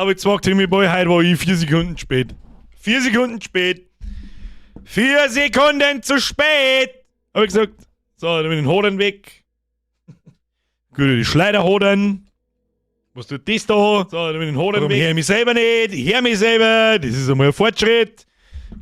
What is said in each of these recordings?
Aber jetzt sagt Timmy Boy, heute war ich 4 Sekunden zu spät. 4 Sekunden zu spät. 4 Sekunden zu spät! Hab ich gesagt. So, dann mit den Hoden weg. Gut, die Schleiderhoden. Was tut das da? So, dann mit den Hoden weg. Ich hör mich selber nicht. Ich hör mich selber. Das ist einmal ein Fortschritt.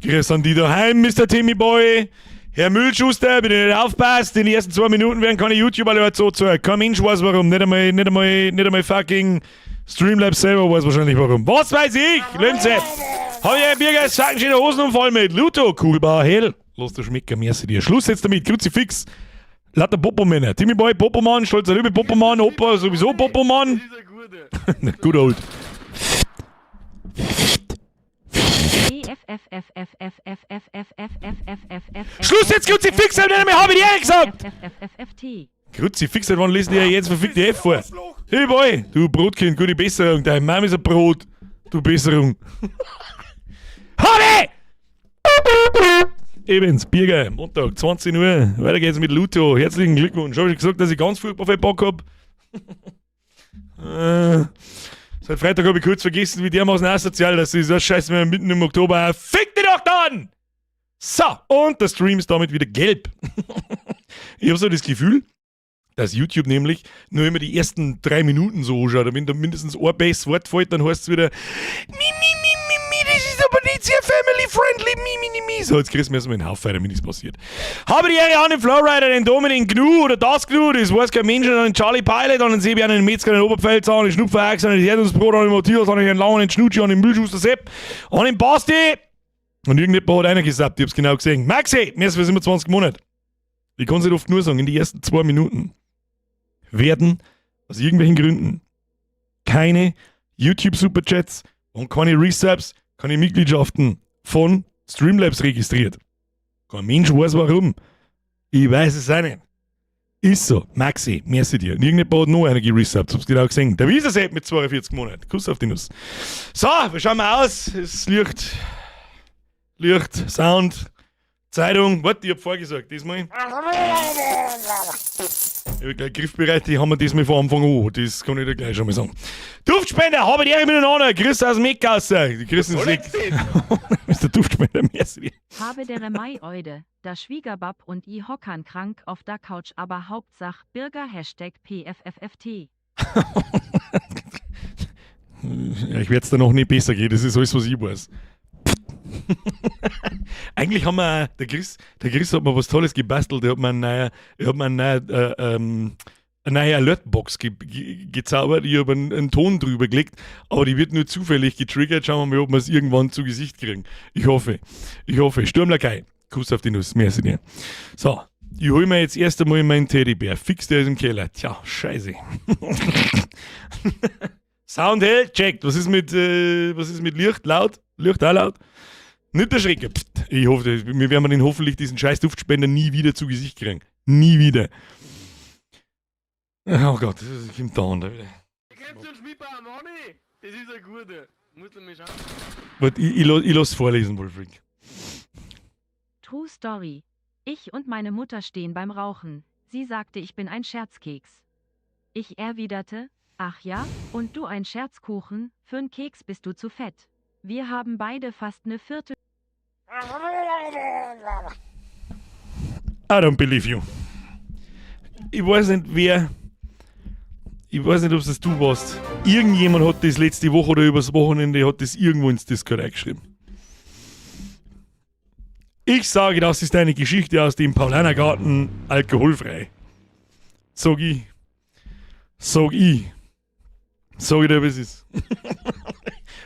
Grüß an die daheim, Mr. Timmy Boy. Herr Müllschuster, bitte nicht aufpasst. In den ersten 2 Minuten werden keine YouTuber so zu. Kein Mensch weiß warum. Nicht einmal, nicht einmal, nicht einmal fucking Streamlabs selber weiß wahrscheinlich warum. Was weiß ich? Linze. Hab ich ein Biergeist, schöne Hosenunfall mit Luto, Kugelbauer Hell. Lass dir schmecken, merci dir. Schluss jetzt damit, Kruzifix. Lauter Popo-Männer. Timmy Boy, Popomann, stolzer Löwe, Popomann, Opa, sowieso Popomann. Good old. E F F F F F F F F F F F F F Schluss jetzt, Kruzifix, hab ich nicht mehr, hab ich dir gesagt! F F F F T. Kruzifix, seit wann lesen die ja jetzt verfickte F vor? Hey Boy, du Brotkind, gute Besserung, deine Mama ist ein Brot. Du Besserung. Habe! Ebens, Birger, Montag, 20 Uhr. Weiter geht's mit Luto. Herzlichen Glückwunsch. Hab ich gesagt, dass ich ganz furchtbar viel Bock hab? Seit Freitag habe ich kurz vergessen, wie dermaßen asozial das ist. Das scheiße mir mitten im Oktober. Fick dich doch dann! So, und der Stream ist damit wieder gelb. Ich habe so das Gefühl, dass YouTube nämlich nur immer die ersten 3 Minuten so anschaut. Wenn da mindestens ein böses Wort fällt, dann heißt es wieder: Mi, mi, mi, mi, mi, das ist aber nicht sehr family friendly, mi, mi, mi, mi. So, jetzt kriegst du mir erstmal einen Haufen, damit nichts passiert. Habe die Ehre an den Flowrider, den Dominik Gnu oder das Gnu, das weiß kein Mensch, an den Charlie Pilot, an den Sebi, an den Metzger, an den Oberpfälzer, an den Schnupferachs, an den Erdnussbrot, an den Matthias, an den Herrn Lang, an den Schnutschi, an den Müllschuster Sepp, an den Basti. Und irgendjemand hat einer gesagt, ich hab's genau gesehen. Maxi, mir ist für 27 Monate. Ich kann es nicht oft nur sagen, in die ersten 2 Minuten werden aus irgendwelchen Gründen keine YouTube Superchats und keine Resubs, keine Mitgliedschaften von Streamlabs registriert. Kein Mensch weiß warum. Ich weiß es auch nicht. Ist so. Maxi, merci dir. Und irgendjemand hat noch einer geresubbt, hab's genau gesehen. Der Wieser mit 42 Monaten. Kuss auf die Nuss. So, wie schauen wir aus? Es Licht, Licht, Sound, Zeitung. Warte, ich hab vorgesagt, diesmal. Ich hab gleich griffbereit, die haben wir diesmal von Anfang an. Das kann ich dir gleich schon mal sagen. Duftspender, habe die Ehre miteinander. Grüße aus dem Eckgasse. Die Grüßen Sie. Mr. Duftspender, merci dir. Habe dere Mai Eude, da Schwiegerbab und i hockern krank auf der Couch, aber Hauptsach Birger #PFFFT. Ja, ich werde es da noch nicht besser gehen, das ist alles, was ich weiß. Eigentlich haben wir, der Chris hat mir was Tolles gebastelt, er hat mir eine neue Alertbox gezaubert, ich habe einen Ton drüber gelegt, aber die wird nur zufällig getriggert. Schauen wir mal, ob wir es irgendwann zu Gesicht kriegen. Ich hoffe, ich hoffe. Sturmlakai, Kuss auf die Nuss, merci dir. So, ich hole mir jetzt erst einmal meinen Teddybär. Fix, der ist im Keller. Tja, scheiße. Sound hell, checkt. Was ist mit Licht? Laut? Licht auch laut? Nicht erschrecken. Pft, ich hoffe, wir werden den hoffentlich diesen scheiß Duftspender nie wieder zu Gesicht kriegen. Nie wieder. Oh Gott, das kommt da an. Kennst du den Schmidbauer Manni? Das ist ein guter. Muss du mir schauen. Warte, ich lass vorlesen, Wolfric. True Story. Ich und meine Mutter stehen beim Rauchen. Sie sagte, ich bin ein Scherzkeks. Ich erwiderte: Ach ja, und du ein Scherzkuchen, für'n Keks bist du zu fett. Wir haben beide fast ne Viertel. I don't believe you. Ich weiß nicht, wer. Ich weiß nicht, ob es du warst. Irgendjemand hat das letzte Woche oder übers Wochenende hat das irgendwo ins Discord eingeschrieben. Ich sage, das ist eine Geschichte aus dem Paulanergarten, alkoholfrei. Sag ich. Sag ich. Sag ich dir, was es ist.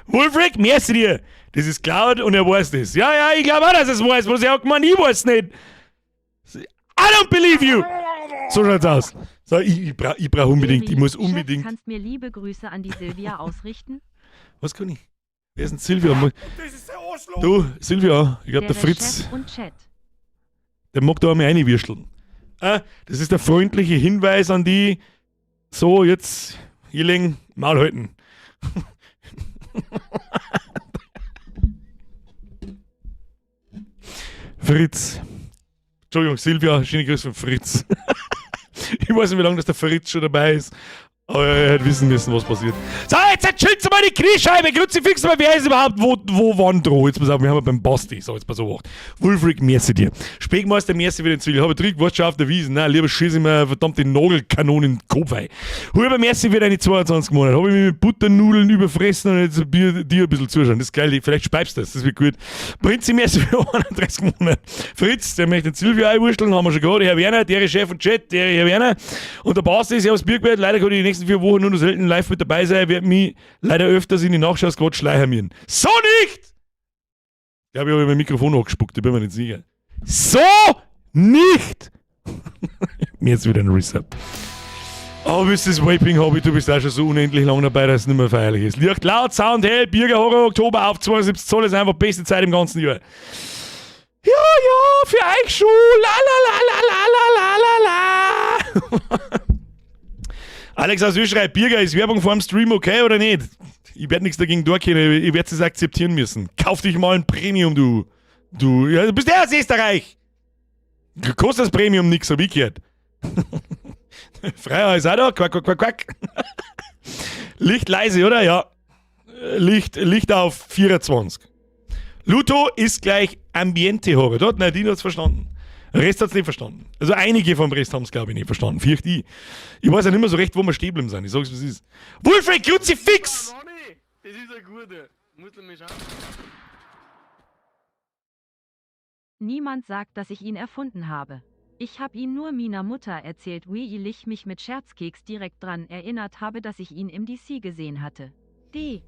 Wolfric, merci dir. Das ist Cloud und er weiß das. Ja, ich glaube auch, dass er es weiß. Was er hat gemeint, ich weiß nicht. I don't believe you! So schaut's aus. So, ich brauch unbedingt, ich muss Chef, unbedingt. Kannst mir liebe Grüße an die Silvia ausrichten? Was kann ich? Wer ist denn Silvia? Das ist der Arschloch! Du, Silvia, ich glaube, der Fritz, Chef und Chat. Der mag da einmal reinwürsteln. Ah, das ist der freundliche Hinweis an die, so, jetzt, Jeling, Maul halten. Fritz. Entschuldigung, Silvia, schöne Grüße von Fritz. Ich weiß nicht, wie lange das der Fritz schon dabei ist, aber er hätte wissen müssen, was passiert. So, jetzt chillst du mal die Kniescheibe, Kruzifix mal, wer ist überhaupt wo, wann droh? Jetzt pass auf, wir haben beim Basti, so, jetzt pass auf. Wulfric, merci dir. Speckmeister, merci für den Zwiebel. Habe ich warst schon auf der Wiesn. Nein, lieber schieß ich mir verdammte Nagelkanonen in den Kopf ein. Huber, merci für deine 22 Monate. Habe ich mich mit Butternudeln überfressen und jetzt Bier, dir ein bisschen zuschauen. Das ist geil, vielleicht speibst du das, das wird gut. Prinzi, merci für 31 Monate. Fritz, der möchte den Silvio einwursteln, haben wir schon gerade. Herr Werner, der Chef und Chat, der Herr Werner. Und der Basti ist ja aus Birkberg. Leider kann ich die nächsten 4 Wochen nur noch selten live mit dabei sein. Wird mich leider öfters in die Nachschau-Squad schleichen müssen. So nicht! Ich glaube, ich habe mein Mikrofon angespuckt, ich bin mir nicht sicher. So nicht! Mir jetzt wieder ein Resub. Oh, bist das Vaping Hobby, du bist auch schon so unendlich lang dabei, dass es nicht mehr feierlich ist. Licht laut, Sound hell, Birger Horror Oktober auf 72 Zoll ist einfach beste Zeit im ganzen Jahr. Ja, für euch schon. La la la la la la la la la. Alex aus Österreich, Birger, ist Werbung vor dem Stream okay oder nicht? Ich werde nichts dagegen tun können, ich werde es akzeptieren müssen. Kauf dich mal ein Premium, du. Du, ja, du bist der aus Österreich. Kostet das Premium nix, hab ich gehört. Freier ist auch da, quack, quack, quack, quack. Licht leise, oder? Ja. Licht auf 24. Luto ist gleich Ambiente Horror. Dort, Nadine hat's verstanden. Der Rest hat's nicht verstanden. Also einige vom Rest haben's, glaube ich, nicht verstanden. Fürcht ich. Ich weiß ja nicht mehr so recht, wo wir stehen geblieben sind. Ich sag's, was ist. Wolfred Kruzifix! Manni, das ist ein guter. Musst du mich schauen. Niemand sagt, dass ich ihn erfunden habe. Ich hab ihn nur meiner Mutter erzählt, wie ich mich mit Scherzkeks direkt dran erinnert habe, dass ich ihn im DC gesehen hatte. D.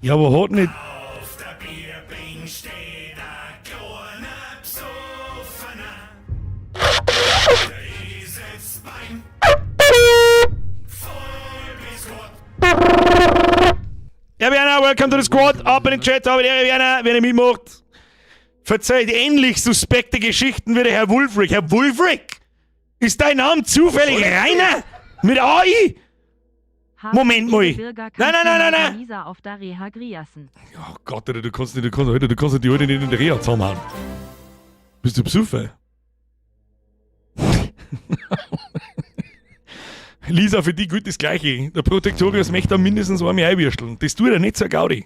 Ja, aber hat nicht. Auf der Bierbänk steht ein kleiner Besoffener. Der ist jetzt beim voll bis Gott. Ja, Werner, welcome to the squad. Ab in den Chat, aber der Werner, wenn ihr mitmacht. Verzeiht ähnlich suspekte Geschichten wie der Herr Wulfric. Herr Wulfric! Ist dein Name zufällig Rainer? Mit AI? Moment mal. Nein, Nein, nein, nein, nein, nein. Lisa auf der Reha griassen. Oh Gott, Alter, du kannst nicht, du kannst, Alter, du kannst die Alte nicht in der Reha zusammenhauen. Bist du besoffen? Lisa, für die gilt das Gleiche. Der Protektorius möchte da mindestens einmal einwürsteln. Das tut er nicht zur Gaudi.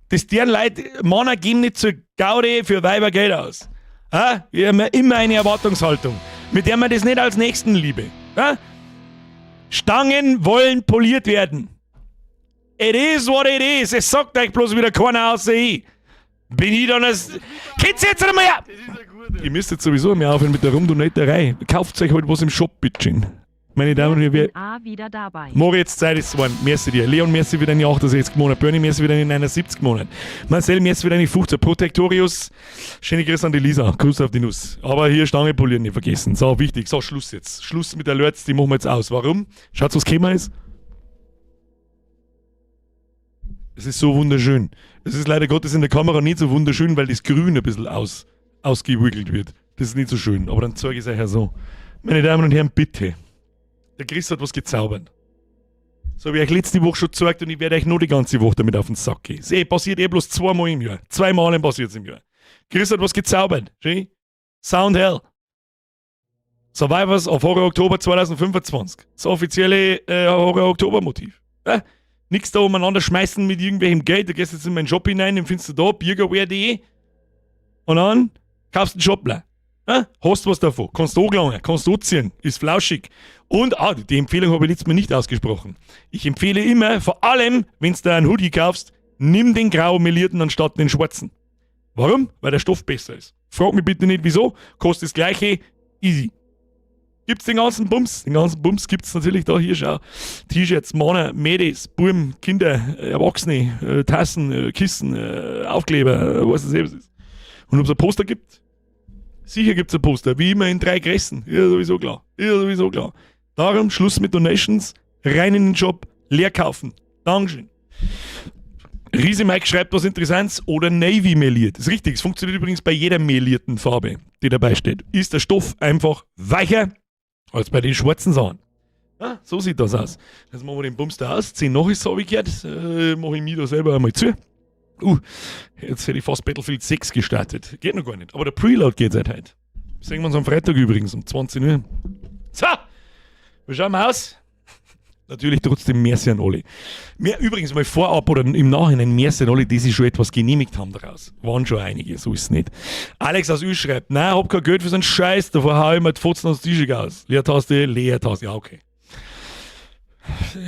Das deren Leute, Männer geben nicht zur Gaudi für Weiber Geld aus. Ah? Wir haben ja immer eine Erwartungshaltung, mit der man das nicht als Nächstenliebe. Ah? Stangen wollen poliert werden. It is what it is. Es sagt euch bloß wieder keiner außer ich. Bin ich dann als. Kennt ihr jetzt einmal her? Das ist ein guter. Ihr müsst jetzt sowieso mehr aufhören mit der Rumdonaterei. Kauft euch halt was im Shop, bitteschön. Meine Damen und Herren, wir. A wieder dabei. Moritz, Zeit ist geworden. Merci dir. Leon, merci für deine 68 Monate. Bernie, merci für deine 79 Monate. Marcel, merci für deine 15. Protektorius, schöne Grüße an die Lisa. Gruß auf die Nuss. Aber hier Stange polieren nicht vergessen. So, wichtig. So, Schluss jetzt. Schluss mit Alerts, die machen wir jetzt aus. Warum? Schaut, was gekommen ist. Es ist so wunderschön. Es ist leider Gottes in der Kamera nicht so wunderschön, weil das Grün ein bisschen ausgewickelt wird. Das ist nicht so schön, aber dann zeige ich es euch ja so. Meine Damen und Herren, bitte. Der Chris hat was gezaubert. So habe ich euch letzte Woche schon gezeigt und ich werde euch nur die ganze Woche damit auf den Sack gehen. Es passiert eh bloß zweimal im Jahr. Zweimal passiert es im Jahr. Chris hat was gezaubert. Schön? Sound Hell. Survivors of Horror Oktober 2025. Das offizielle Horror Oktober Motiv. Nix da umeinander schmeißen mit irgendwelchem Geld. Du gehst jetzt in meinen Shop hinein, den findest du da, birgerware.de. Und dann kaufst du einen Shopler. Hast was davon. Kannst du angelangen, kannst du anziehen, ist flauschig. Und, die Empfehlung habe ich letztes Mal nicht ausgesprochen. Ich empfehle immer, vor allem, wenn du da einen Hoodie kaufst, nimm den grau melierten anstatt den schwarzen. Warum? Weil der Stoff besser ist. Frag mich bitte nicht wieso. Kostet das gleiche. Easy. Gibt's den ganzen Bums? Den ganzen Bums gibt's natürlich da hier, schau. T-Shirts, Männer, Mädels, Buben, Kinder, Erwachsene, Tassen, Kissen, Aufkleber, was es eben ist. Und ob's ein Poster gibt? Sicher gibt's ein Poster, wie immer in 3 Größen. Ja, sowieso klar. Ja, sowieso klar. Darum Schluss mit Donations, rein in den Shop, leer kaufen. Dankeschön. Riese Mike schreibt was Interessantes oder Navy meliert. Das ist richtig, es funktioniert übrigens bei jeder melierten Farbe, die dabei steht. Ist der Stoff einfach weicher als bei den schwarzen Sachen. Ah, so sieht das aus. Jetzt machen wir den Bums da aus. 10 nach ist, habe ich gehört. Mach ich mir da selber einmal zu. Jetzt hätte ich fast Battlefield 6 gestartet. Geht noch gar nicht. Aber der Preload geht seit heute. Sehen wir uns am Freitag übrigens um 20 Uhr. So, wie schauen wir aus? Natürlich trotzdem merci an alle. Mehr, übrigens mal vorab oder im Nachhinein merci an alle, die sich schon etwas genehmigt haben daraus. Waren schon einige, so ist es nicht. Alex aus Ü schreibt, nein, hab kein Geld für so einen Scheiß, davor hau ich mir die Fotzen aus Tischig aus. Leertaste, Leertaste, ja, okay.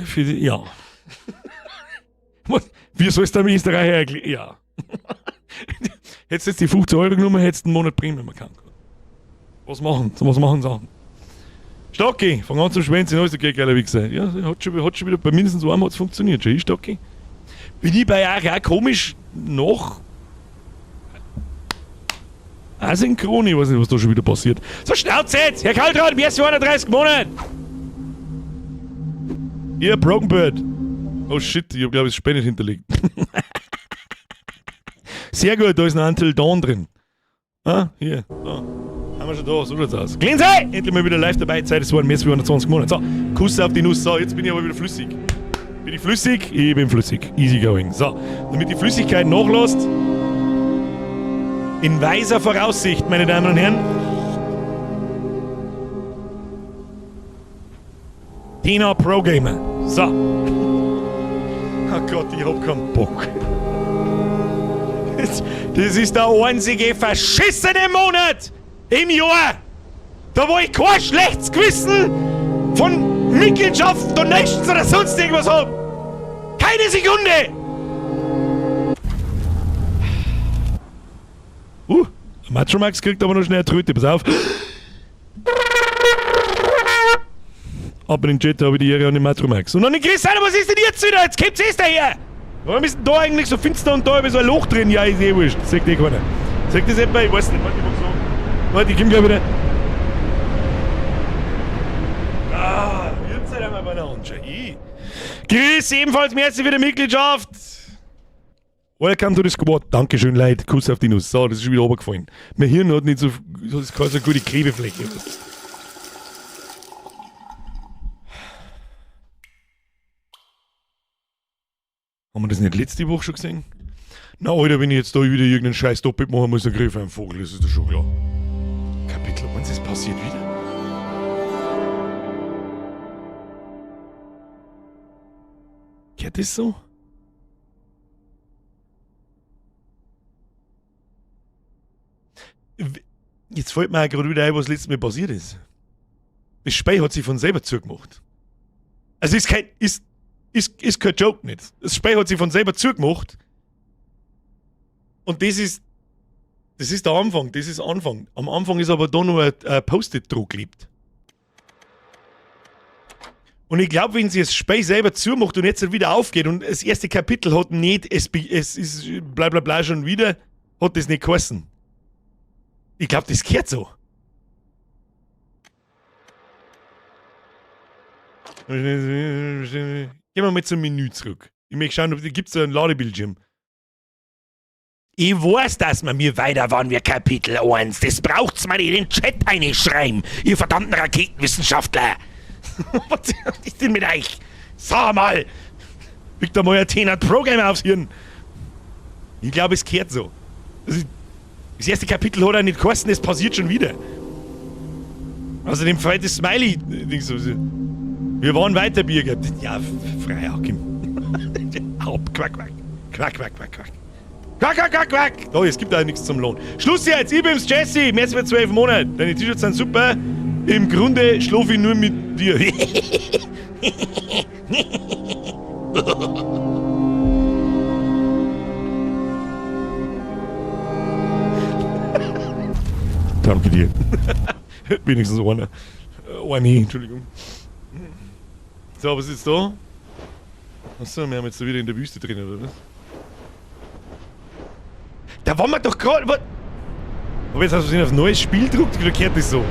Für die, ja. Was, wie sollst du dem Österreicher erklären? Ja. Hättest du jetzt die 50 Euro genommen, hättest du einen Monat Premium erkannt. Was machen? Was machen Sachen? Stocki, fang an zum Schwänzen, alles okay, geiler Wichser. Ja, hat schon wieder, bei mindestens einem hat's funktioniert. Schön, Stocki. Bin ich bei euch auch komisch noch asynchron? Ich weiß nicht, was da schon wieder passiert. So, Schnauze jetzt! Herr Kaltrat, merci 31 Monate! Ihr Broken Bird. Oh shit, ich hab glaub ich das Spiel nicht hinterlegt. Sehr gut, da ist noch Until Dawn drin. Ah, hier, da. Haben wir schon da, so schaut's aus. Glenn, Endlich mal wieder live dabei, Zeit, es waren mehr als 420 Monate. So, Kuss auf die Nuss. So, jetzt bin ich aber wieder flüssig. Bin ich flüssig? Ich bin flüssig. Easy going. So, damit die Flüssigkeit nachlässt, in weiser Voraussicht, meine Damen und Herren, Tina Pro Gamer. So. Oh Gott, ich hab keinen Bock. Das ist der einzige verschissene Monat im Jahr, da wo ich kein schlechtes Gewissen von Mitgliedschaften, Donations oder sonst irgendwas hab. Keine Sekunde! Macho Max kriegt aber noch schnell eine Tröte, pass auf. Ab in den Chat habe ich die Ehre an den Macho Max. Und dann den Chris, Alter, was ist denn jetzt wieder? Jetzt kommt's erst daher! Warum ist denn da eigentlich so finster und da ist so ein Loch drin? Ja, ist eh wurscht. Sagt eh keiner. Sagt das etwa? Ich weiß nicht. Warte, ich mach's so. Warte, ich komm gleich wieder. Ah, jetzt seid ihr mal bei der Hand. Ich. Chris, ebenfalls merci für die Mitgliedschaft. Welcome to the squad. Dankeschön, Leute. Kuss auf die Nuss. So, das ist schon wieder runtergefallen. Mein Hirn hat nicht so, das ist keine so gute Klebefläche. Haben wir das nicht letzte Woche schon gesehen? Na, Alter, wenn ich jetzt da wieder irgendeinen Scheiß doppelt machen muss, dann krieg ich einen Vogel, das ist doch schon klar. Kapitel 1, es passiert wieder. Geht das so? Jetzt fällt mir auch gerade wieder ein, was letztes Mal passiert ist. Das Spiel hat sich von selber zugemacht. Also ist kein, ist, ist, ist kein Joke nicht. Das Spiel hat sich von selber zugemacht. Und das ist der Anfang, das ist Anfang. Am Anfang ist aber da nur ein Post-it drauf geklebt. Und ich glaub, wenn sie das Spiel selber zumacht und jetzt wieder aufgeht und das erste Kapitel hat nicht, es ist bla bla bla schon wieder, hat das nicht geheißen. Ich glaub, das gehört so. Gehen wir mal zum Menü zurück. Ich möchte schauen, ob gibt's da einen Ladebildschirm. Ich weiß, dass wir mir weiter waren wir Kapitel 1. Das braucht's mal in den Chat einschreiben, ihr verdammten Raketenwissenschaftler. Was ist denn mit euch? Sag mal! Kriegt da mal ein Athena Pro Gamer aufs Hirn. Ich glaub, es gehört so. Das erste Kapitel hat er nicht geheißen, es passiert schon wieder. Außerdem fällt das Smiley-Ding so. Wir waren weiter, Birger. Ja, frei, Hakim. Haupt, quack, quack. Quack, quack, quack, quack. Quack, quack, quack, quack. Da, es gibt auch nichts zum Lohn. Schluss jetzt, ich bin's, Jesse. Mehr als 12 Monate. Deine T-Shirts sind super. Im Grunde schlafe ich nur mit dir. Danke dir. Wenigstens einer. Eine, Entschuldigung. So, was ist da? Achso, wir haben jetzt da wieder in der Wüste drin, oder was? Da waren wir doch gerade. Hab ich jetzt aus Versehen auf neues Spiel gedrückt oder gehört das so?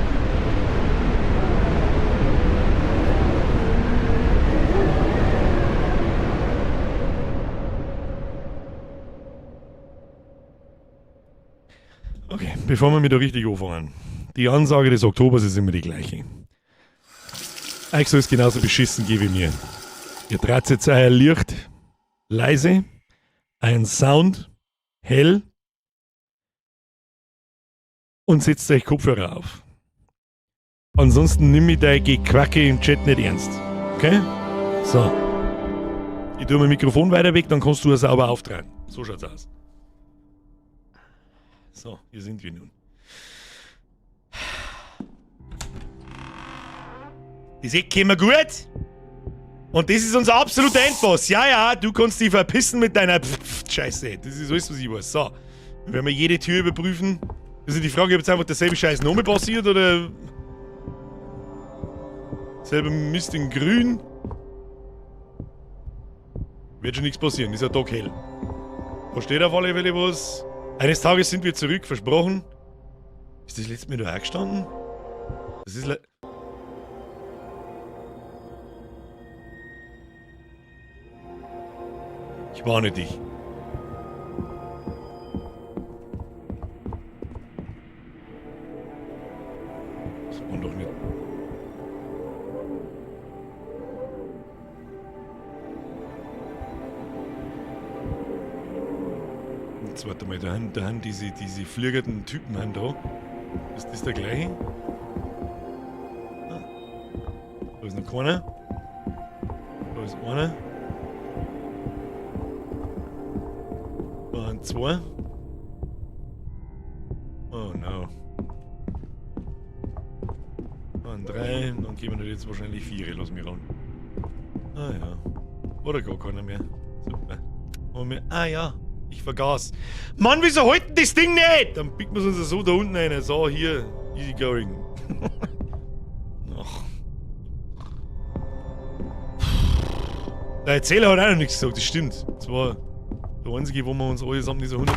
Okay, bevor wir mit der richtig anfangen. Die Ansage des Oktobers ist immer die gleiche. Euch soll es genauso beschissen gehen wie mir. Ihr dreht jetzt euer Licht leise, euren Sound hell und setzt euch Kopfhörer auf. Ansonsten nimm ich dein Gequacke im Chat nicht ernst. Okay? So. Ich tue mein Mikrofon weiter weg, dann kannst du es sauber auftragen. So schaut's aus. So, hier sind wir nun. Das Eck käme gut. Und das ist unser absoluter Endboss. Ja, ja, du kannst dich verpissen mit deiner Pf-Pf-Scheiße. Das ist alles, was ich weiß. So. Dann werden wir jede Tür überprüfen. Das ist die Frage, ob jetzt einfach derselbe Scheiß nochmal passiert oder. Selber Mist in grün. Wird schon nichts passieren, ist ja Tag hell. Da steht auf alle Fälle was. Eines Tages sind wir zurück, versprochen. Ist das letzte Mal da auch gestanden? Das ist. Ich warne dich. Das war doch nicht. Jetzt warte mal, da haben diese fliegerten Typen haben da. Ist das der gleiche? Ah. Da ist noch keiner. Da ist einer. Da sind zwei. Oh no. Und drei, dann geben wir jetzt wahrscheinlich vier, lass mich ran. Ah ja. Oder gar keiner mehr. Super. Und wir, ah ja, ich vergaß. Mann, wieso halten das Ding nicht? Dann biegt man es uns so da unten rein. So, hier, easy going. Ach. Der Erzähler hat auch noch nichts gesagt, das stimmt. Das war der einzige, wo wir uns allesamt nicht so 100.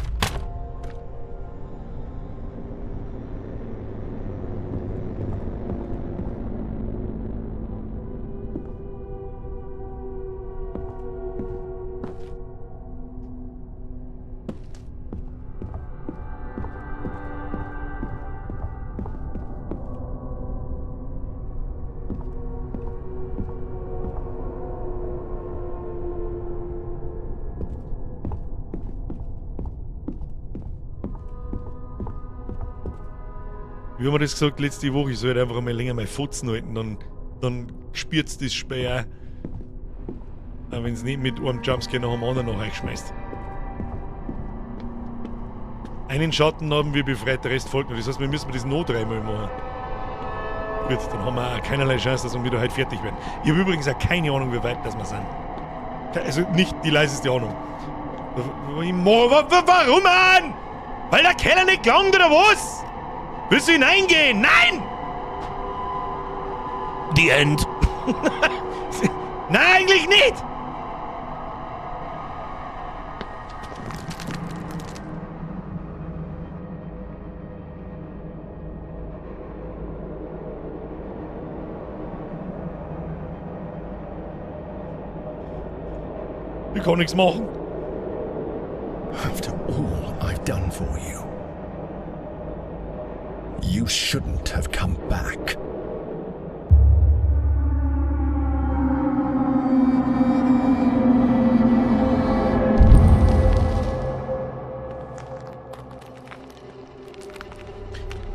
Wie haben wir das gesagt letzte Woche? Ich soll halt einfach einmal länger meine Fotzen halten, dann spürt's das Spiel auch. Auch wenn's nicht mit einem Jumpscare nach dem anderen noch reinschmeißt. Einen Schatten haben wir befreit, der Rest folgt noch. Das heißt, wir müssen das noch dreimal machen. Gut, dann haben wir auch keinerlei Chance, dass wir wieder heute fertig werden. Ich habe übrigens auch keine Ahnung, wie weit das wir sind. Also nicht die leiseste Ahnung. Warum, Mann? Weil der Keller nicht gelangt, oder was? Willst du hineingehen? Nein! The End. Nein, eigentlich nicht! Ich kann nichts machen. After all I've done for you, you shouldn't have come back.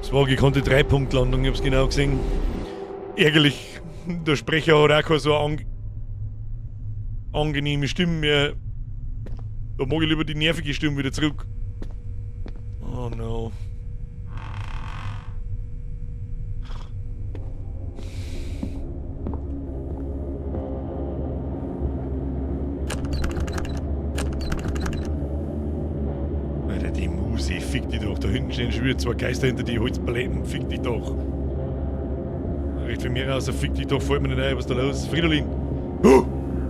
Es war gekonnte Dreipunktlandung, ich hab's genau gesehen. Ärgerlich, der Sprecher hat auch keine so angenehme Stimme mehr. Da mag ich lieber die nervige Stimme wieder zurück. Oh no. Alter, die Muse, fick dich doch. Da hinten stehen schon wieder zwei Geister hinter die Holzpaletten. Fick dich doch. Recht viel mehr raus, fick dich doch, fällt mir nicht ein, was ist da los? Fridolin!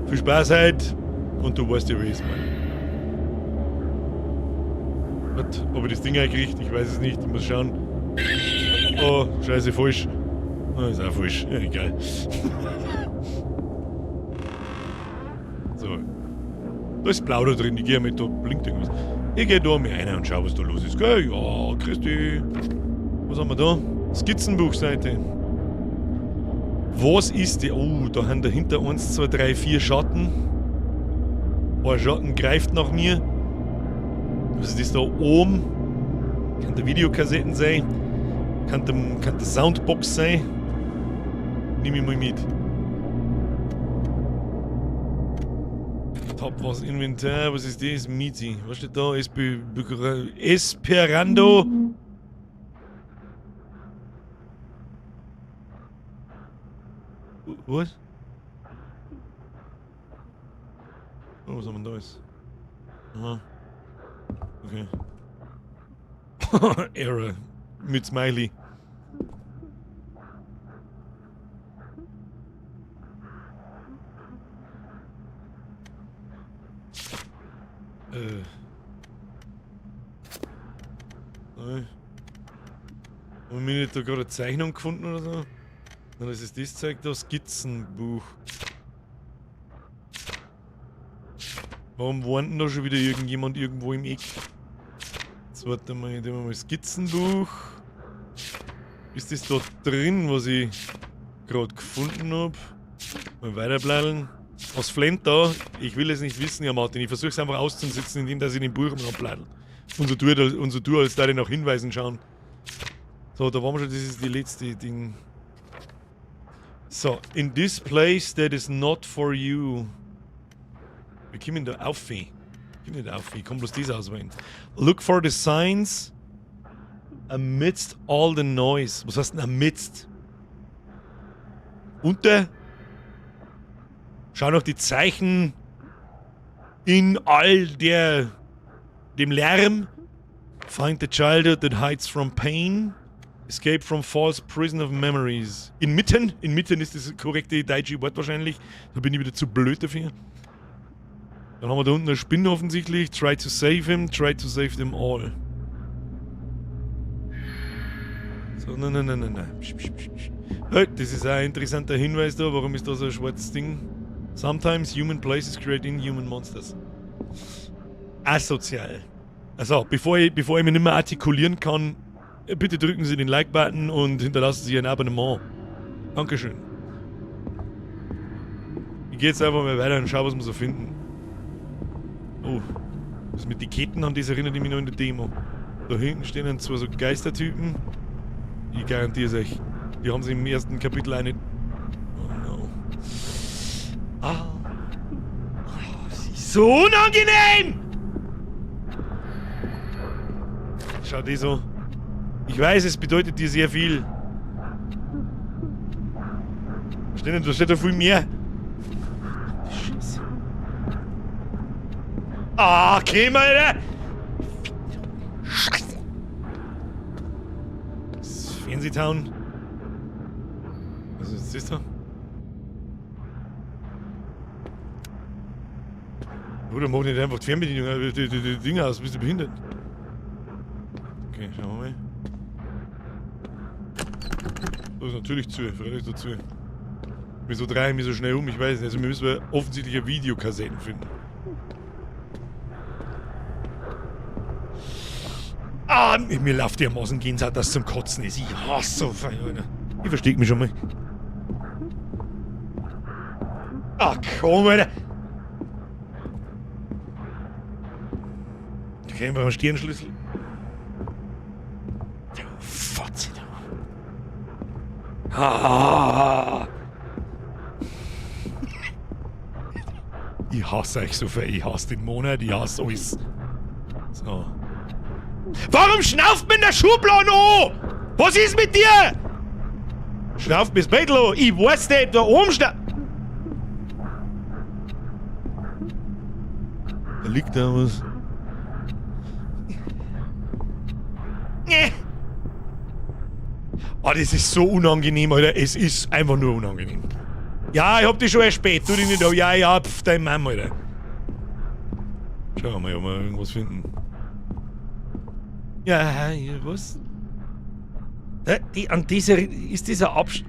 Viel Spaß heute! Und du weißt ja, wie es ist, Mann. Was? Ob ich das Ding einkriegt? Ich weiß es nicht. Ich muss schauen. Oh, scheiße, falsch. Oh, ist auch falsch. Ja, egal. So. Da ist blau da drin. Ich geh mit, da blinkt irgendwas. Ich geh da mal rein und schau, was da los ist. Gell? Ja, Christi. Was haben wir da? Skizzenbuchseite. Was ist die? Oh, da haben dahinter 1, 2, 3, 4 Schatten. Ein Schatten greift nach mir. Was ist das da oben? Kann der Videokassetten sein? Kann der Soundbox sein? Nimm ich mal mit. gemacht habe. Was Inventar, was ist das? Mieti. Was steht da? Esperando. Was? Oh, was haben wir denn da jetzt? Aha. Okay. Error. Mit Smiley. Nein. Haben wir nicht da gerade eine Zeichnung gefunden oder so? Nein, das ist das Zeug da, Skizzenbuch. Warum wohnt denn da schon wieder irgendjemand irgendwo im Eck? Jetzt warte mal, ich nehme mal Skizzenbuch. Ist das da drin, was ich gerade gefunden hab? Mal weiterblätteln. Was flennt da? Ich will es nicht wissen, ja Martin. Ich versuch's einfach auszusitzen, indem dass ich den Buch mal abblättel. Und so tue, als da ich nach Hinweisen schauen. So, da waren wir schon, das ist die letzte Ding. So, in this place that is not for you. Wir kommen da auf. Wir kommen nicht auf, ich kann bloß das auswählen. Look for the signs amidst all the noise. Was heißt denn amidst? Unter? Schau nach die Zeichen in all dem Lärm. Find the childhood that hides from pain. Escape from false prison of memories. Inmitten? Inmitten ist das korrekte deutsche Wort wahrscheinlich. Da bin ich wieder zu blöd dafür. Dann haben wir da unten eine Spinne offensichtlich. Try to save him, try to save them all. So, nein, nein, nein, nein, nein. Psch, psch, psch, psch. Hey, das ist auch ein interessanter Hinweis da. Warum ist da so ein schwarzes Ding? Sometimes human places create inhuman monsters. Asozial. Also, bevor ich mich nicht mehr artikulieren kann, bitte drücken Sie den Like-Button und hinterlassen Sie ein Abonnement. Dankeschön. Ich gehe jetzt einfach mal weiter und schau, was wir so finden. Oh, das mit den Ketten an, das erinnert mich noch in der Demo. Da hinten stehen dann zwei so Geistertypen. Ich garantiere es euch. Die haben sie im ersten Kapitel eine. Oh no. Ah. Oh, sie ist so unangenehm! Schau die so. Ich weiß, es bedeutet dir sehr viel. Da steht da viel mehr. Scheiße. Ah, komm, Alter! Scheiße! Das ist Fernsehtown. Was ist das da? Bruder, mach nicht einfach die Fernbedienung, die Dinger aus, bist du behindert? Okay, schauen wir mal. Da ist natürlich zu, freilich dazu. Wieso drehe ich mich so schnell um? Ich weiß nicht. Also wir müssen offensichtlich eine Videokassetten finden. Ah, mir läuft dermaßen Gänsehaut, dass es zum Kotzen ist. Ich hasse so viel, Alter. Ich versteck mich schon mal. Ah, komm, Alter. Okay, wir haben einen Stirnschlüssel. Du Fotze, du. Ah. Ich hasse euch so viel. Ich hasse den Monat, ich hasse alles. So. Warum schnauft mir in der Schublade an? Was ist mit dir? Schnauft mir das Bettel an. Ich weiß nicht, da oben Da liegt da was. Oh, das ist so unangenehm, Alter. Es ist einfach nur unangenehm. Ja, ich hab dich schon erst spät. Tu dich nicht auf. Ja, ja, pf, dein Mann, Alter. Schauen wir mal, ob wir irgendwas finden. Ja, was? Die, an dieser, ist dieser Absch-.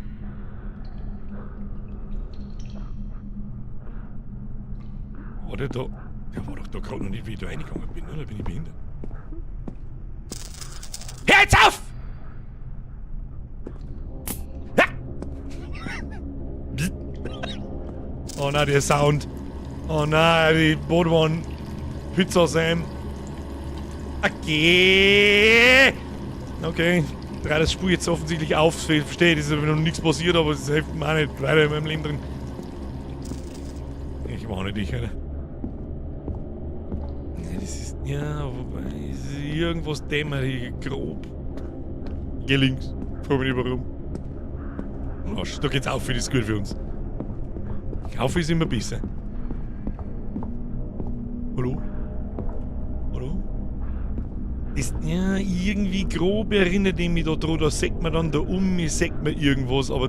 War der da? Der war doch da gerade noch nicht, wie ich da reingegangen bin, oder? Bin ich behindert? Hör jetzt auf! Ja! Oh nein, der Sound. Oh nein, die Bodenwand. Pizza Sam. Okay. Okay. Dreh das Spiel jetzt offensichtlich auf. Ich verstehe, das ist noch nichts passiert, aber es hilft mir auch nicht weiter in meinem Leben drin. Ich warne dich, Alter. Ja, wobei, irgendwas dämmert hier grob. Geh links. Frag mich nicht warum. Arsch, da geht's auf, das ist gut für uns. Auf ist immer besser. Hallo? Hallo? Ist, ja, irgendwie grob erinnert ich mich da dran, da sieht man dann da um mich, sieht man irgendwas, aber.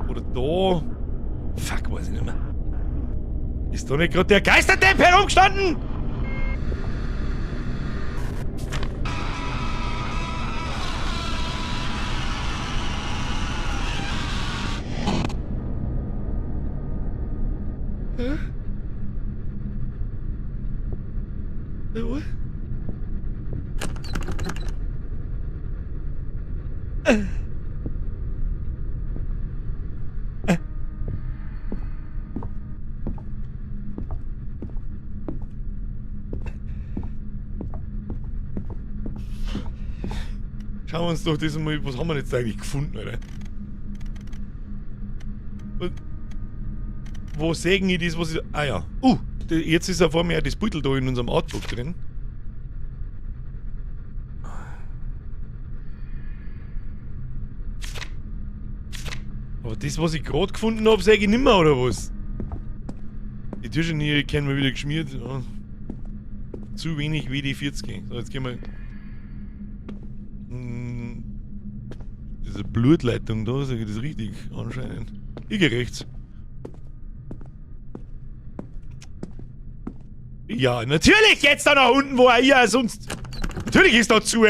Oder da. Fuck, weiß ich nicht mehr. Ist da nicht gerade der Geisterdepp herumgestanden? Hä? Jawohl. Schauen wir uns doch das mal, was haben wir jetzt eigentlich gefunden, Alter? Und wo sägen ich das, was ich. Ah ja. Jetzt ist ja vor mir auch das Beutel da in unserem Artbook drin. Aber das, was ich gerade gefunden habe, sag ich nimmer, oder was? Die Türscharniere kennen wir wieder geschmiert. Ja. Zu wenig WD-40. So, jetzt gehen wir. Diese Blutleitung da, sag ich das richtig anscheinend. Ich geh rechts. Ja, natürlich geht's da nach unten, wo er hier sonst. Natürlich ist da zu.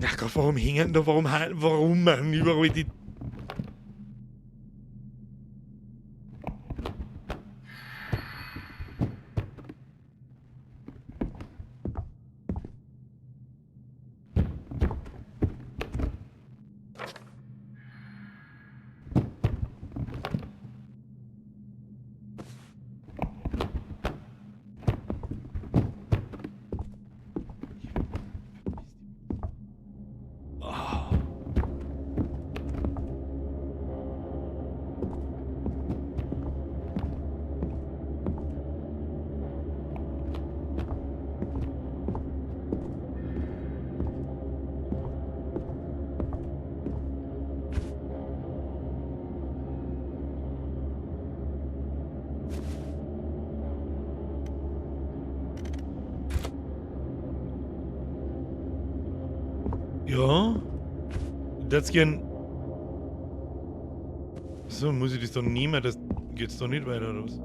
Ach Gott, warum hängen da, warum, warum, man, überall die. Ja. Das gern. So, muss ich das dann nehmen? Das geht's doch nicht weiter, oder was?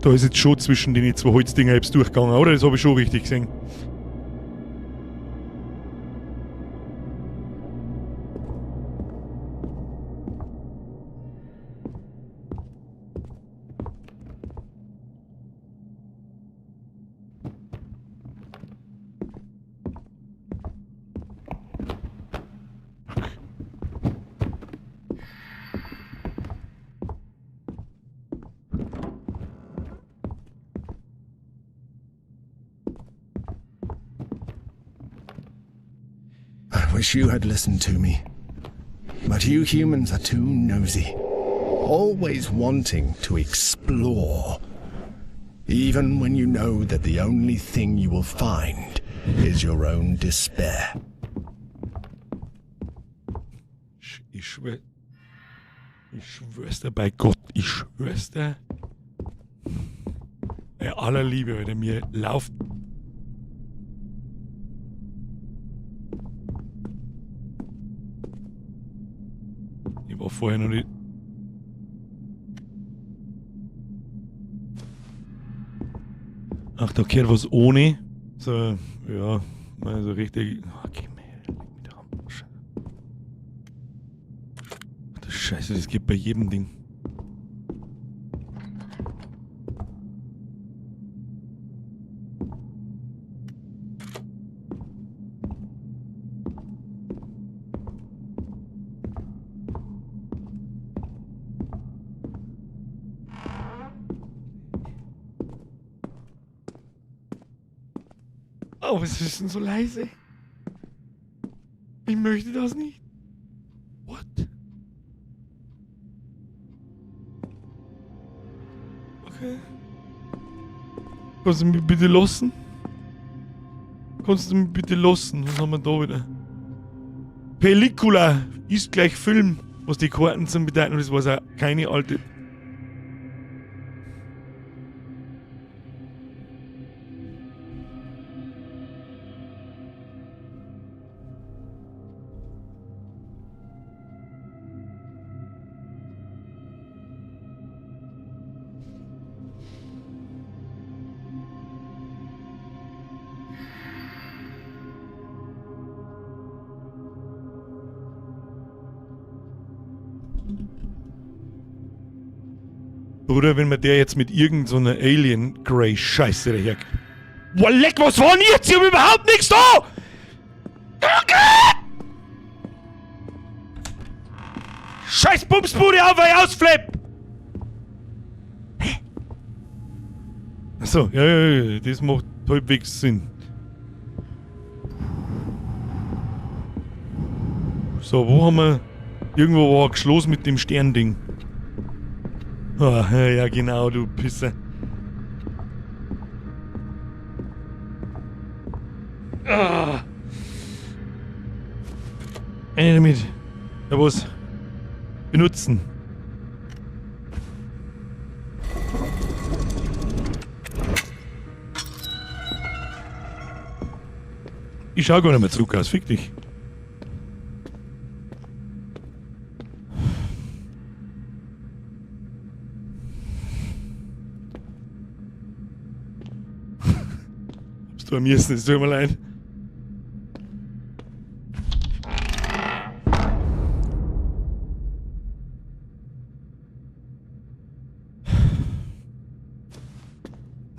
Da ist jetzt schon zwischen den zwei Holzdinger jetzt durchgegangen, oder? Das habe ich schon richtig gesehen. I wish you had listened to me. But you humans are too nosy. Always wanting to explore. Even when you know that the only thing you will find is your own despair. Ich schwör. Ich schwör's dir bei Gott, ich schwör's dir. Bei aller Liebe, Alter, mir lauft. Ich war vorher noch nicht. Ach, da gehört was ohne. So, ja, also richtig. Oh, geh mir, leg mich doch am Arsch. Ach, das Scheiße, das geht bei jedem Ding. Oh, was ist denn so leise? Ich möchte das nicht. What? Okay. Kannst du mich bitte lassen? Kannst du mich bitte lassen? Was haben wir da wieder? Pellicula ist gleich Film, was die Karten zum bedeuten, das war auch keine alte. Bruder, wenn man der jetzt mit irgend so einer Alien Grey Scheiße daher. Boah, leck, was war denn jetzt? Ich hab überhaupt nichts da! Scheiß Bumsbude auf, weil ich ausflipp! Hä? Achso, ja, ja, ja, das macht halbwegs Sinn. So, wo haben wir. Irgendwo war ein Schloss mit dem Sternding. Ah, ja, genau, du Pisser. Ah. Eine damit. Ja, was? Benutzen. Ich schau gar nicht mehr zurück aus, fick dich. Hab's du am müssen, es tut mir leid.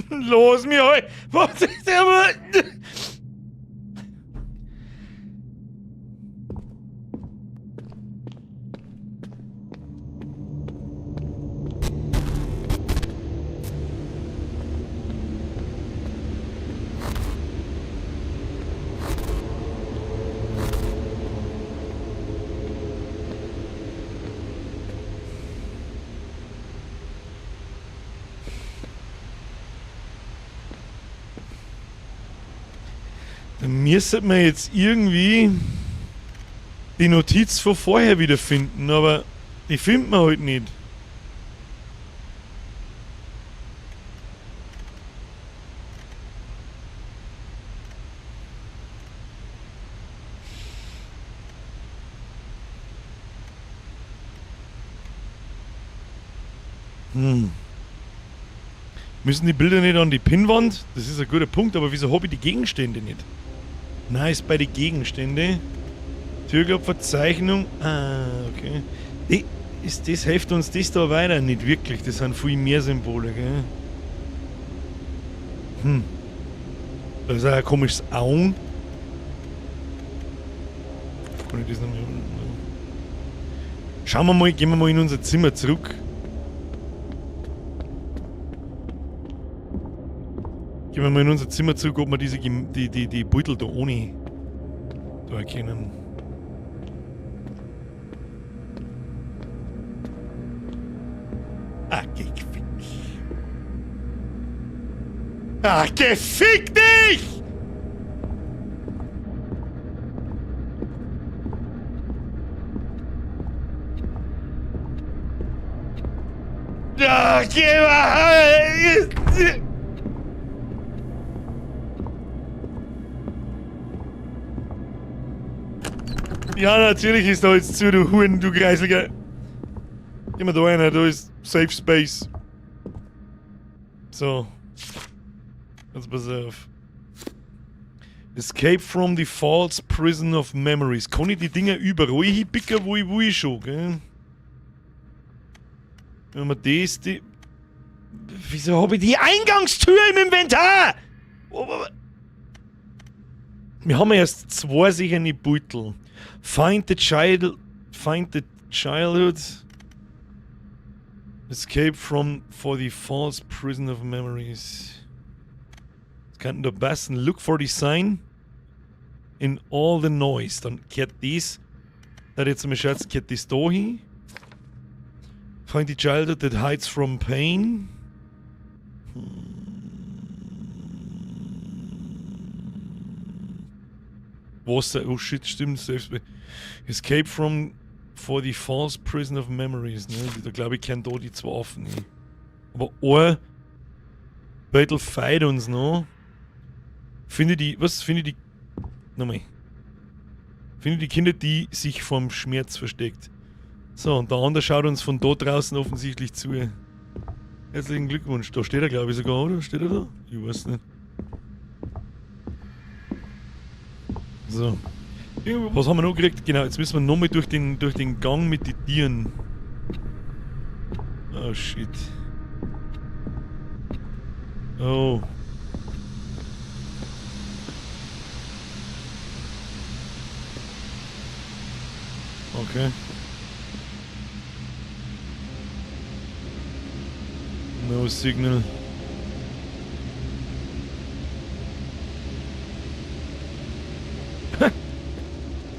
Los mir heu! Was ist denn? Dann müsste man jetzt irgendwie die Notiz von vorher wiederfinden, aber die findet man halt nicht. Müssen die Bilder nicht an die Pinnwand? Das ist ein guter Punkt, aber wieso hab ich die Gegenstände nicht? Nice bei den Gegenständen. Türklopferzeichnung. Ah, okay. Das hilft uns das da weiter nicht wirklich. Das sind viel mehr Symbole, gell? Da ist auch ein komisches Augen. Kann ich das noch mal. Schauen wir mal, gehen wir mal in unser Zimmer zurück. Gehen wir mal in unser Zimmer zurück, ob wir diese die Beutel da ohne da erkennen. Ah, geh gefickt. Ah, gefick dich! Ah, geh mal! Ja, natürlich ist da jetzt zu, du Huren, du Kreisliger. Geh mal da rein, da ist Safe Space. So. Jetzt pass auf. Escape from the false prison of memories. Kann ich die Dinger überall hinpicken, wo ich will schon, gell? Wenn man das, die... Wieso hab ich die Eingangstür im Inventar? Wir haben erst zwei sichere Beutel. Find the child, find the childhood. Escape from for the false prison of memories. Das Kann da passen? Look for the sign in all the noise. Dann kehrt das, da jetzt mal schätzen, kehrt das da hin. Find the child that hides from pain. Wasser, oh shit, stimmt. Selbst Escape from for the false prison of memories. Ne? Da glaube ich, kennen da die zwei offen. Ne? Aber ein Battle fight uns noch. Finde die, was? Finde die, nochmal. Finde die Kinder, die sich vom Schmerz versteckt. So, und der andere schaut uns von da draußen offensichtlich zu. Herzlichen Glückwunsch. Da steht er, glaube ich, sogar, oder? Steht er da? Ich weiß nicht. So. Was haben wir noch gekriegt? Genau, jetzt müssen wir nochmal durch den Gang mit den Tieren. Oh shit. Oh. Okay. No signal.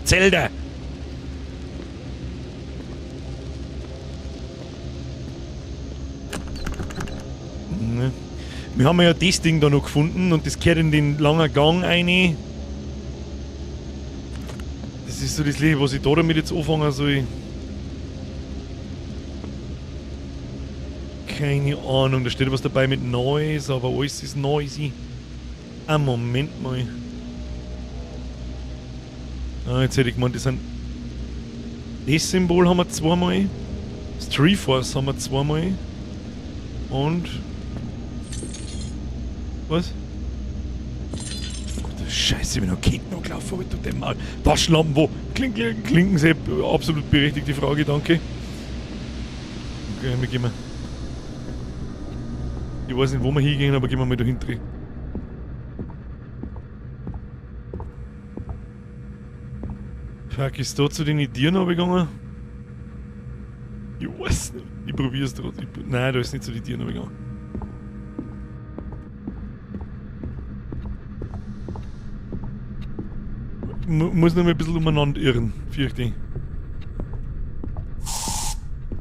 Zelda! Ne. Wir haben ja das Ding da noch gefunden und das kehrt in den langen Gang rein. Das ist so das Leben, was ich da damit jetzt anfangen soll. Keine Ahnung, da steht was dabei mit Noise, aber alles ist noisy. Ah, Moment mal. Ah, jetzt hätte ich gemeint, das sind... Das Symbol haben wir zweimal. Das Triforce haben wir zweimal. Und... Was? Oh, Scheiße, ich bin noch Ketten angelaufen, Alter, dem Maul. Taschenlampen, wo? Klinken, absolut berechtigte Frage, danke. Okay, wir gehen mal. Ich weiß nicht, wo wir hingehen, aber gehen wir mal da hinten. Fuck, ist da zu den Tieren runtergegangen? Ich weiß nicht. Ich probier's trotzdem. Nein, da ist nicht zu den Tieren runtergegangen. Muss noch mal ein bisschen umeinander irren, fürchte ich.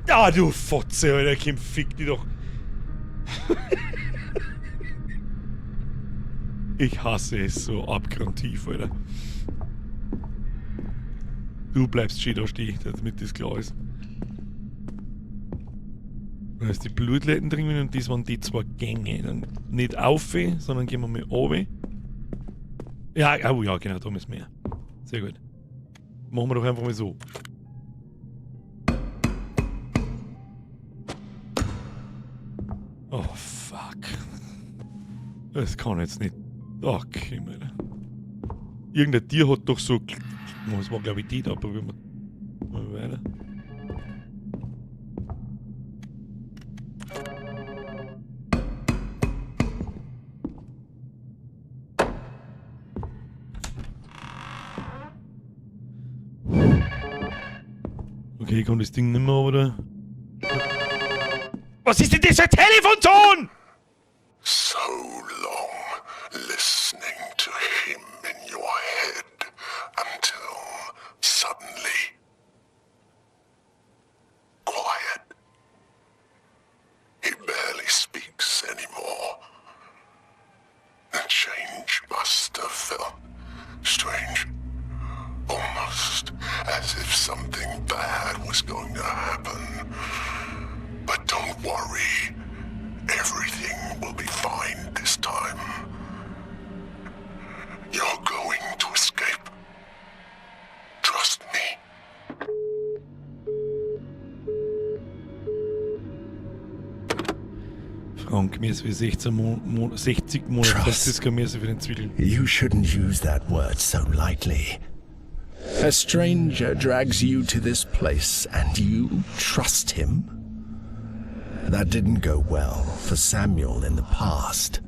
Ah, du Fotze, Alter, komm, fick dich doch. Ich hasse es so abgrundtief, Alter. Du bleibst schön da stehen, damit das klar ist. Da ist die Blutleiten drin und das waren die zwei Gänge. Dann nicht auf, sondern gehen wir mal runter. Ja, oh ja, genau, da müssen wir her. Sehr gut. Machen wir doch einfach mal so. Oh, fuck. Das kann jetzt nicht. Okay, Alter. Irgendein Tier hat doch so... Das war, glaube ich, die da. Probieren wir mal weiter. Okay, kommt das Ding nimmer, oder? Was ist denn das für ein Telefonton? So long listening to him in your head until suddenly quiet. He barely speaks anymore. The change must have felt strange. Almost as if something bad was going to happen. But don't worry. Everything will be fine this time. You're going to escape. Trust me. Frank, mir ist für 60 Monate. Franziska, mir ist für den Zwiebeln. You shouldn't use that word so lightly. A stranger drags you to this place and you trust him? That didn't go well for Samuel in the past.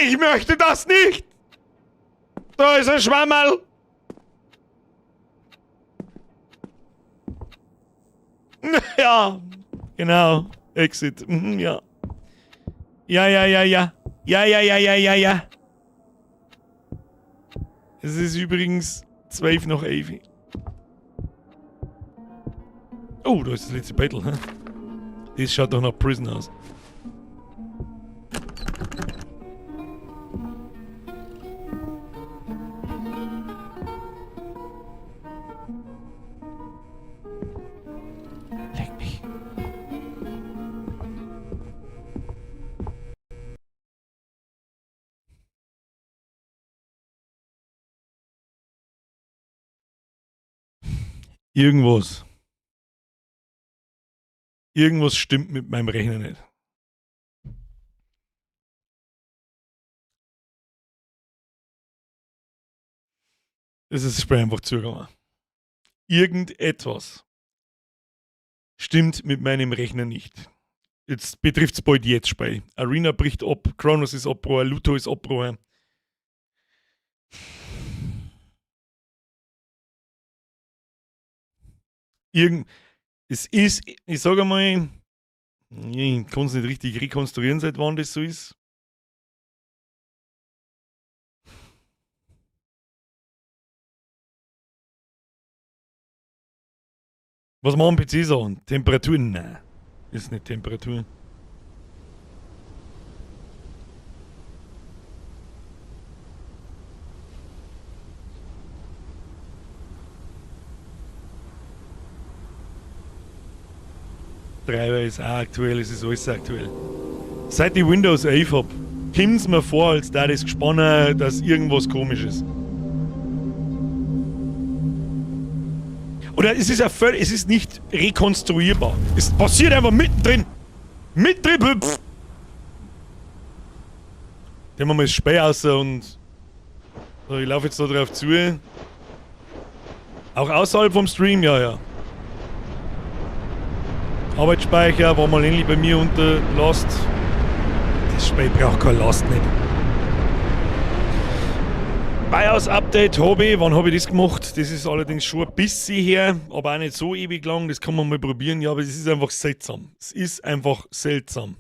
Ich möchte das nicht! Da ist ein Schwammerl! Ja, genau. Exit. Mhm, ja. Ja, ja, ja, ja. Ja, ja, ja, ja, ja, ja. Es ist übrigens 12 nach 11. Oh, da ist das letzte Battle, hä? Das schaut doch nach Prison aus. Leck mich. Irgendwas. Irgendwas stimmt mit meinem Rechner nicht. Es ist Spray einfach zugegangen. Irgendetwas stimmt mit meinem Rechner nicht. Jetzt betrifft's bald jetzt Spiel. Arena bricht ab, Kronos ist abbrochen, Luto ist abbrochen. Es ist, ich sag einmal, ich kann's nicht richtig rekonstruieren, seit wann das so ist. Was machen P C an? Temperatur? Nein. Ist nicht Temperatur. Treiber ist auch aktuell, es ist alles aktuell. Seit ich Windows 11 hab, kommt's mir vor, als da das gesponnen, dass irgendwas komisch ist. Oder es ist ja völlig, es ist nicht rekonstruierbar. Es passiert einfach mittendrin. Mittendrin. Pff. Nehmen wir mal das Spiel raus und so, ich laufe jetzt da drauf zu. Auch außerhalb vom Stream, ja, ja. Arbeitsspeicher war mal ähnlich bei mir unter Last. Das Spiel braucht keine Last nicht. BIOS-Update hab ich. Wann hab ich das gemacht? Das ist allerdings schon ein bisschen her, aber auch nicht so ewig lang. Das kann man mal probieren. Ja, aber es ist einfach seltsam. Es ist einfach seltsam.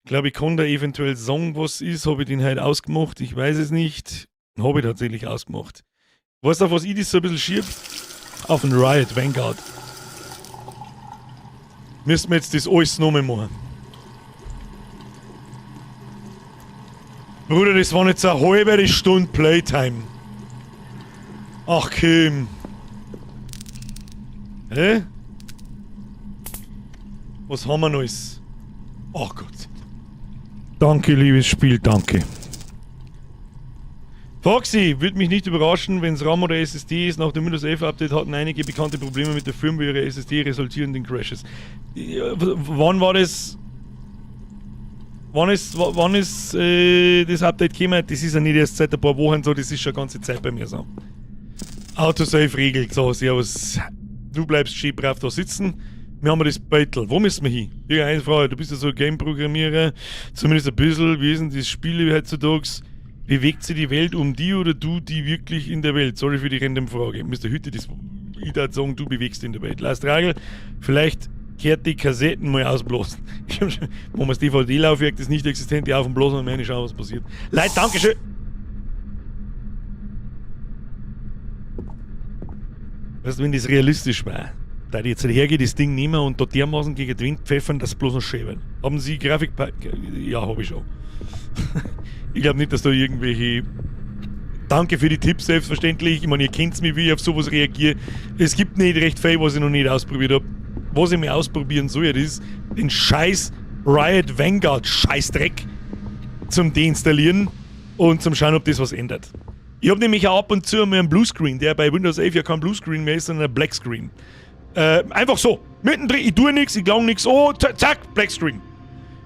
Ich glaube, ich kann da eventuell sagen, was ist. Hab ich den halt ausgemacht? Ich weiß es nicht. Hab ich tatsächlich ausgemacht. Weißt du, auf was ich das so ein bisschen schieb? Auf den Riot Vanguard. Müssen wir jetzt das alles nochmal machen. Bruder, das war jetzt eine halbe Stunde Playtime. Ach, Kim. Hä? Was haben wir noch alles? Ach Gott. Danke, liebes Spiel, danke. Foxy, würde mich nicht überraschen, wenn's RAM oder SSD ist. Nach dem Windows 11 Update hatten einige bekannte Probleme mit der Firmware ihrer SSD resultierenden Crashes. Ja, wann war das? Wann ist das Update gekommen? Das ist ja nicht erst seit ein paar Wochen so, das ist schon eine ganze Zeit bei mir so. Autosave regelt, so, servus. Du bleibst schön brav da sitzen. Wir haben das Beutel. Wo müssen wir hin? Irgendeine Frage, du bist ja so ein Game-Programmierer, zumindest ein bisschen. Wie ist denn das Spiel heutzutage? Bewegt sich die Welt um die oder du die wirklich in der Welt? Sorry für die random Frage. Mister Hütte, das, ich würde sagen, du bewegst in der Welt. Lars Dragel, vielleicht kehrt die Kassetten mal ausblasen. Ich hab schon, wo man das D V D-Laufwerk, das nicht existent, die auf und blasen und meine schauen, was passiert. Leute, Dankeschön! Weißt du, wenn das realistisch war, da ich jetzt hergehe, das Ding nehmen und da dermaßen gegen den Wind pfeffern, dass es bloß noch schön wird. Haben Sie Grafik... Ja, hab ich schon. Ich glaub nicht, dass da irgendwelche... Danke für die Tipps, selbstverständlich. Ich meine, ihr kennt's mich, wie ich auf sowas reagiere. Es gibt nicht recht viel, was ich noch nicht ausprobiert hab. Was ich mir ausprobieren soll, das ist den scheiß Riot Vanguard Scheißdreck zum Deinstallieren und zum Schauen, ob das was ändert. Ich hab nämlich auch ab und zu mal einen Bluescreen, der bei Windows 11 ja kein Bluescreen mehr ist, sondern ein Blackscreen. Einfach so, mittendrin, ich tue nix, ich klang nix, oh, zack, Blackscreen.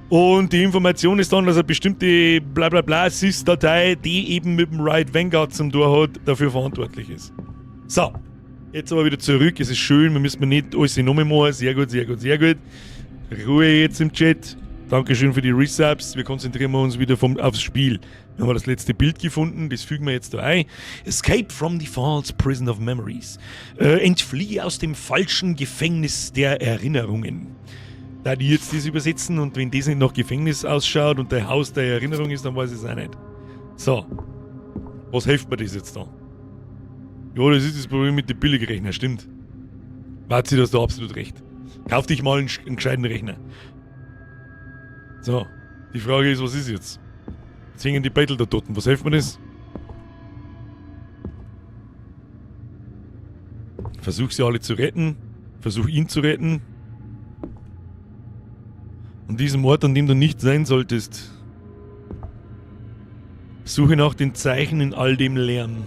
Und die Information ist dann, dass eine bestimmte Blablabla Sys-Datei, die eben mit dem Riot Vanguard zum Tor hat, dafür verantwortlich ist. So, jetzt aber wieder zurück, es ist schön, wir müssen nicht alles nochmal machen, sehr gut, sehr gut, sehr gut. Ruhe jetzt im Chat. Dankeschön für die Resubs. Wir konzentrieren uns wieder aufs Spiel. Wir haben das letzte Bild gefunden, das fügen wir jetzt da ein. Escape from the False Prison of Memories. Entfliehe aus dem falschen Gefängnis der Erinnerungen. Da die jetzt das übersetzen und wenn das nicht nach Gefängnis ausschaut und der Haus der Erinnerung ist, dann weiß ich es auch nicht. So. Was hilft mir das jetzt da? Ja, das ist das Problem mit dem Billigrechner, stimmt. Wazi, du hast da absolut recht. Kauf dich mal einen gescheiten Rechner. So, die Frage ist, was ist jetzt? Jetzt hängen die Bettel da dort. Was hilft mir das? Versuch sie alle zu retten. Versuch ihn zu retten. An diesem Ort, an dem du nicht sein solltest. Suche nach den Zeichen in all dem Lärm.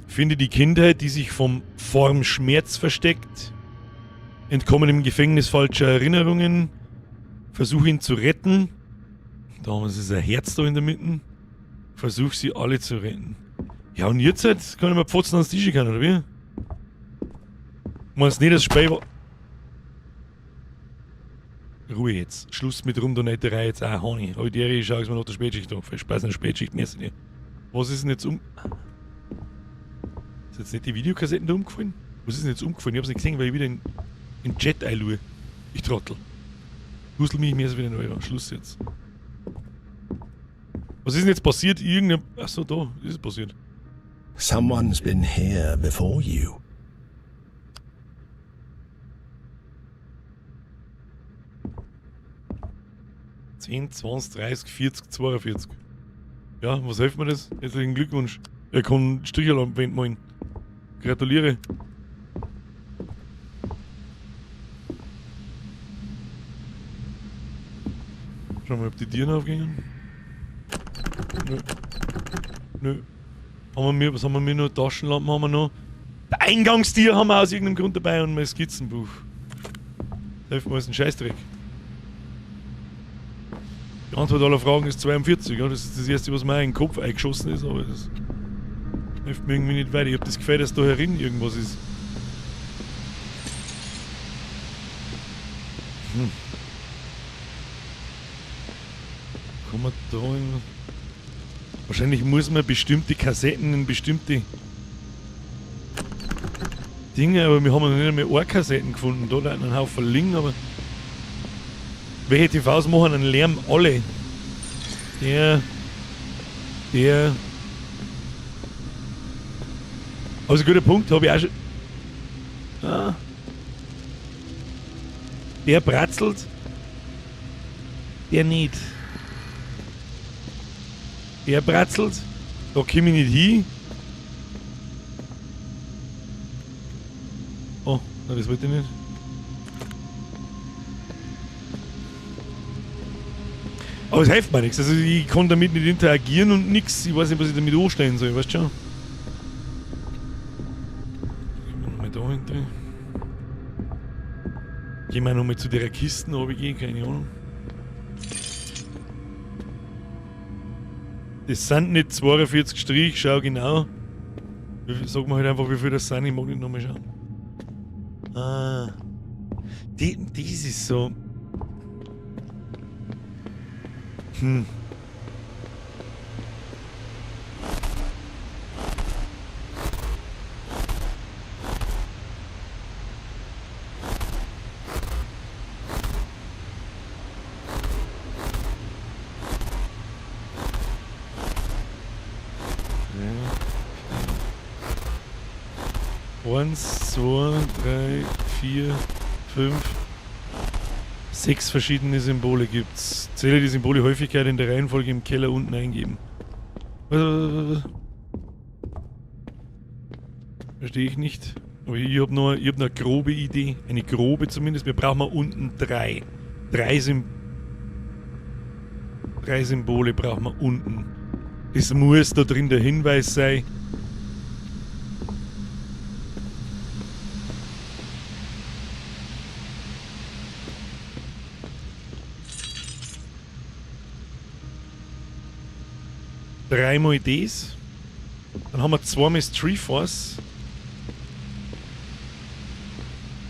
Finde die Kindheit, die sich vom Form Schmerz versteckt. Entkommen im Gefängnis falscher Erinnerungen. Versuch ihn zu retten. Da haben wir ein Herz da in der Mitte. Versuch sie alle zu retten. Ja, und jetzt halt, kann ich mir Pfotzen ans Tisch können, oder wie? Meinst nicht, das Spiel war. Ruhe jetzt. Schluss mit Rumdonetterei jetzt auch, Honey. Heute ich schau es mir nach der Spätschicht an. Viel Spaß in der Spätschicht, merci dir. Was ist denn jetzt um. Ist jetzt nicht die Videokassetten da umgefallen? Was ist denn jetzt umgefallen? Ich hab's nicht gesehen, weil ich wieder in den Chat einschaue. Ich Trottel. Husel mich mir wieder neu an. Schluss jetzt. Was ist denn jetzt passiert? Irgendein. Achso, da ist es passiert. Someone's been here before you. 10, 20, 30, 40, 42. Ja, was hilft mir das? Herzlichen Glückwunsch. Er kann Stricherl am Wand malen. Gratuliere. Schauen wir mal, ob die Türen aufgehen. Nö. Nö. Haben wir, was haben wir noch? Taschenlampen haben wir noch. Der Eingangstier haben wir aus irgendeinem Grund dabei und mein Skizzenbuch. Da hilft mir jetzt ein Scheißdreck. Die Antwort aller Fragen ist 42, ja? Das ist das erste, was mir in den Kopf eingeschossen ist, aber das hilft mir irgendwie nicht weiter. Ich hab das Gefühl, dass da herin irgendwas ist. Kann man da irgendwas? Wahrscheinlich muss man bestimmte Kassetten in bestimmte Dinge, aber wir haben noch nicht einmal Ohrkassetten gefunden. Da einen Haufen liegen, aber welche T Vs machen einen Lärm? Alle. Der. Der. Also guter Punkt, hab ich auch schon. Ah. Der bratzelt. Der nicht. Der bratzelt. Da komm ich nicht hin. Oh, nein, das wollte ich nicht. Aber es hilft mir nichts. Also ich kann damit nicht interagieren und nix. Ich weiß nicht, was ich damit anstellen soll, weißt du schon? Gehen wir nochmal da hinten. Gehen wir nochmal zu der Kiste runtergehen, keine Ahnung. Das sind nicht 42 Strich, schau genau. Sag mir halt einfach, wie viel das sind, ich mag nicht nochmal schauen. Ah. Das ist so. 1, 2, 3, 4, 5, 6 verschiedene Symbole gibt's. Zähle die Symbole Häufigkeit in der Reihenfolge im Keller unten eingeben. Was? Verstehe ich nicht. Aber ich hab noch eine grobe Idee. Eine grobe zumindest. Wir brauchen mal unten 3. 3 Symbole brauchen wir unten. Das muss da drin der Hinweis sein. Dreimal das. Dann haben wir zweimal das Triforce.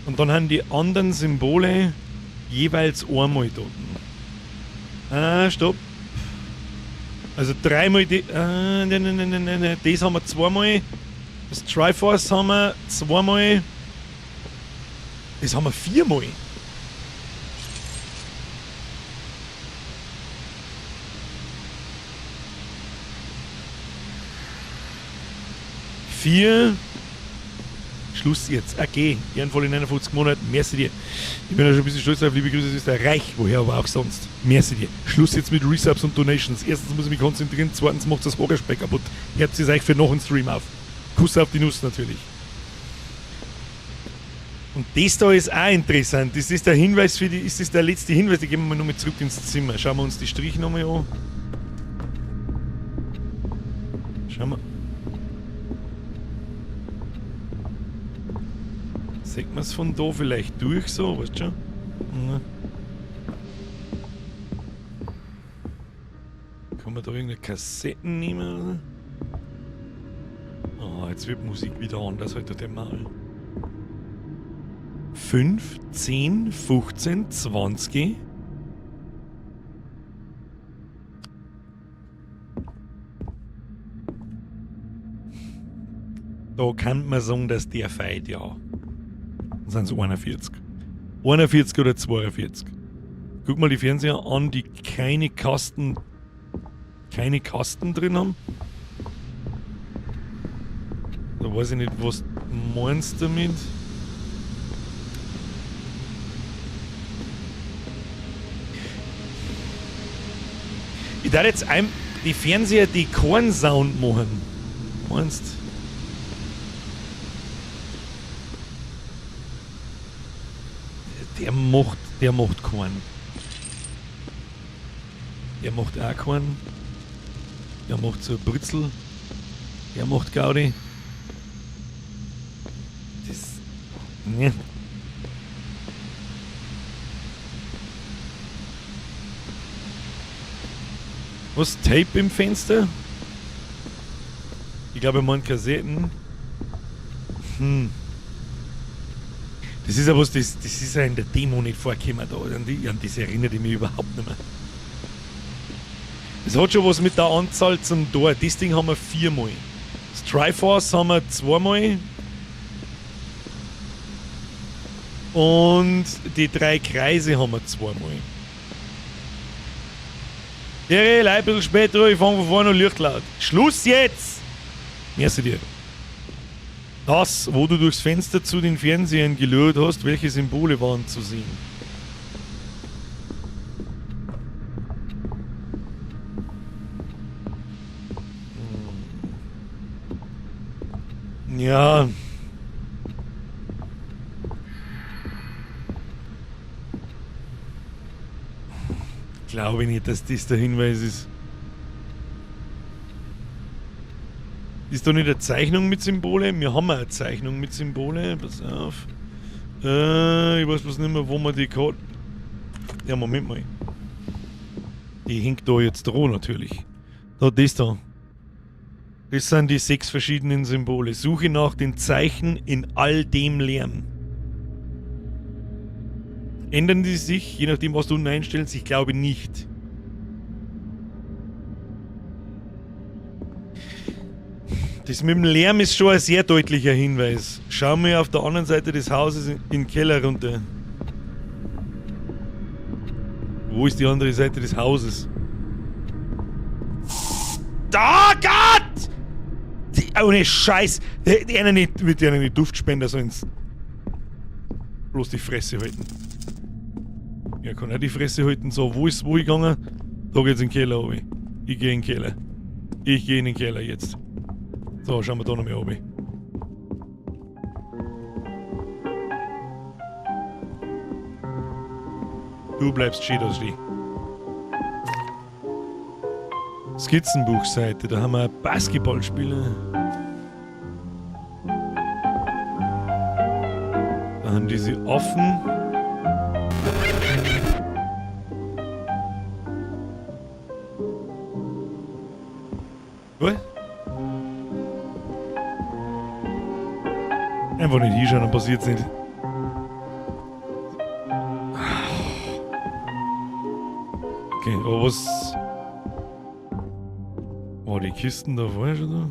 Und dann haben die anderen Symbole jeweils einmal dort. Ah, stopp. Also dreimal die. Nein, nein, nein, nein, nein, nein. Das haben wir zweimal. Das Triforce haben wir zweimal. Das haben wir viermal. Vier. Schluss jetzt. Okay, ehrenvoll in 51 Monaten. Merci dir. Ich bin ja schon ein bisschen stolz drauf. Liebe Grüße, es ist der Reich, woher aber auch sonst. Merci dir. Schluss jetzt mit Resubs und Donations. Erstens muss ich mich konzentrieren, zweitens macht das Horrorspeck kaputt. Herz ist euch für noch einen Stream auf. Kuss auf die Nuss natürlich. Und das da ist auch interessant. Das ist der Hinweis für die, ist das der letzte Hinweis? Da gehen wir mal nochmal zurück ins Zimmer. Schauen wir uns die Striche nochmal an. Schauen wir. Sieht man's von da vielleicht durch so, weißt du schon? Ja. Kann man da irgendeine Kassetten nehmen oder? Oh, jetzt wird Musik wieder anders, halt der Mal. 5, 10, 15, 20. Da kann man sagen, dass der feit, ja. Dann sind's 41. 41 oder 42. Guck mal die Fernseher an, die keine Kasten drin haben. Da weiß ich nicht, was meinst du damit? Ich darf jetzt die Fernseher, die keinen Sound machen. Meinst? Der macht keinen. Der macht auch keinen. Der macht so ein Britzel. Der macht Gaudi. Das. Ne. Was? Tape im Fenster? Ich glaube, er meint Kassetten. Das ist ja was, das ist ja in der Demo nicht vorgekommen da. An das erinnere ich mich überhaupt nicht mehr. Es hat schon was mit der Anzahl zum Tor. Das Ding haben wir viermal. Das Triforce haben wir zweimal. Und die drei Kreise haben wir zweimal. Irre, ein bisschen später, ich fang von vorne an Licht laut. Schluss jetzt! Merci dir. Das, wo du durchs Fenster zu den Fernsehern gelurrt hast, welche Symbole waren zu sehen? Ja. Glaube ich nicht, dass das der Hinweis ist. Ist da nicht eine Zeichnung mit Symbole? Wir haben eine Zeichnung mit Symbole. Pass auf. Ich weiß bloß nicht mehr, wo man die hat. Ja, Moment mal. Die hängt da jetzt dran natürlich. Da, das da. Das sind die 6 verschiedenen Symbole. Suche nach den Zeichen in all dem Lärm. Ändern die sich, je nachdem, was du unten einstellst? Ich glaube nicht. Das mit dem Lärm ist schon ein sehr deutlicher Hinweis. Schau mal auf der anderen Seite des Hauses in den Keller runter. Wo ist die andere Seite des Hauses? Da, Gott! Die, oh ne Scheiß! Die, die einer nicht, mit der nicht Duftspender so ins. Bloß die Fresse halten. Ja, kann auch die Fresse halten. So, wo ist wo gegangen? Da geht's in den Keller runter. Ich geh in den Keller. Ich geh in den Keller jetzt. So, schauen wir da noch mal runter. Du bleibst schön da stehen. Skizzenbuchseite, da haben wir Basketballspieler. Da haben diese offen. Was? Einfach nicht hinschauen, dann passiert's nicht. Okay, aber was... War die Kisten da vorher schon da?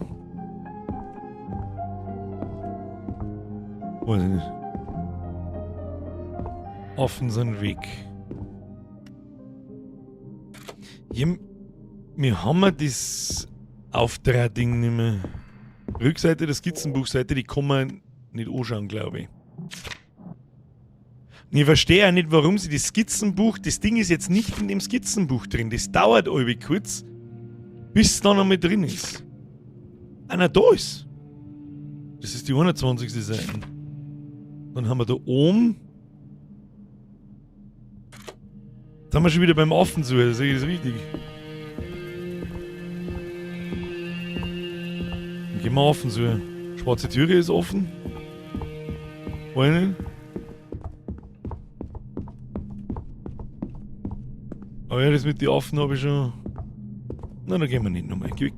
Weiß ich nicht. Offen sind Weg. Hier, wir haben ja das Auftrag-Ding nicht mehr. Rückseite der Skizzenbuchseite, die kann man nicht anschauen, glaube ich. Und ich verstehe auch nicht, warum sie das Skizzenbuch, das Ding ist jetzt nicht in dem Skizzenbuch drin. Das dauert irgendwie kurz, bis es dann einmal drin ist. Einer da ist. Das ist die 21. Seite. Dann haben wir da oben. Jetzt sind wir schon wieder beim Affen zu, sehe ich das richtig? Dann gehen wir Affen zu. Schwarze Türe ist offen. Weiß nicht. Aber ja, das mit den Affen habe ich schon. Na, da gehen wir nicht nochmal. Geh weg.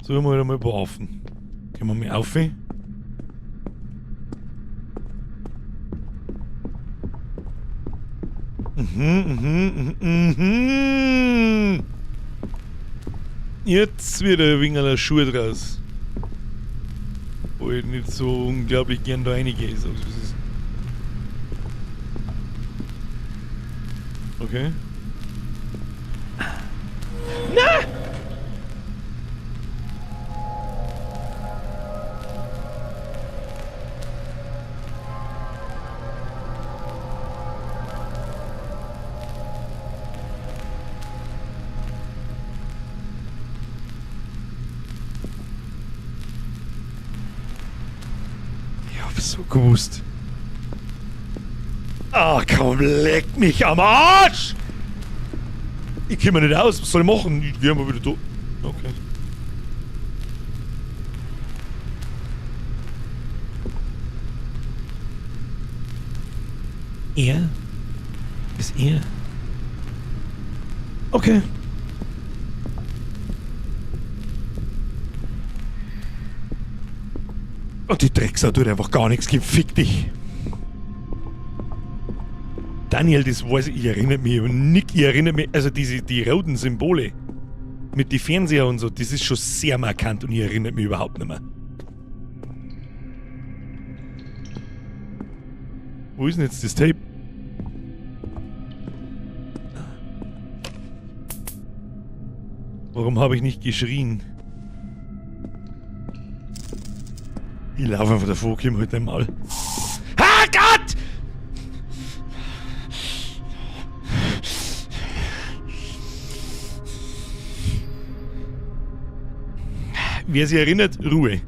So, wir halt einmal ein paar Affen. Gehen wir mal auf. Jetzt wird ein wenig ein Schuh draus. Wo ich nicht so unglaublich gern da reingehe, sag's wie es ist. Okay. Na! Ich hab's so gewusst. Ach komm, leck mich am Arsch! Ich komm mir nicht aus, was soll ich machen? Ich geh mal wieder da. Okay. Er? Ist er? Okay. Und die Drecksau tut einfach gar nichts, gib fick dich. Daniel, das weiß ich, ich erinnere mich, Nick, ich erinnere mich, also die roten Symbole mit den Fernseher und so, das ist schon sehr markant und ich erinnere mich überhaupt nicht mehr. Wo ist denn jetzt das Tape? Warum habe ich nicht geschrien? Ich laufe einfach davor, komm halt einmal. Ah Gott! Wer sich erinnert, Ruhe.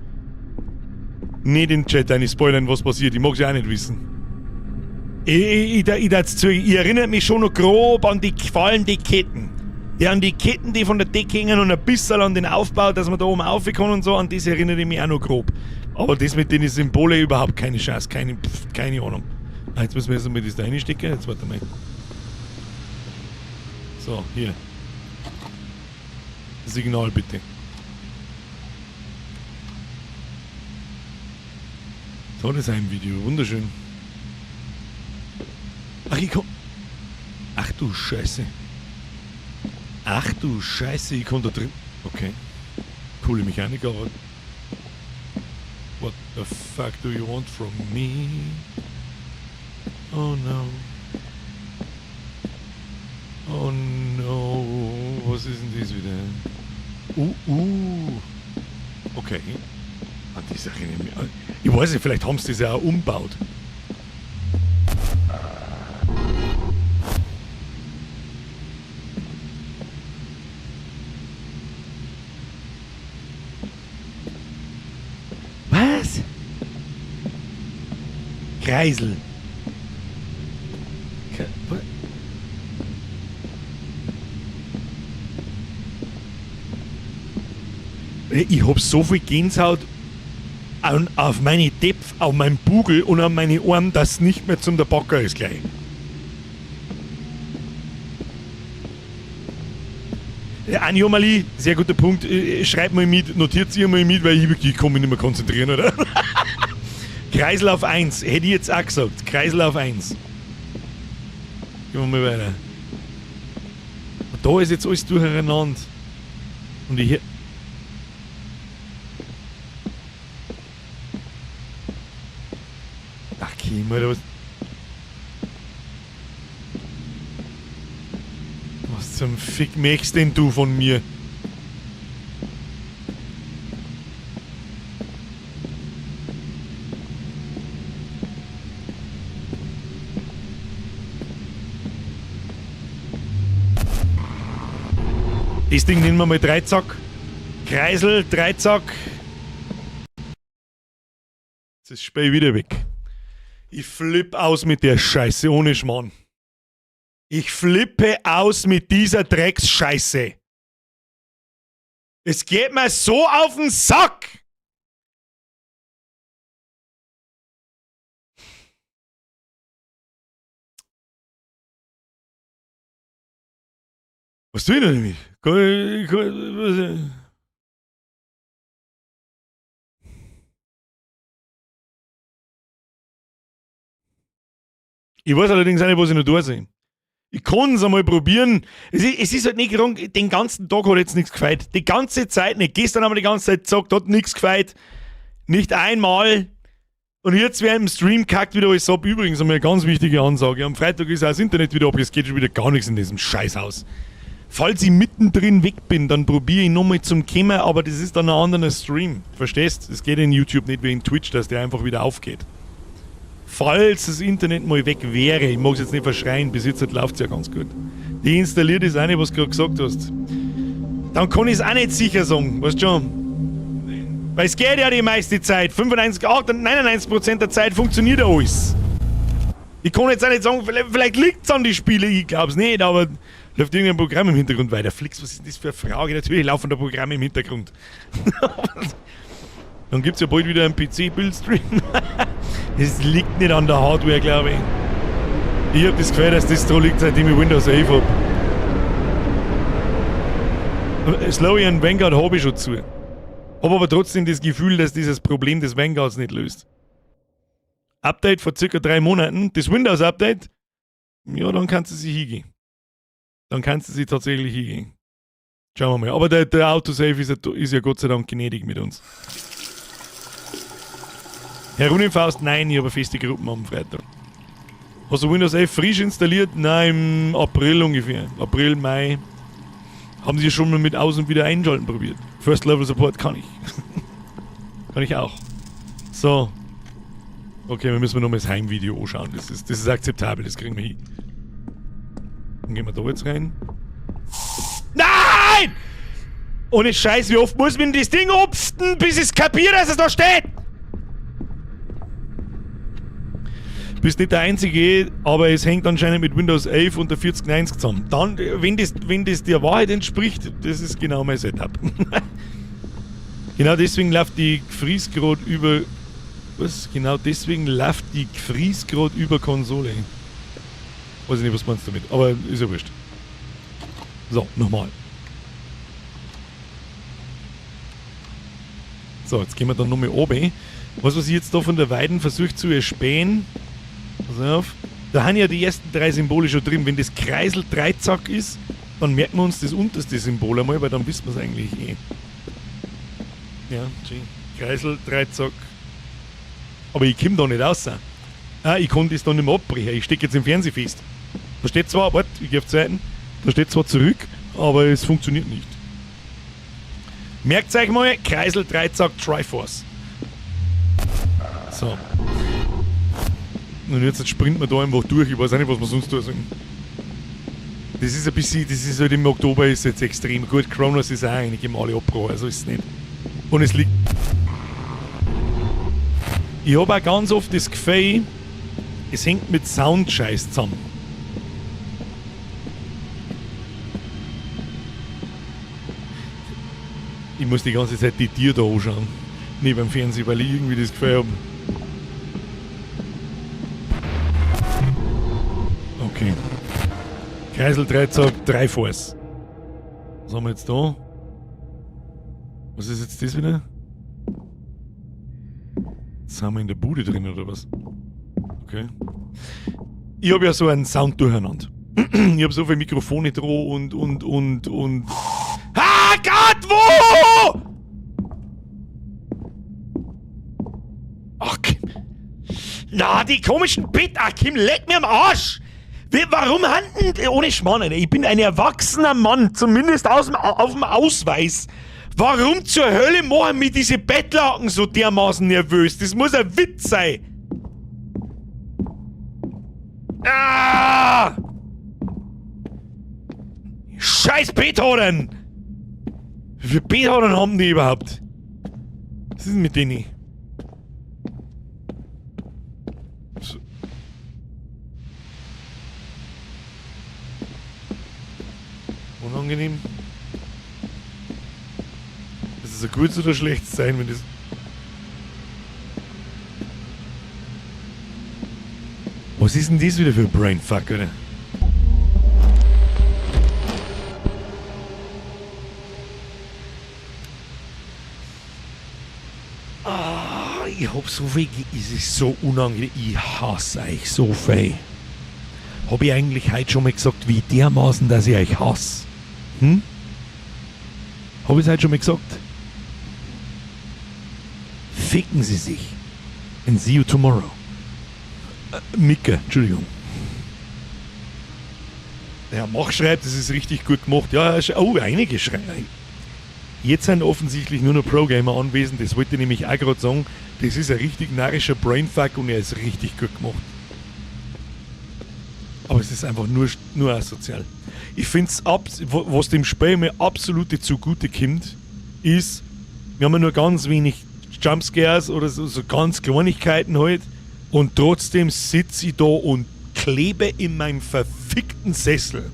Nicht in den Chat rein spoilern, was passiert. Ich mag's ja auch nicht wissen. Ich erinnere mich schon noch grob an die fallenden Ketten. Ja, an die Ketten, die von der Decke hängen und ein bisschen an den Aufbau, dass man da oben rauf kann und so, an das erinnere ich mich auch noch grob. Aber das mit den Symbolen überhaupt keine Chance, keine Ahnung. Ah, jetzt müssen wir erst einmal das da reinstecken. Jetzt warte mal. So, hier. Signal bitte. So, das ist ein Video. Wunderschön. Ach, ich komm. Ach du Scheiße. Ach du Scheiße, ich komm da drin. Okay. Coole Mechanik, aber. What the fuck do you want from me? Oh no. Oh no. Was ist denn das wieder? Okay. An die Sache nehme ich an. Ich weiß nicht, vielleicht haben sie das ja auch umgebaut. Was? Kreisel. Ich hab so viel Gänsehaut auf meine Depf, auf meinen Bugel und an meine Arme, dass es nicht mehr zum der Backer ist gleich. Anjomali, sehr guter Punkt. Schreibt mal mit, notiert ihr mal mit, weil ich wirklich kann mich nicht mehr konzentrieren, oder? Kreisel auf 1, hätte ich jetzt auch gesagt. Kreisel auf 1. Gehen wir mal weiter. Und da ist jetzt alles durcheinander. Und ich hier. Ach, Kim, Alter, was. Was zum Fick möchtest denn du von mir? Das Ding nennen wir mal Dreizack. Kreisel, Dreizack. Jetzt ist das Spiel wieder weg. Ich flipp aus mit der Scheiße, ohne Schmarrn. Ich flippe aus mit dieser Drecksscheiße. Es geht mir so auf den Sack! Was tue ich denn damit? Ich weiß allerdings auch nicht, was ich noch tun soll. Ich kann es einmal probieren. Es ist halt nicht gerungen, den ganzen Tag hat jetzt nichts gefeit. Die ganze Zeit nicht. Gestern haben wir die ganze Zeit gesagt, hat nichts gefeit. Nicht einmal. Und jetzt während dem Stream kackt wieder alles ab. Übrigens einmal eine ganz wichtige Ansage. Am Freitag ist auch das Internet wieder ab. Es geht schon wieder gar nichts in diesem Scheißhaus. Falls ich mittendrin weg bin, dann probiere ich nochmal zum Kommen, aber das ist dann ein anderer Stream. Verstehst? Es geht in YouTube nicht wie in Twitch, dass der einfach wieder aufgeht. Falls das Internet mal weg wäre, ich mag's jetzt nicht verschreien, bis jetzt läuft's ja ganz gut. Die installiert ist auch nicht, was du gerade gesagt hast. Dann kann ich's auch nicht sicher sagen, weißt du schon? Weil es geht ja die meiste Zeit. 95, 98, 99% der Zeit funktioniert ja alles. Ich kann jetzt auch nicht sagen, vielleicht liegt's an die Spiele, ich glaub's nicht, aber läuft irgendein Programm im Hintergrund weiter. Flix, was ist denn das für eine Frage? Natürlich laufen da Programme im Hintergrund. Dann gibt's ja bald wieder einen P C-Build-Stream. Es liegt nicht an der Hardware, glaub ich. Ich hab das Gefühl, dass das da liegt, seitdem ich Windows 11 hab. Slowey und Vanguard hab ich schon zu. Hab aber trotzdem das Gefühl, dass dieses Problem des Vanguards nicht löst. Update vor circa 3 Monaten, das Windows-Update, ja, dann kannst du sie hingehen. Dann kannst du sie tatsächlich hingehen. Schauen wir mal. Aber der Autosave ist ja Gott sei Dank gnädig mit uns. Herr Runenfaust, nein, ich habe eine feste Gruppe am Freitag. Hast du Windows 11 frisch installiert? Nein, im April ungefähr. April, Mai. Haben sie schon mal mit Aus- und wieder einschalten probiert. First Level Support kann ich. Kann ich auch. So. Okay, wir müssen nochmal das Heimvideo anschauen. Das ist akzeptabel, das kriegen wir hin. Dann gehen wir da jetzt rein. Nein! Ohne Scheiß, wie oft muss man das Ding obsten, bis es kapiert, dass es da steht? Bist nicht der Einzige, aber es hängt anscheinend mit Windows 11 und der 4090 zusammen. Dann, wenn das der Wahrheit entspricht, das ist genau mein Setup. Genau deswegen läuft die Gfries grad über... Was? Genau deswegen läuft die Gfries grad über Konsole. Weiß ich nicht, was meinst du damit, aber ist ja wurscht. So, nochmal. So, jetzt gehen wir dann nochmal oben. Was, was ich jetzt da von der Weiden versuche zu erspähen. Pass auf. Da haben ja die ersten 3 Symbole schon drin. Wenn das Kreisel Dreizack ist, dann merken wir uns das unterste Symbol einmal, weil dann wissen wir's eigentlich eh. Ja, schön. Kreisel, Dreizack. Aber ich komm da nicht raus. Ah, ich kann das da nicht mehr abbrechen. Ich steck jetzt im Fernsehen fest. Da steht zwar, warte, ich geh auf die Seiten. Da steht zwar zurück, aber es funktioniert nicht. Merkt euch mal, Kreisel, Dreizack, Triforce. So. Und jetzt springt man da einfach durch. Ich weiß auch nicht, was man sonst tun soll. Das ist ein bisschen, das ist halt im Oktober ist jetzt extrem gut. Kronos ist auch einige Male abgebrochen, also ist es nicht. Und es liegt. Ich hab auch ganz oft das Gefühl, es hängt mit Soundscheiß zusammen. Ich muss die ganze Zeit die Tiere da anschauen. Neben dem Fernsehen, weil ich irgendwie das Gefühl hab. Okay. Kreisel Dreizack, Triforce. Was haben wir jetzt da? Was ist jetzt das wieder? Jetzt sind wir in der Bude drin, oder was? Okay. Ich hab ja so einen Sound durcheinander. Ich hab so viele Mikrofone dran und. Ah Gott, wo? Ach, Kim. Na, die komischen Bit. Ach, Kim, leck mir am Arsch! Warum handen. Ohne Schmarrn, Alter. Ich bin ein erwachsener Mann, zumindest auf dem Ausweis. Warum zur Hölle machen mich diese Bettlaken so dermaßen nervös? Das muss ein Witz sein. Ah! Scheiß Beethoven! Wie viele Beethoven haben die überhaupt? Was ist denn mit denen? So. Unangenehm. Das ist ein gutes oder schlechtes Zeichen, wenn das. Was ist denn das wieder für ein Brainfuck, oder? Ah, ich hab so viel. Es ist so unangenehm. Ich hasse euch so viel. Hab ich eigentlich heute schon mal gesagt, wie dermaßen, dass ich euch hasse? Hm? Hab ich's heute schon mal gesagt? Ficken Sie sich. And see you tomorrow. Micke, Entschuldigung. Der Herr Mach schreibt, das ist richtig gut gemacht. Ja, oh, einige schreiben. Jetzt sind offensichtlich nur noch Pro-Gamer anwesend. Das wollte ich nämlich auch gerade sagen. Das ist ein richtig narrischer Brainfuck und er ist richtig gut gemacht. Aber es ist einfach nur asozial. Ich find's, was dem Spiel mir absolut zugute kommt, ist, wir haben ja nur ganz wenig Jumpscares oder so, so ganz Kleinigkeiten halt. Und trotzdem sitz ich da und klebe in meinem verfickten Sessel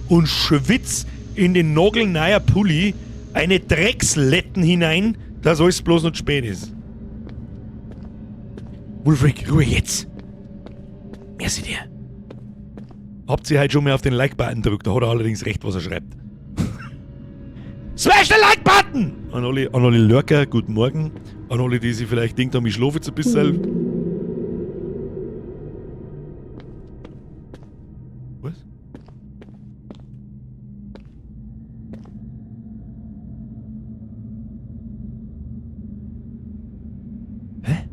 und schwitz in den nagelneuer Pulli eine Drecksletten hinein, dass alles bloß noch zu spät ist. Wulfric, Ruhe jetzt. Merci dir. Habt ihr heute schon mal auf den Like-Button gedrückt? Da hat er allerdings recht, was er schreibt. Smash the Like-Button! An alle Lurker, guten Morgen. An alle, die sich vielleicht denkt haben, ich schlafe jetzt ein bisschen. Was? Hä?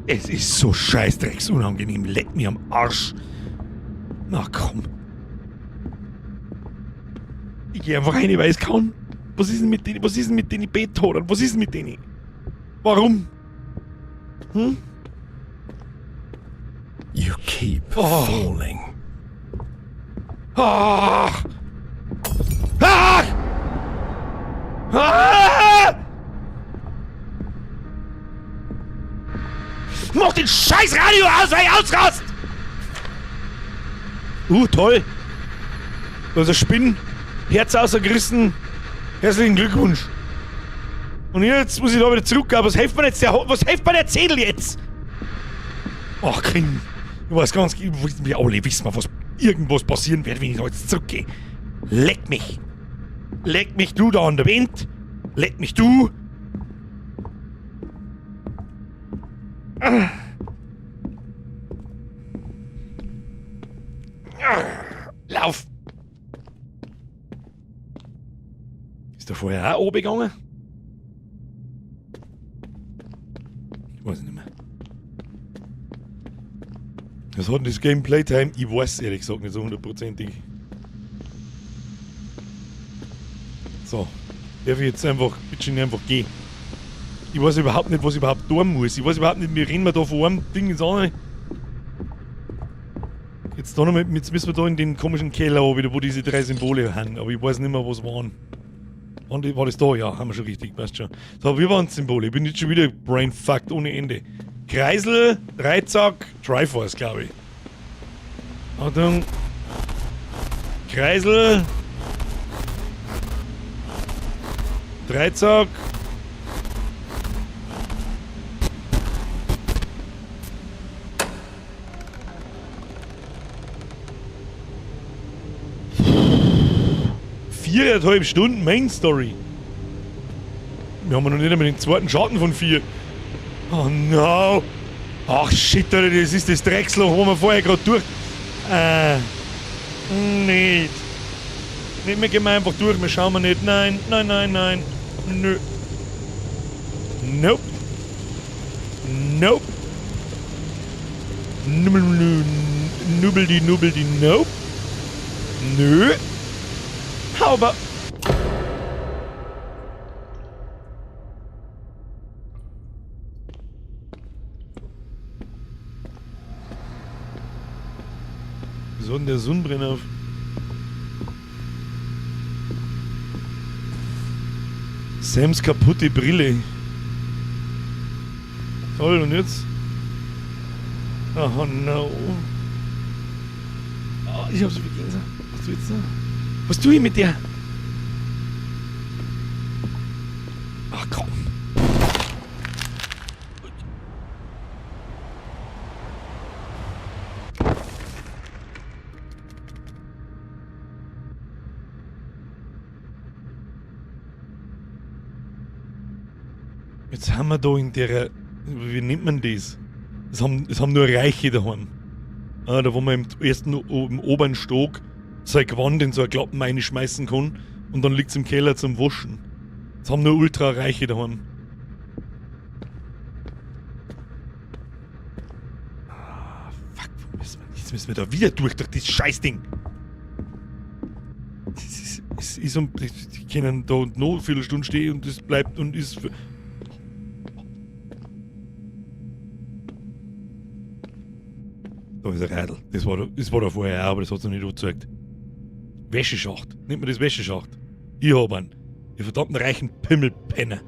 Es ist so scheißdrecksunangenehm. Leck mir am Arsch. Na komm. Ich geh einfach rein, weil ich kann. Was ist denn mit denen? Was ist denn mit denen Beethoven? Was ist denn mit denen? Warum? Hm? You keep Oh. falling. Ach! Ach! Ah! Mach den scheiß Radio aus, weil ich ausrast! Toll. Da ist ein Spinn. Herz ausgerissen. Herzlichen Glückwunsch. Und jetzt muss ich da wieder zurück. Aber was hilft mir jetzt der, was hilft mir der Zettel jetzt? Ach, Kind. Ich weiß ganz, ich weiß, wir alle wissen, was irgendwas passieren wird, wenn ich da jetzt zurückgehe. Leck mich. Leck mich du da an der Wand. Leck mich du. Ah. Lauf! Ist der vorher auch oben gegangen? Ich weiß nicht mehr. Was hat denn das Game Playtime? Ich weiß ehrlich gesagt nicht so hundertprozentig. So. Darf ich jetzt einfach, bitte schön einfach gehen? Ich weiß überhaupt nicht, was ich überhaupt tun muss. Ich weiß überhaupt nicht, wie rennen wir da von einem Ding ins andere. Jetzt, da noch mal, jetzt müssen wir da in den komischen Keller wieder, wo diese drei Symbole haben. Aber ich weiß nicht mehr, was waren. War das da? Ja, haben wir schon richtig, passt schon. So, wir waren Symbole. Ich bin jetzt schon wieder brainfucked ohne Ende. Kreisel, Dreizack, Triforce, glaube ich. Achtung. Kreisel. Dreizack. Viereinhalb Stunden Main Story. Wir haben noch nicht einmal den zweiten Schatten von 4. Oh no. Ach shit, Alter, das ist das Drecksloch, wo wir vorher gerade durch. Nicht. Nicht, wir gehen einfach durch, wir schauen wir nicht. Nein, nein, nein, nein. Nö. Nope. Nope. Nubbel die, nubbel die, nope. Nö. How about... Wieso hat denn der Sonnenbrenner auf? Sams kaputte Brille. Toll, und jetzt? Oh no. Oh, ich hab so viel Gänse. Was tue ich jetzt da? Was tue ich mit der? Ach komm. Jetzt haben wir da in der... Wie nennt man das? Das haben nur Reiche daheim. Ah, da wo man im ersten, im oberen Stock sein Gewand in so eine Klappen reinschmeißen kann und dann liegt's im Keller zum Waschen. Das haben nur Ultra-Reiche daheim. Ah, fuck, wo müssen wir? Jetzt müssen wir da wieder durch das Scheißding. Das ist, es ist um, die können da noch eine Viertelstunde stehen und das bleibt und ist für Da ist ein Radl. Das war da vorher auch, aber das hat's noch nicht angezeigt. Wäscheschacht. Nennt man das Wäscheschacht? Ich hab einen. Die verdammten reichen Pimmelpenner.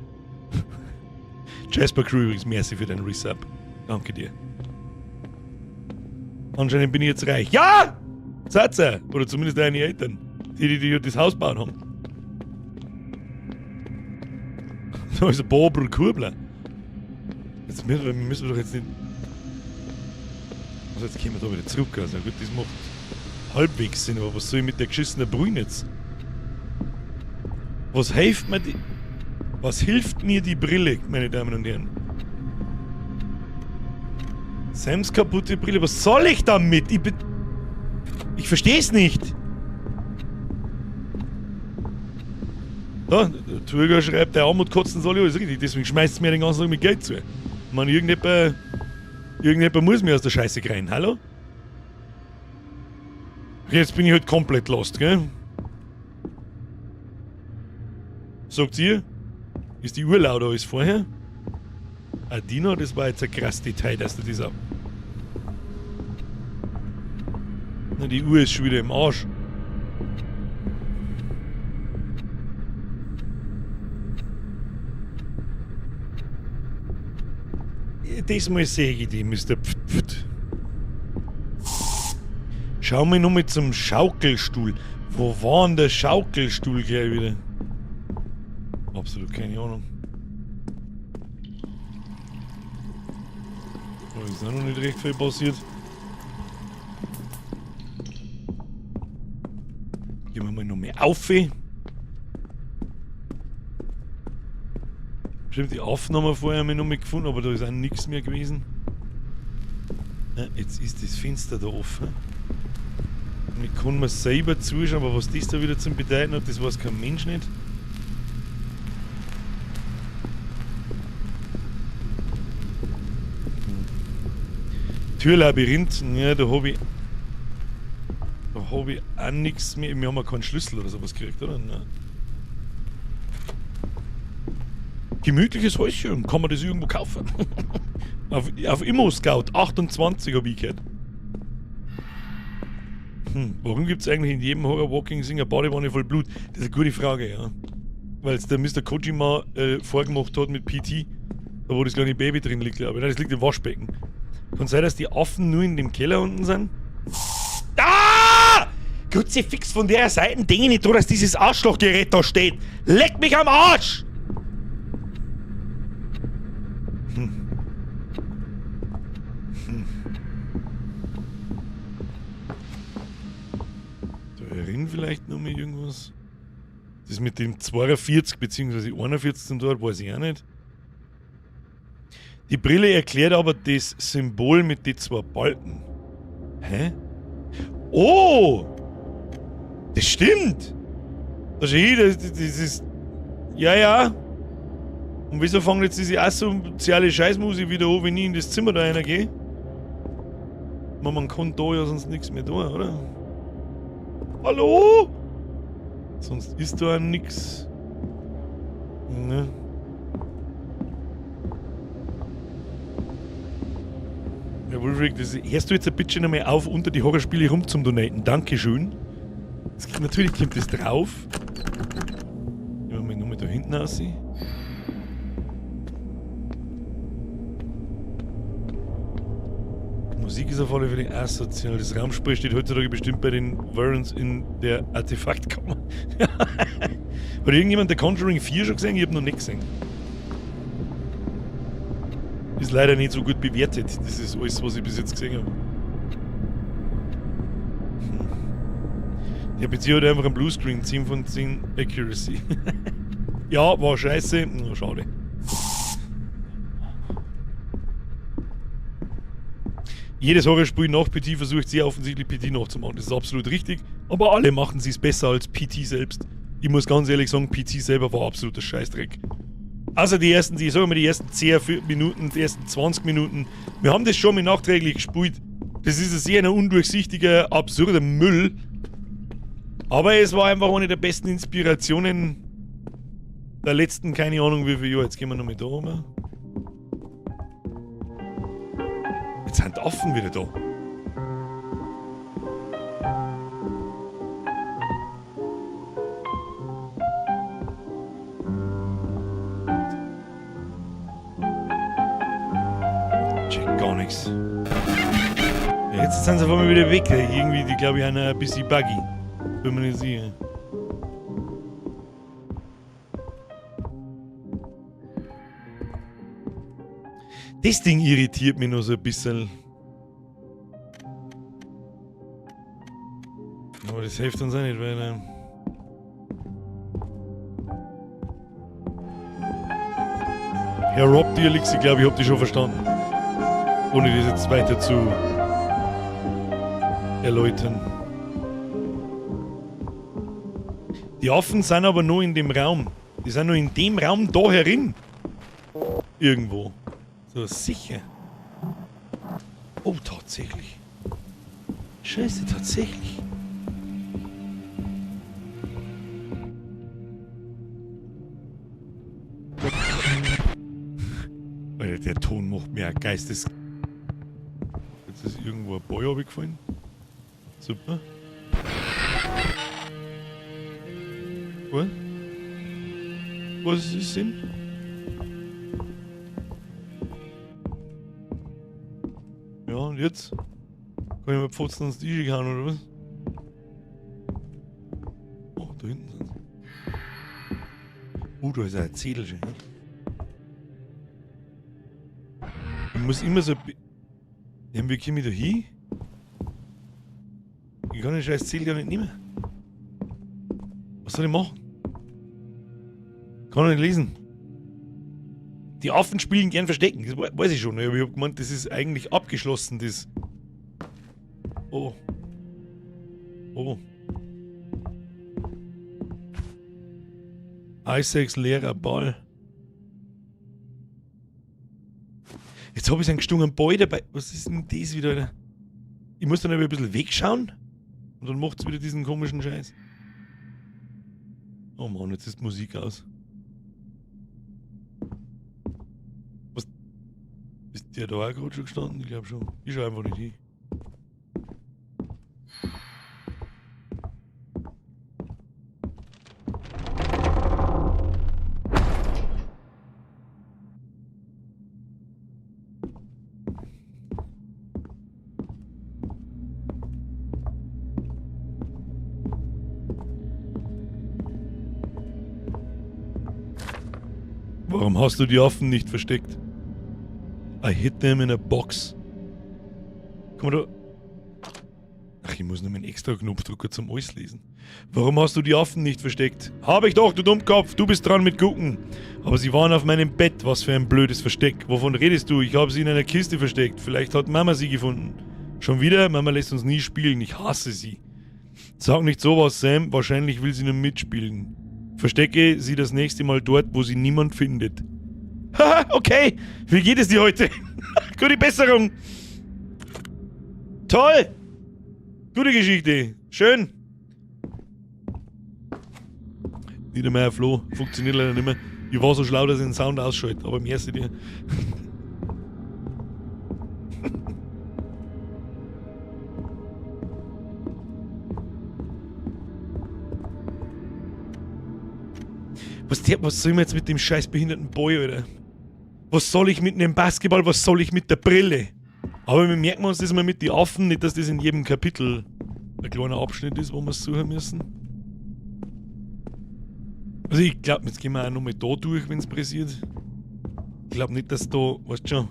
Jasper Crew übrigens, merci für deinen Resub. Danke dir. Anscheinend bin ich jetzt reich. Ja! Seid ihr? Oder zumindest deine Eltern. Die, die das Haus bauen haben. Da ist ein Bobr Kurbler. Jetzt müssen wir doch jetzt nicht... Also jetzt kommen wir da wieder zurück. Also gut, das macht halbwegs Sinn, aber was soll ich mit der geschissenen Brühe jetzt? Was hilft mir die... Was hilft mir die Brille, meine Damen und Herren? Sams kaputte Brille, was soll ich damit? Ich versteh's nicht. Da, der Thurgau schreibt, der Armut kotzen soll ja alles richtig, deswegen schmeißt's mir den ganzen Tag mit Geld zu. Ich meine, irgendjemand muss mir aus der Scheiße kriegen, hallo? Okay, jetzt bin ich halt komplett lost, gell? Sagt ihr? Ist die Uhr lauter als vorher? Adino, das war jetzt ein krasses Detail, dass du das auch. Na, die Uhr ist schon wieder im Arsch. Diesmal sehe ich die, Mister Pft. Schau mal nochmal zum Schaukelstuhl. Wo war denn der Schaukelstuhl gleich wieder? Absolut keine Ahnung. Da ist auch noch nicht recht viel passiert. Gehen wir mal noch mehr auf. Stimmt, die Aufnahme vorher haben wir noch mal gefunden, aber da ist auch nichts mehr gewesen. Ja, jetzt ist das Fenster da offen. Und ich kann mir selber zuschauen, aber was das da wieder zum Bedeuten hat, das weiß kein Mensch nicht. Türlabyrinth, ja, da hab ich auch nix mehr. Wir haben ja keinen Schlüssel oder sowas gekriegt, oder? Nein. Gemütliches Häuschen, kann man das irgendwo kaufen? Auf ImmoScout 28 hab ich gehört. Warum gibt's eigentlich in jedem Horror Walking Singer Badewanne voll Blut? Das ist eine gute Frage, ja. Weil's der Mister Kojima vorgemacht hat mit PT. Da wo das kleine Baby drin liegt, glaube ich. Nein, das liegt im Waschbecken. Kann sein, dass die Affen nur in dem Keller unten sind? Ah! Kruzifix von der Seite denke ich nicht dran, dass dieses Arschlochgerät da steht. Leck mich am Arsch! Da herin vielleicht noch mal irgendwas? Das mit dem 42 bzw. 41 zum Tor weiß ich auch nicht. Die Brille erklärt aber das Symbol mit den zwei Balken. Hä? Oh! Das stimmt! Das ist. Ja, ja. Und wieso fangen jetzt diese asoziale Scheißmusik wieder an, wenn ich in das Zimmer da reingehe? Man kann da ja sonst nichts mehr tun, oder? Hallo? Sonst ist da nix. Ne? Ja, Wolfric, das hörst du jetzt ein bisschen einmal auf, unter die Horrorspiele rum zum Donaten. Dankeschön. Das, natürlich kommt das drauf. Nehmen wir nochmal da hinten aussehen. Musik ist auf alle Fälle asozial. Das Raumspray steht heutzutage bestimmt bei den Warrens in der Artefaktkammer. Hat irgendjemand The Conjuring 4 schon gesehen? Ich hab noch nicht gesehen. Ist leider nicht so gut bewertet. Das ist alles, was ich bis jetzt gesehen habe. Der PC hat einfach einen Bluescreen. 10 von 10 Accuracy. Ja, war scheiße. Na, schade. Jedes Horrorspiel nach PT versucht sehr offensichtlich PT nachzumachen. Das ist absolut richtig. Aber alle machen sie es besser als PT selbst. Ich muss ganz ehrlich sagen, PT selber war absoluter Scheißdreck. Außer die ersten, ich sag mal, die ersten 10 Minuten, die ersten 20 Minuten. Wir haben das schon mal nachträglich gespielt. Das ist ein sehr undurchsichtiger, absurder Müll. Aber es war einfach eine der besten Inspirationen der letzten, keine Ahnung wie viele Jahre. Jetzt gehen wir nochmal da rum. Jetzt sind die Affen wieder da. Check gar nichts. Ja, jetzt sind sie auf einmal wieder weg. Irgendwie, die glaube ich, haben ein bisschen buggy. Bin mir nicht sicher. Das Ding irritiert mich noch so ein bisschen. Aber das hilft uns auch nicht weiter. Herr Rob Dierlix, ich glaube, ich hab dich schon verstanden. Ohne das jetzt weiter zu erläutern. Die Affen sind aber nur in dem Raum. Die sind nur in dem Raum da herin. Irgendwo. So, sicher. Oh, tatsächlich. Scheiße, tatsächlich. Alter, der Ton macht mir ein Geistes... Jetzt ist irgendwo ein Ball runtergefallen. Super. Was? Was ist denn? Ja, und jetzt? Kann ich mal Pfotzen ans Tisch hauen, oder was? Oh, da hinten sind sie. Oh, da ist ein Zettel schon. Ich muss immer so... Ja, wie komme ich da hin? Ich kann den scheiß Zettel ja nicht nehmen. Was soll ich machen? Kann ich nicht lesen. Die Affen spielen gern Verstecken, das weiß ich schon. Aber ich hab gemeint, das ist eigentlich abgeschlossen, das. Oh. Oh. Isaacs leerer Ball. Jetzt hab ich einen gestungenen Ball dabei. Was ist denn das wieder, Alter? Ich muss dann aber ein bisschen wegschauen. Und dann macht's wieder diesen komischen Scheiß. Oh Mann, jetzt ist die Musik aus. Was? Ist der da auch gerade schon gestanden? Ich glaub schon. Ich schau einfach nicht hin. Warum hast du die Affen nicht versteckt? I hid them in a box. Komm mal da. Ach, ich muss nur meinen extra Knopf drücken zum alles lesen. Warum hast du die Affen nicht versteckt? Hab ich doch, du Dummkopf, du bist dran mit gucken. Aber sie waren auf meinem Bett, was für ein blödes Versteck. Wovon redest du? Ich habe sie in einer Kiste versteckt. Vielleicht hat Mama sie gefunden. Schon wieder? Mama lässt uns nie spielen. Ich hasse sie. Sag nicht sowas, Sam. Wahrscheinlich will sie nur mitspielen. Verstecke sie das nächste Mal dort, wo sie niemand findet. Haha, okay. Wie geht es dir heute? Gute Besserung. Toll. Gute Geschichte. Schön. Niedermeyer Flo. Funktioniert leider nicht mehr. Ich war so schlau, dass ich den Sound ausschalte, aber mir ist dir. Was soll ich jetzt mit dem scheiß behinderten Boy, Alter? Was soll ich mit einem Basketball? Was soll ich mit der Brille? Aber wir merken uns das mal mit den Affen, nicht, dass das in jedem Kapitel ein kleiner Abschnitt ist, wo wir es suchen müssen. Also ich glaub, jetzt gehen wir auch nochmal da durch, wenn's pressiert. Ich glaub nicht, dass da, weißt du schon,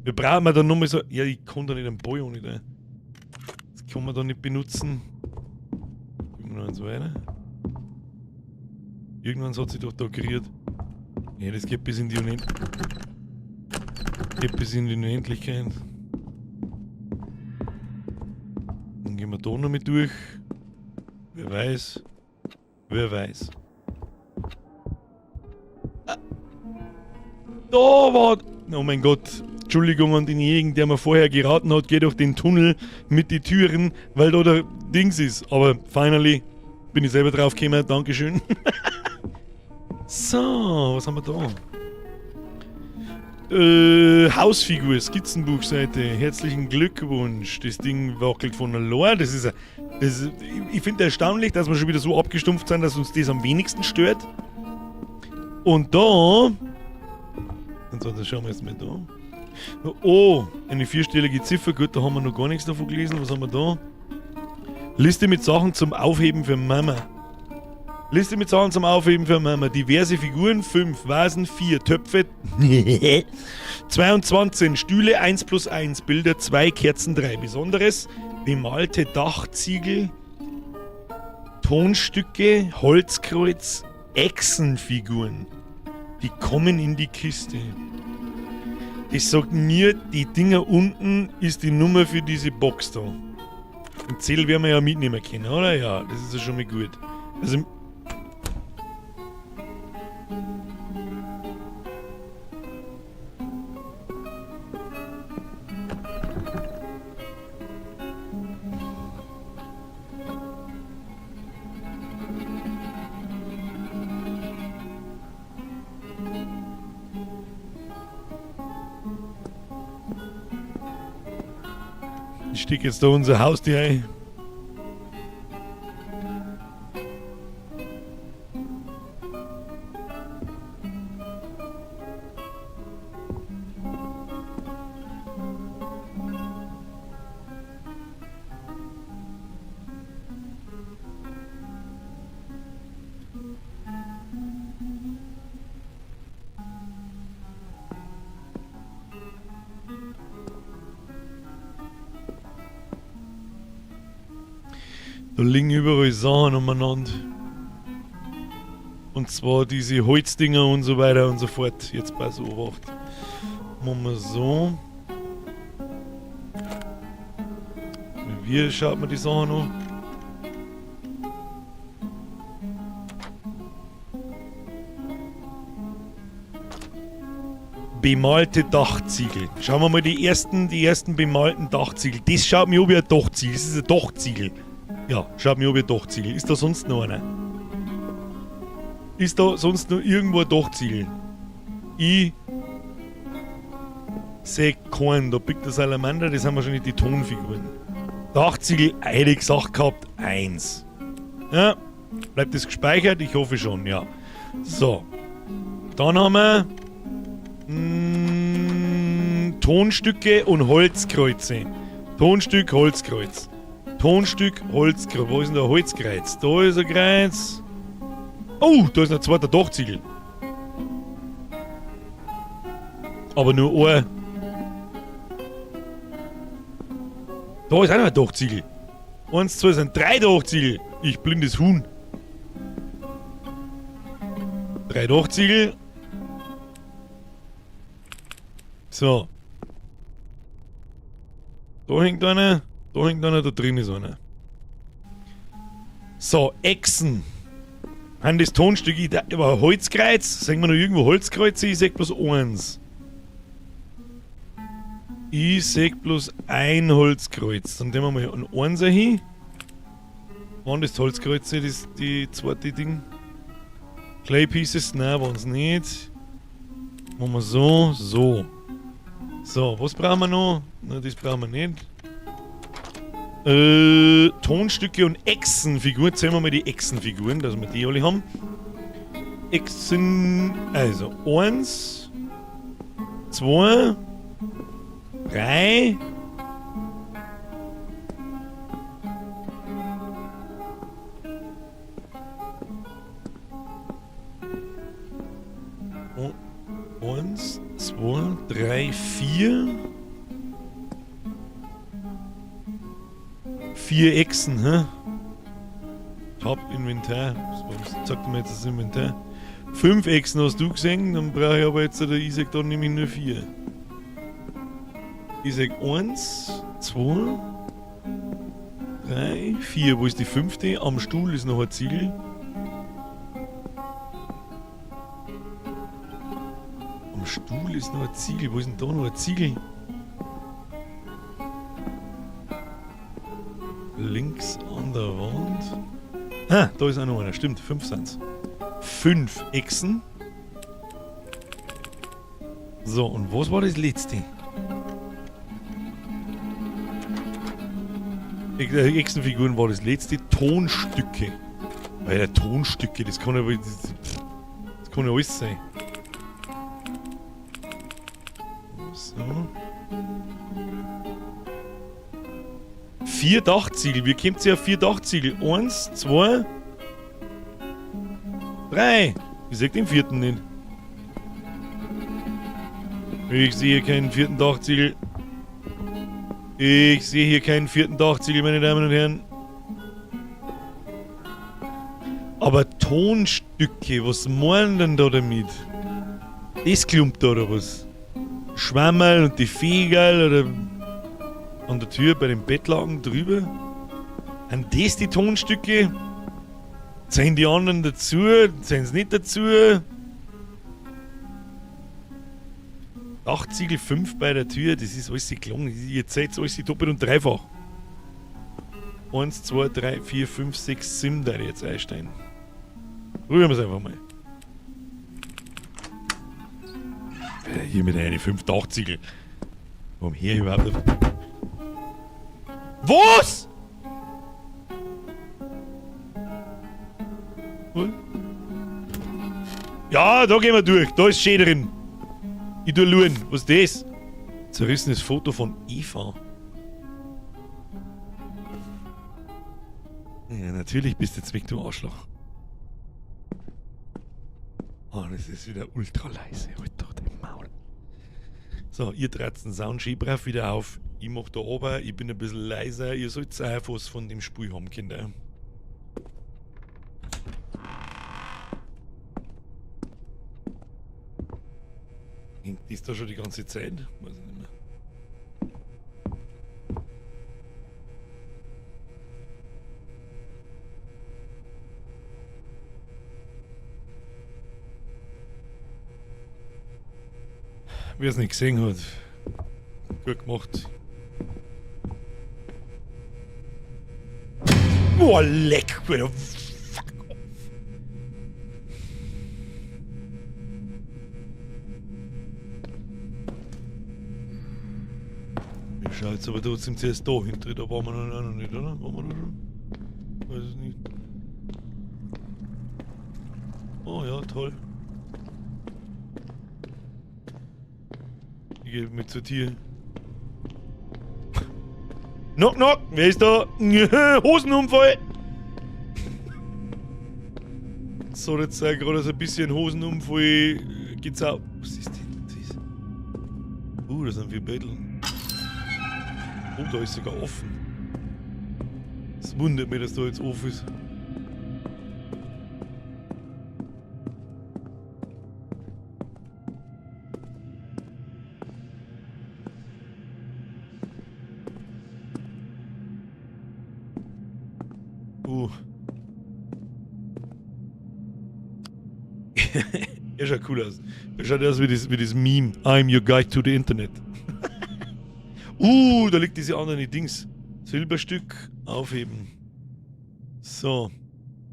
wir brauchen da nochmal so, ja, ich kann da nicht einen Boy ohne da. Das kann man da nicht benutzen. Gehen wir noch eins weiter. Irgendwann hat sich doch da kreiert. Ja, das geht bis in die geht bis in die Unendlichkeit. Dann gehen wir da noch mit durch. Wer weiß. Wer weiß. Ah. Da war... Oh mein Gott. Entschuldigung an denjenigen, der mir vorher geraten hat, geh durch den Tunnel mit den Türen, weil da der Dings ist. Aber finally bin ich selber drauf gekommen. Dankeschön. So, was haben wir da? Hausfigur, Skizzenbuchseite. Herzlichen Glückwunsch. Das Ding wackelt von allein. Das ist, das ist, ich finde erstaunlich, dass wir schon wieder so abgestumpft sind, dass uns das am wenigsten stört. Und da... Und so, das schauen wir jetzt mal da. Oh, eine vierstellige Ziffer. Gut, da haben wir noch gar nichts davon gelesen. Was haben wir da? Liste mit Sachen zum Aufheben für Mama. Liste mit Sachen zum Aufheben für Mama. Diverse Figuren, 5, Vasen, 4, Töpfe, 22, Stühle, 1 plus 1, Bilder, 2, Kerzen, 3. Besonderes, bemalte Dachziegel, Tonstücke, Holzkreuz, Echsenfiguren. Die kommen in die Kiste. Das sagt mir, die Dinger unten ist die Nummer für diese Box da. Den Zettel werden wir ja mitnehmen können, oder? Ja, das ist ja schon mal gut. Also... Ich stecke jetzt da unser Haustier ein. Da liegen überall Sachen umeinander. Und zwar diese Holzdinger und so weiter und so fort. Jetzt pass auf. Machen wir so. Wie schaut man die Sachen an? Bemalte Dachziegel. Schauen wir mal die ersten bemalten Dachziegel. Das schaut mir an wie ein Dachziegel. Das ist ein Dachziegel. Ja, schaut mir an wie ein Dachziegel. Ist da sonst noch einer? Ist da sonst noch irgendwo ein Dachziegel? Ich seh keinen. Da biegt der Salamander, das sind wahrscheinlich die Tonfiguren. Dachziegel, eine gesagt gehabt, 1. Ja, bleibt das gespeichert? Ich hoffe schon, ja. So. Dann haben wir Tonstücke und Holzkreuze. Tonstück, Holzkreuz. Tonstück, Holzkreuz. Wo ist denn der Holzkreuz? Da ist ein Kreuz. Oh, da ist noch ein zweiter Dachziegel. Aber nur ein. Da ist auch noch ein Dachziegel. 1, 2, sind 3 Dachziegel. Ich blindes Huhn. 3 Dachziegel. So. Da hängt einer. Da hängt einer, da drin ist einer. So, Echsen. Haben das Tonstück, ich da, aber Holzkreuz? Sehen wir noch irgendwo Holzkreuze? Ich seh bloß eins. Ich seh bloß ein Holzkreuz. Dann nehmen wir mal ein Einser hin. Wann das Holzkreuze, das die zweite Ding? Clay Pieces? Nein, waren's nicht. Machen wir so, so. So, was brauchen wir noch? Na, das brauchen wir nicht. Tonstücke und Echsenfiguren. Zählen wir mal die Echsenfiguren, dass wir die alle haben. Echsen. Also, 1, 2, 3. 1, 2, 3, 4. 4 Echsen, hä? Top Inventar. Was sagt mir jetzt das Inventar? 5 Echsen hast du gesehen, dann brauche ich aber jetzt der Isaac da nämlich nur 4. Ich sag 1, 2, 3, 4. Wo ist die 5? Am Stuhl ist noch ein Ziegel. Am Stuhl ist noch ein Ziegel. Wo ist denn da noch ein Ziegel? Links an der Wand. Ah, da ist auch noch einer. Stimmt, 5 sind's. 5 Echsen. So, und was war das letzte? Echsenfiguren war das letzte. Tonstücke. Alter, Tonstücke, das kann ja wohl, das, das kann ja alles sein. So. 4 Dachziegel. Wie kommt sie auf 4 Dachziegel? 1, 2, 3. Ich seh den vierten nicht. Ich sehe keinen vierten Dachziegel. Ich sehe hier keinen vierten Dachziegel, meine Damen und Herren. Aber Tonstücke, was meinen denn da damit? Das klumpt da oder was? Schwammerl und die Fegerl oder an der Tür bei den Bettlaken drüber? Sind das die Tonstücke? Zählen die anderen dazu? Zählen sie nicht dazu? Dachziegel 5 bei der Tür, das ist alles geklungen. Ihr seht alles doppelt und dreifach. 1, 2, 3, 4, 5, 6, 7 da jetzt einsteigen. Probieren wir es einfach mal. Hier mit einer 5 Dachziegel. Warum hier überhaupt nicht? Was? Ja, da gehen wir durch. Da ist schön drin. Ich tu luren. Was ist das? Zerrissenes Foto von Eva. Ja, natürlich bist du jetzt weg, du Arschloch. Oh, das ist wieder ultra leise. Halt doch dein Maul. So, ihr tratzt den Sound schön brav wieder auf. Ich mach da oben, ich bin ein bisschen leiser. Ihr sollt auch was von dem Spiel haben, Kinder. Hängt das da schon die ganze Zeit? Weiß ich nicht mehr. Wer es nicht gesehen hat, gut gemacht. Boah, leck, Alter. Fuck off. Ich schau jetzt aber trotzdem zuerst da hinter, da waren wir noch nicht, oder? Waren wir da schon? Weiß es nicht. Oh ja, toll. Ich geh mit zur Tür. Knock, knock! Wer ist da? Hosenunfall! So, jetzt sei gerade so ein bisschen Hosenunfall. Geht's auch. Was ist denn das? Das sind 4 Bettel. Oh, da ist sogar offen. Es wundert mich, dass da jetzt offen ist. Er schaut cool aus. Er schaut aus wie das Meme. I'm your guide to the Internet. Da liegt diese andere Dings. Silberstück aufheben. So.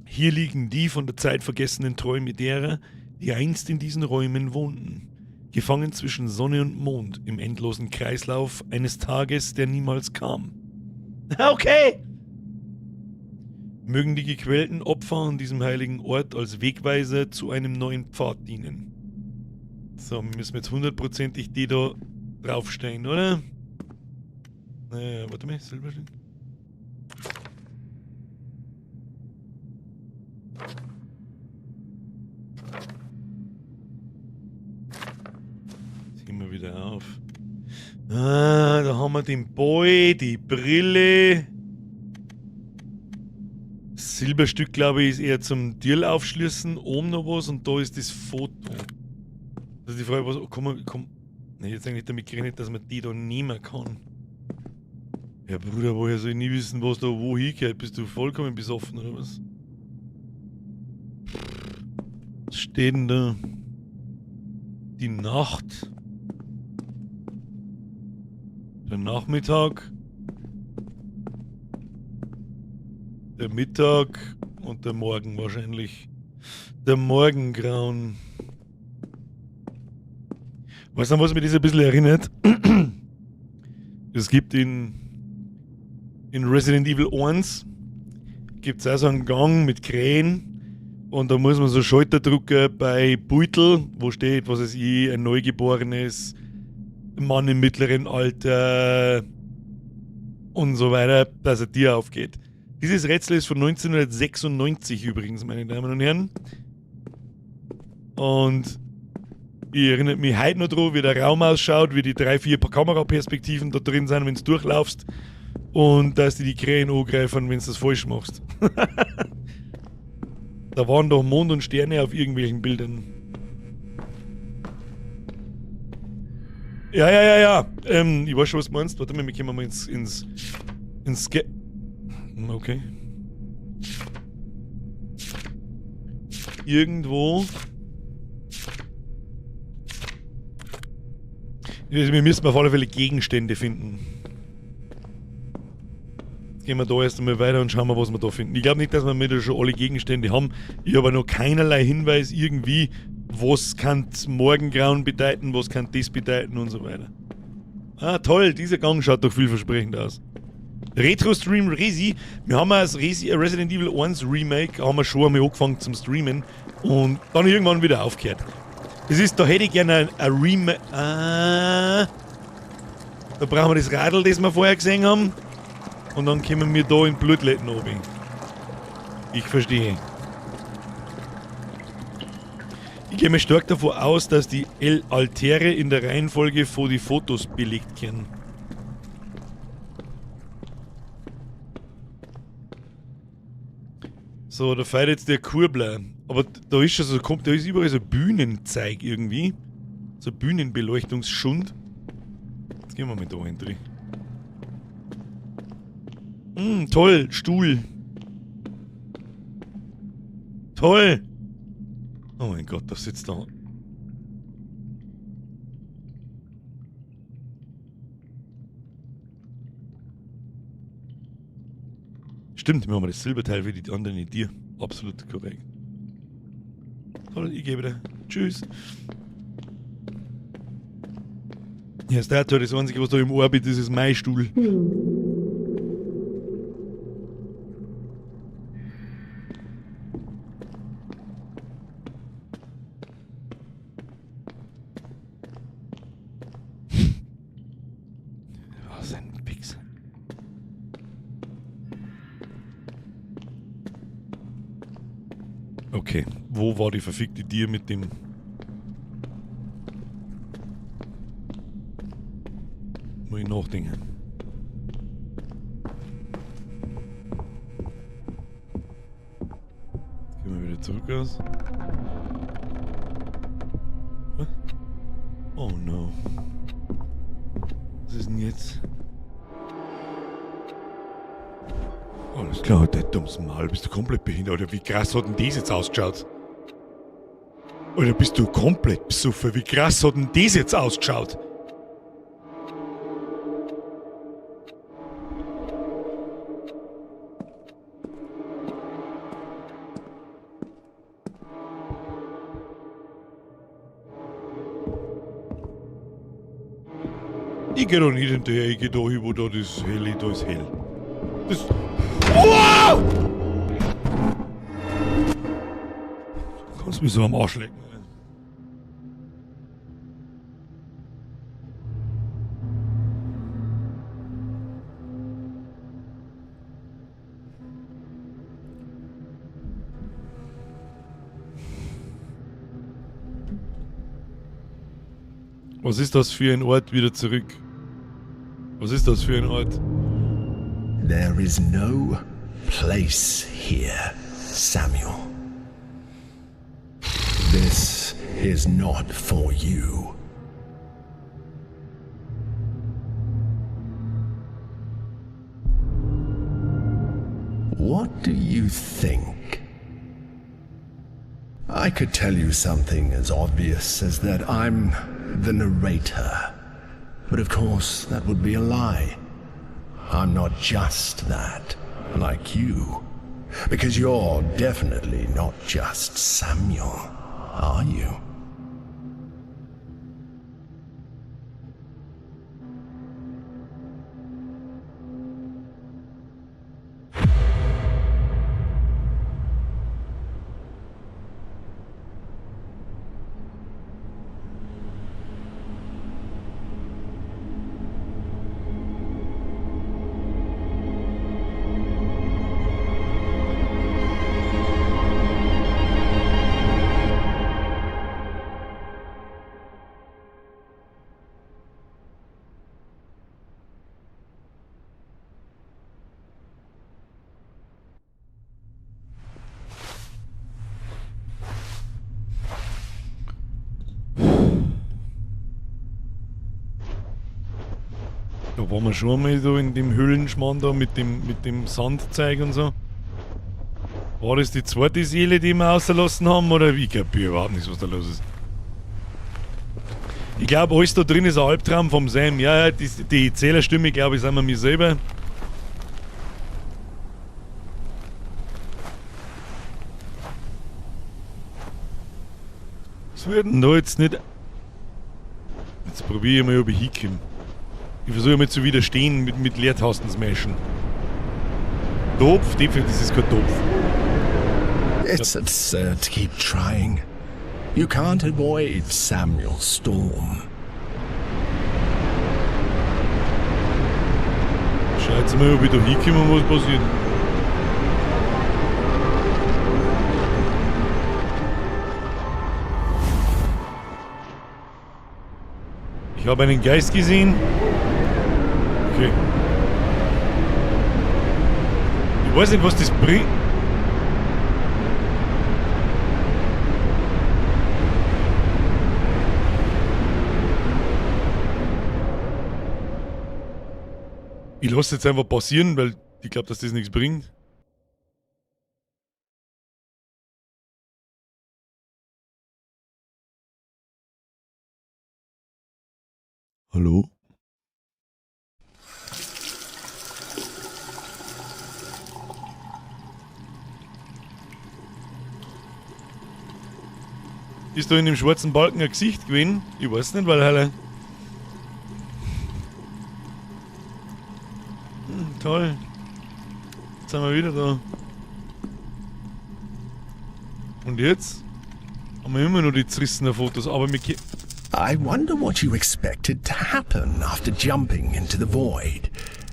Hier liegen die von der Zeit vergessenen Träume derer, die einst in diesen Räumen wohnten. Gefangen zwischen Sonne und Mond im endlosen Kreislauf eines Tages, der niemals kam. Okay! Mögen die gequälten Opfer an diesem heiligen Ort als Wegweiser zu einem neuen Pfad dienen. So, wir müssen jetzt hundertprozentig die da draufstellen, oder? Naja, warte mal, Silberstück. Ziehen wir wieder auf. Ah, da haben wir den Boy, die Brille. Das Silberstück, glaube ich, ist eher zum Deal aufschließen. Oben noch was und da ist das Foto. Also die Frage, was, oh, komm, komm. Nee, jetzt eigentlich damit gerechnet, dass man die da nehmen kann. Ja, Bruder, woher soll ich nie wissen, was da wo hingeht? Bist du vollkommen besoffen oder was? Was steht denn da? Die Nacht. Der Nachmittag. Der Mittag und der Morgen wahrscheinlich. Der Morgengrauen. Weißt du, an was mich das ein bisschen erinnert? Es gibt in Resident Evil 1 gibt's auch so einen Gang mit Krähen und da muss man so Schalter drücken bei Beutel, wo steht, was weiß ich, ein Neugeborenes, Mann im mittleren Alter und so weiter, dass ein Tier aufgeht. Dieses Rätsel ist von 1996 übrigens, meine Damen und Herren. Und ich erinnere mich heute noch dran, wie der Raum ausschaut, wie die 3, 4 Kameraperspektiven da drin sind, wenn du durchlaufst. Und dass die die Krähen angreifen, wenn du das falsch machst. Da waren doch Mond und Sterne auf irgendwelchen Bildern. Ja, ja, ja, ja. Ich weiß schon, was du meinst. Warte mal, wir kommen mal ins Ge-, Okay. Irgendwo. Wir müssen auf alle Fälle Gegenstände finden. Jetzt gehen wir da erst einmal weiter und schauen mal, was wir da finden. Ich glaub nicht, dass wir wieder schon alle Gegenstände haben. Ich habe noch keinerlei Hinweis irgendwie, was kann Morgengrauen bedeuten, was kann das bedeuten und so weiter. Ah, toll, dieser Gang schaut doch vielversprechend aus. Retro-Stream Resi. Wir haben das Resident Evil 1 Remake, haben wir schon einmal angefangen zum Streamen und dann irgendwann wieder aufgehört. Das ist, da hätte ich gerne ein Remake. Ah, da brauchen wir das Radl, das wir vorher gesehen haben. Und dann kommen wir da in Blutletten runter. Ich verstehe. Ich gehe mir stark davon aus, dass die El Altäre in der Reihenfolge vor die Fotos belegt werden. So, da fährt jetzt der Kurbler. Aber da ist schon so, kommt, da ist überall so Bühnenzeug irgendwie. So Bühnenbeleuchtungsschund. Jetzt gehen wir mal da hin drin. Toll, Stuhl. Toll. Oh mein Gott, das sitzt da. Stimmt, wir haben das Silberteil für die anderen Idee. Absolut korrekt. Toll, ich gebe dir. Tschüss. Ja, ist der das Einzige, was da im Orbit ist, ist mein Stuhl. Was ein Wichser. Okay, wo war die verfickte Tier mit dem... nachdenken. Jetzt gehen wir wieder zurück aus. Was? Oh no. Was ist denn jetzt? Alles klar, der dummes Mal, bist du komplett behindert. Oder wie krass hat denn das jetzt ausgeschaut? Oder bist du komplett besoffen? Wie krass hat denn das jetzt ausgeschaut? Ich geh doch nicht hinterher, ich geh da hin, wo da das hell ist, da ist hell. Das. Wow! Du kannst mich so am Arsch lecken. Was ist das für ein Ort wieder zurück? Was ist das für ein Ort? There is no place here, Samuel. This is not for you. What do you think? I could tell you something as obvious as that I'm the narrator. But of course, that would be a lie. I'm not just that, like you. Because you're definitely not just Samuel, are you? Da waren wir schon einmal so in dem Höhlenschmarrn da mit dem Sandzeug und so. War das die zweite Seele, die wir rausgelassen haben? Oder ich kapiere überhaupt nichts, was da los ist. Ich glaube, alles da drin ist ein Albtraum vom Sam. Ja, die Erzählerstimme, glaube ich, sind wir mir selber. Was wird denn da jetzt nicht? Jetzt probiere ich mal, ob ich hinkomme. Ich versuche mal zu widerstehen mit Leertasten smashen. Topf, definitiv, das ist kein Topf. It's absurd to keep trying. You can't avoid Samuel Storm. Schau jetzt mal, ob ich da hinkomme und was passiert. Ich habe einen Geist gesehen. Okay. Ich weiß nicht, was das bringt. Ich lasse jetzt einfach passieren, weil ich glaube, dass das nichts bringt. Hallo? Ist da in dem schwarzen Balken ein Gesicht gewesen? Ich weiß nicht, weil alle. Toll. Jetzt sind wir wieder da. Und jetzt haben wir immer noch die zerrissenen Fotos, aber wir I wonder what you expected to happen after jumping into the void.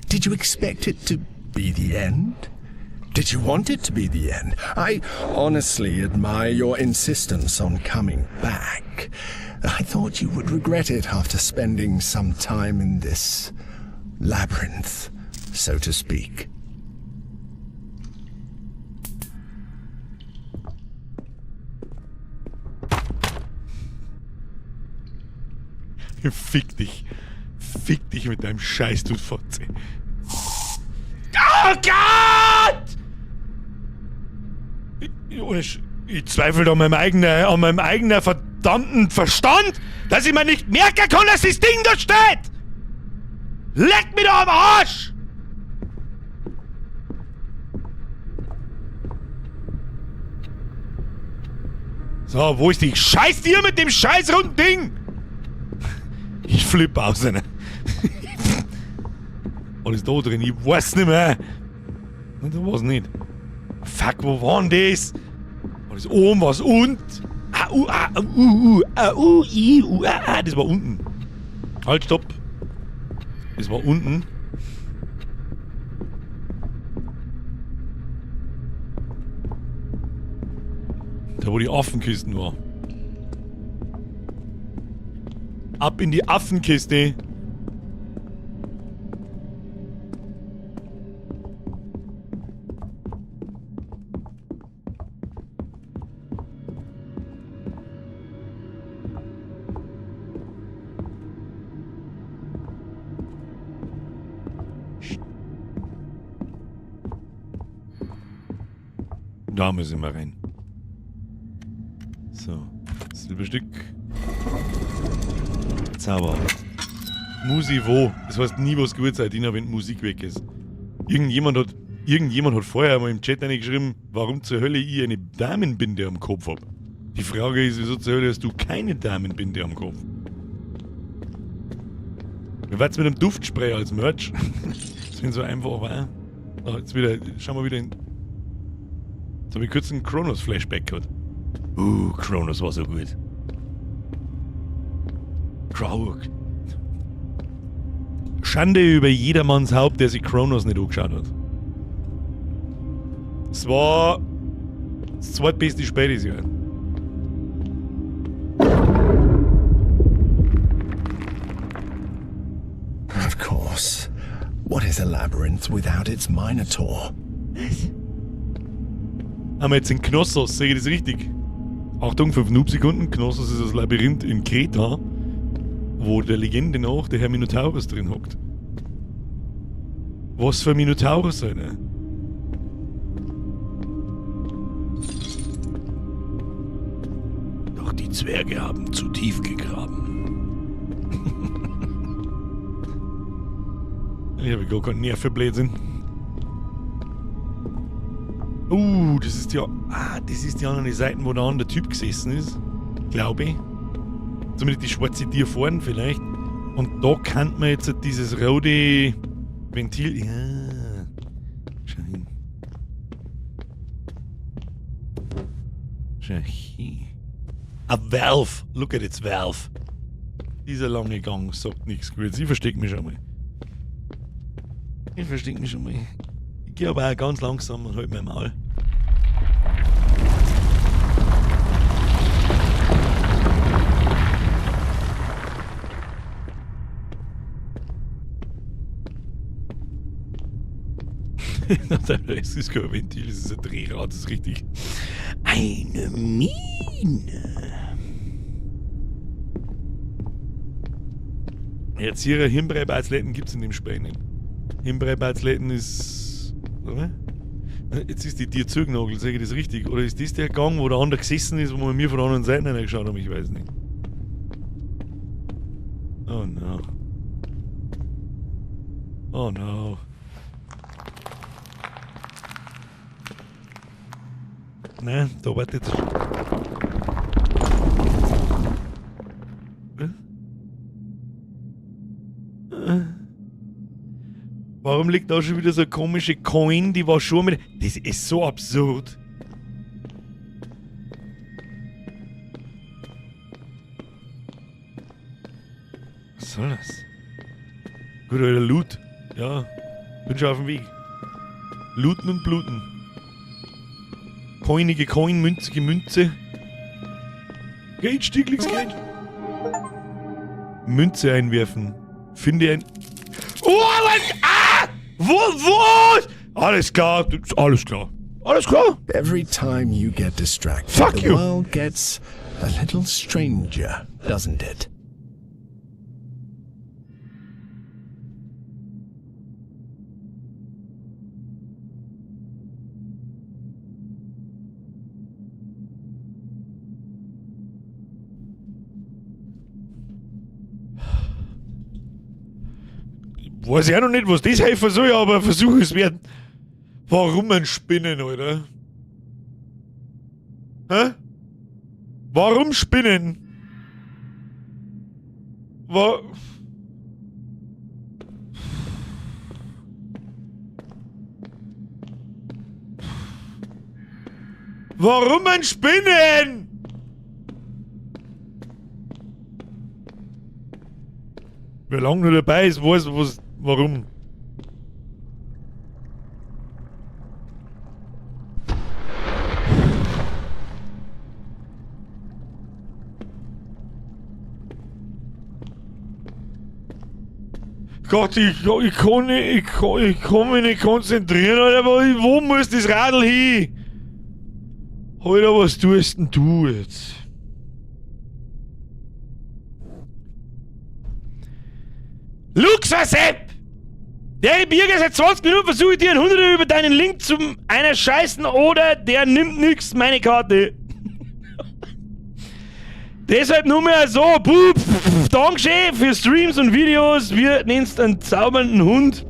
Did you expect it to be the end? Did you want it to be the end? I honestly admire your insistence on coming back. I thought you would regret it after spending some time in this labyrinth, so to speak. Fick dich. Fick dich mit deinem Scheiß, du Fotze. Oh Gott! Ich zweifle an meinem eigenen verdammten Verstand, dass ich mir nicht merken kann, dass das Ding da steht! Leck mich doch am Arsch! So, wo ist die Scheiß-Tier mit dem scheiß runden Ding? Ich flippe aus, ne? Was ist da drin? Ich weiß nicht mehr. Nein, da war's nicht. Fuck, wo war denn das? Was ist oben, was unten? A, U, A, U, U, A, U, I, U, A, A. Das war unten. Halt, stopp. Das war unten. Da, wo die Affenkisten war. Ab in die Affenkiste. Da müssen wir rein. So, Silberstück. Zauber. Musi wo? Das heißt nie was gut sein, Dina, wenn die Musik weg ist. Irgendjemand hat vorher mal im Chat reingeschrieben, warum zur Hölle ich eine Damenbinde am Kopf hab. Die Frage ist, wieso zur Hölle hast du keine Damenbinde am Kopf? Wie wär's mit einem Duftspray als Merch? Das wäre so einfach, wa? Oh, jetzt wieder, schauen wir wieder in. Jetzt hab ich kurz einen Chronos-Flashback gehabt. Chronos war so gut. Krog. Schande über jedermanns Haupt, der sich Chronos nicht angeschaut hat. Es war das zweitbeste Spiel dieses Jahr. Of course. What is a labyrinth without its Minotaur? Was? Haben wir jetzt in Knossos, sehe ich das richtig? Achtung, 5 Noob-Sekunden. Knossos ist das Labyrinth in Kreta, wo der Legende nach der Herr Minotaurus drin hockt. Was für ein Minotaurus, Alter? Doch die Zwerge haben zu tief gegraben. Ich habe gar keinen Nerv für Blödsinn. Das ist ja. Ah, das ist die andere Seite, wo der andere Typ gesessen ist. Glaube ich. Zumindest die schwarze Tier vorne vielleicht. Und da kann man jetzt dieses rote Ventil. Ja. Schau hin. Schau hin. A valve. Look at its valve. Dieser lange Gang sagt nichts Gutes. Ich versteck mich schon mal. Ich versteck mich schon mal. Ich geh aber auch ganz langsam und halt mein Maul. Es ist kein Ventil, es ist ein Drehrad, das ist richtig. Eine Mine. Jetzt hier Himbeerbeißletten gibt's in dem Spiel nicht. Himbeerbeißletten ist. Oder? Jetzt ist die Tür zugenagelt, sag ich das richtig? Oder ist das der Gang, wo der andere gesessen ist, wo wir mir von der anderen Seite reingeschaut haben? Ich weiß nicht. Oh no. Oh no. Nein, da wartet. Warum liegt da schon wieder so eine komische Coin, die war schon mit. Das ist so absurd. Was soll das? Gut, alter Loot. Ja, bin schon auf dem Weg. Looten und bluten. Coinige Coin, münzige Münze. Geld, Stieglitz, Geld. Münze einwerfen. Finde ein. Oh, was? Ah! Wo, wo? Alles klar, alles klar. Alles klar. Every time you get distracted, Fuck the you. world gets a little stranger, doesn't it? Weiß ich auch noch nicht, was das helfen soll, aber Versuch es wert. Warum ein Spinnen, Alter? Hä? Warum Spinnen? Warum ein Spinnen? Wer lange nur dabei ist, weiß, was, warum. Gott, ich kann nicht, ich kann mich nicht konzentrieren, Alter. Wo muss das Radl hin? Alter, was tust denn du jetzt? Luxasepp! Der Birger seit 20 Minuten versucht dir einen Hunderter über deinen Link zum einer Scheißen oder der nimmt nix, meine Karte. Deshalb nur mehr so, Bub, Dankeschön für Streams und Videos. Wir nennen's einen zaubernden Hund.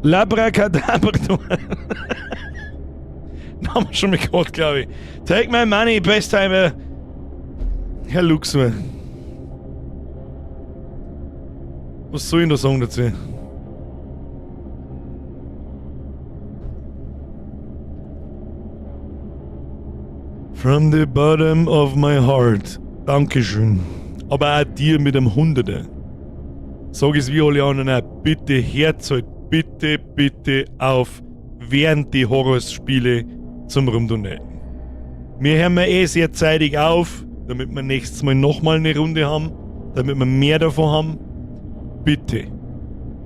Labracadabra. Haben wir schon mal gehabt, glaub ich. Take my money, best time. Herr Luxor. Was soll ich denn da sagen dazu? From the bottom of my heart. Dankeschön. Aber auch dir mit dem Hunderter. Sag es wie alle anderen auch. Bitte hört halt, bitte, bitte auf, während die Horrorspiele zum Rumdonaten. Wir hören eh sehr zeitig auf, damit wir nächstes Mal nochmal eine Runde haben, damit wir mehr davon haben. Bitte.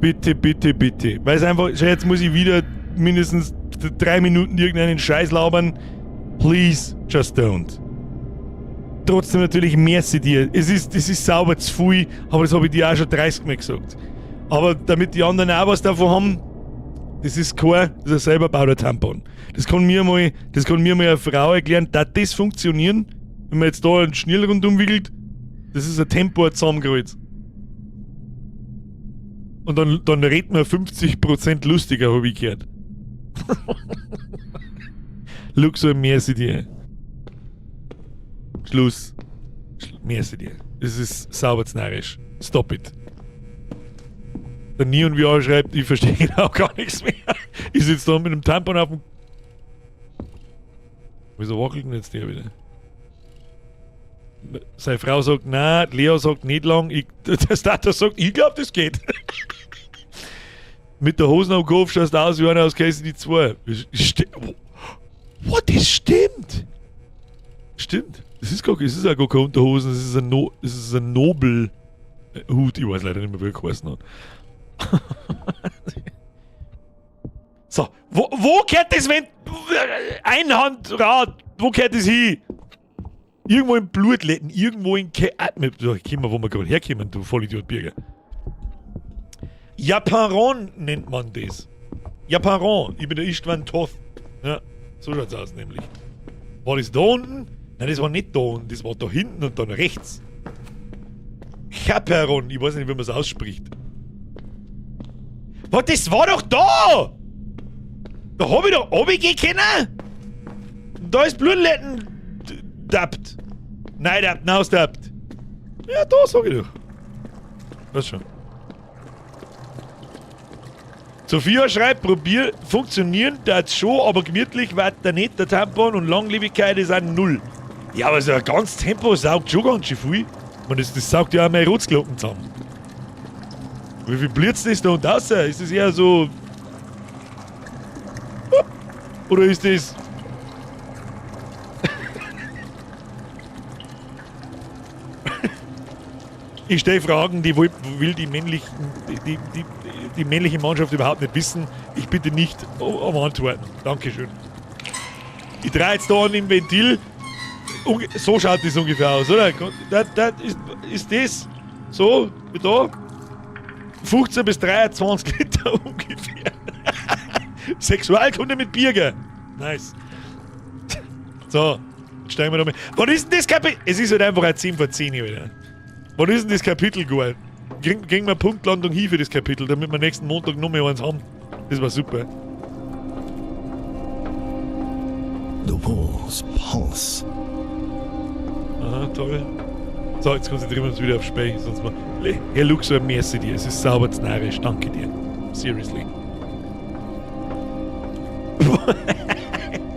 Bitte, bitte, bitte. Weil es einfach, schau, jetzt muss ich wieder mindestens 3 Minuten irgendeinen Scheiß labern. Please, just don't. Trotzdem natürlich merci dir. Es ist sauber zu viel, aber das habe ich dir auch schon 30 Mal gesagt. Aber damit die anderen auch was davon haben, das ist kein, das ist ein selber bauter Tampon. Das kann mir mal, das kann mir mal eine Frau erklären, dass das funktionieren, wenn man jetzt da einen Schnürl rundum wickelt, das ist ein Tempo zusammengerollt. Und dann redet man 50% lustiger, hab ich gehört. Luxor, merci dir. Schluss. Merci dir. Es ist sauber zu narrisch. Stop it. Der Neon VR schreibt, ich verstehe genau gar nichts mehr. Ich sitze da mit einem Tampon auf dem... Wieso wackelt denn jetzt der wieder? Seine Frau sagt, nein, Leo sagt nicht lang, der Status sagt, ich glaub, das geht. Mit der Hosen am Kopf schaust du aus wie einer aus Casey 2. What, das stimmt! Stimmt. Das ist gar, es ist auch gar keine Unterhosen, es ist ein, no, es ist ein Nobel-Hut. Ich weiß leider nicht mehr, wie er geheißen hat. So, wo kehrt das, wenn Einhandrad, wo kehrt das hin? Irgendwo im Blutletten, irgendwo in Ke-, ah, wir, da kommen wir, wo wir gerade herkommen, du Vollidiot Birger. Japaron nennt man das. Japaron, ich bin der Istvan Toth. Ja, so schaut's aus nämlich. War das da unten? Nein, das war nicht da unten, das war da hinten und dann rechts. Chaperon, ich weiß nicht, wie man's ausspricht. Was, das war doch da! Da hab ich doch runtergehen können! Da ist Blutletten dappt. Nein, dappt, naus dappt. Ja, da sag ich doch. Was schon. Sophia schreibt, probier, funktionieren das schon, aber gemütlich wird der nicht, der Tampon und Langlebigkeit ist auch null. Ja, aber so ein ganz Tempo saugt schon ganz schön viel. Ich meine, das saugt ja auch meine Rotzglocken zusammen. Wie viel blitzt das da und außer? Ist das eher so... Oder ist das... Ich stelle Fragen, die will die, männlichen, die, die, die, männliche Mannschaft überhaupt nicht wissen. Ich bitte nicht um Antworten. Dankeschön. Ich drehe jetzt da an im Ventil. So schaut das ungefähr aus, oder? Das, das ist das so, wie da? 15 bis 23 Liter ungefähr. Sexualkunde mit Birger. Nice. So, jetzt steigen wir da mal. Wann ist denn das Kapitel? Es ist halt einfach ein 10 vor 10 wieder. Wann ist denn das Kapitel geworden? Kriegen wir Punktlandung hier für das Kapitel, damit wir nächsten Montag noch mehr eins haben. Das war super. The walls pulse. Aha, toll. So, jetzt konzentrieren wir uns wieder auf Spiel. Sonst mal. Herr Luxor, merci dir. Es ist sauber narrisch. Danke dir. Seriously.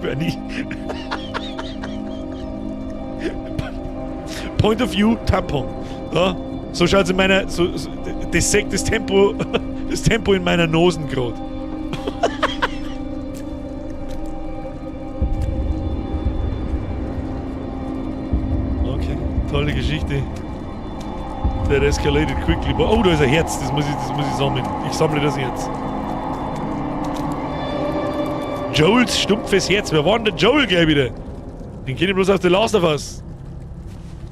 Bernie. Point of View, Tampon. Ja, so schaut's in meiner. So, so, das sagt das Tempo, das Tempo in meiner Nosen grad. Okay, tolle Geschichte. That escalated quickly. Oh, da ist ein Herz, das muss ich sammeln. Ich sammle das Herz. Joels stumpfes Herz. Wer war denn der Joel gleich wieder? Den kenne ich bloß aus The Last of Us.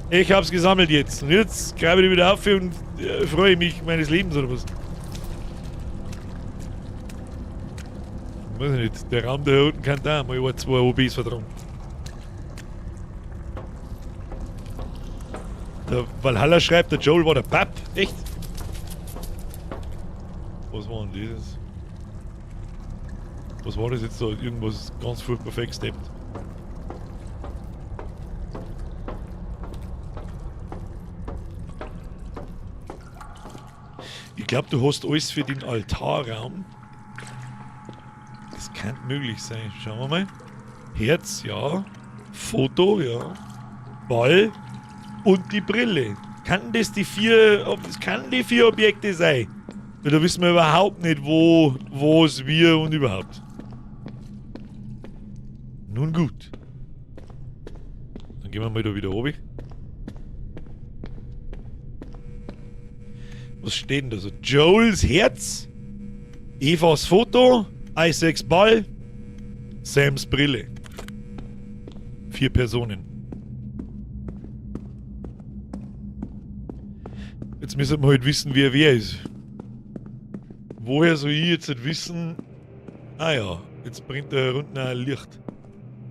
Ich hab's gesammelt jetzt. Und jetzt greife ich wieder auf und freue mich meines Lebens oder was. Ich weiß nicht, der Raum da unten kann da mal ein, zwei OBs vertragen. Der Valhalla schreibt, der Joel war der Papp. Echt? Was war denn das? Was war das jetzt da? Irgendwas ganz furchtbar vergesteppt. Ich glaub, du hast alles für den Altarraum. Das kann möglich sein. Schauen wir mal. Herz, ja. Foto, ja. Ball und die Brille. Kann das die vier, das kann die vier Objekte sein? Weil da wissen wir überhaupt nicht, wo, was, wie und überhaupt. Nun gut. Dann gehen wir mal da wieder runter. Was steht denn da so? Joels Herz, Evas Foto, Isaacs Ball, Sams Brille. 4 Personen. Jetzt müssen wir halt wissen, wer wer ist. Woher soll ich jetzt nicht wissen? Ah ja, jetzt brennt da unten ein Licht.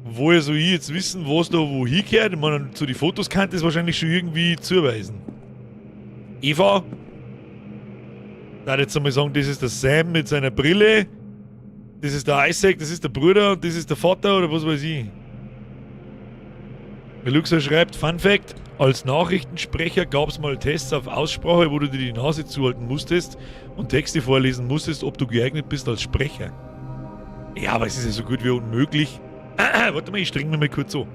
Woher soll ich jetzt wissen, was da wo hingehört? Ich meine, zu den Fotos kann das wahrscheinlich schon irgendwie zuweisen. Eva? Da jetzt einmal sagen, das ist der Sam mit seiner Brille, das ist der Isaac, das ist der Bruder und das ist der Vater oder was weiß ich. Luxor schreibt, Fun Fact, als Nachrichtensprecher gab's mal Tests auf Aussprache, wo du dir die Nase zuhalten musstest und Texte vorlesen musstest, ob du geeignet bist als Sprecher. Ja, aber es ist ja so gut wie unmöglich. Warte mal, ich streng mich mal kurz so.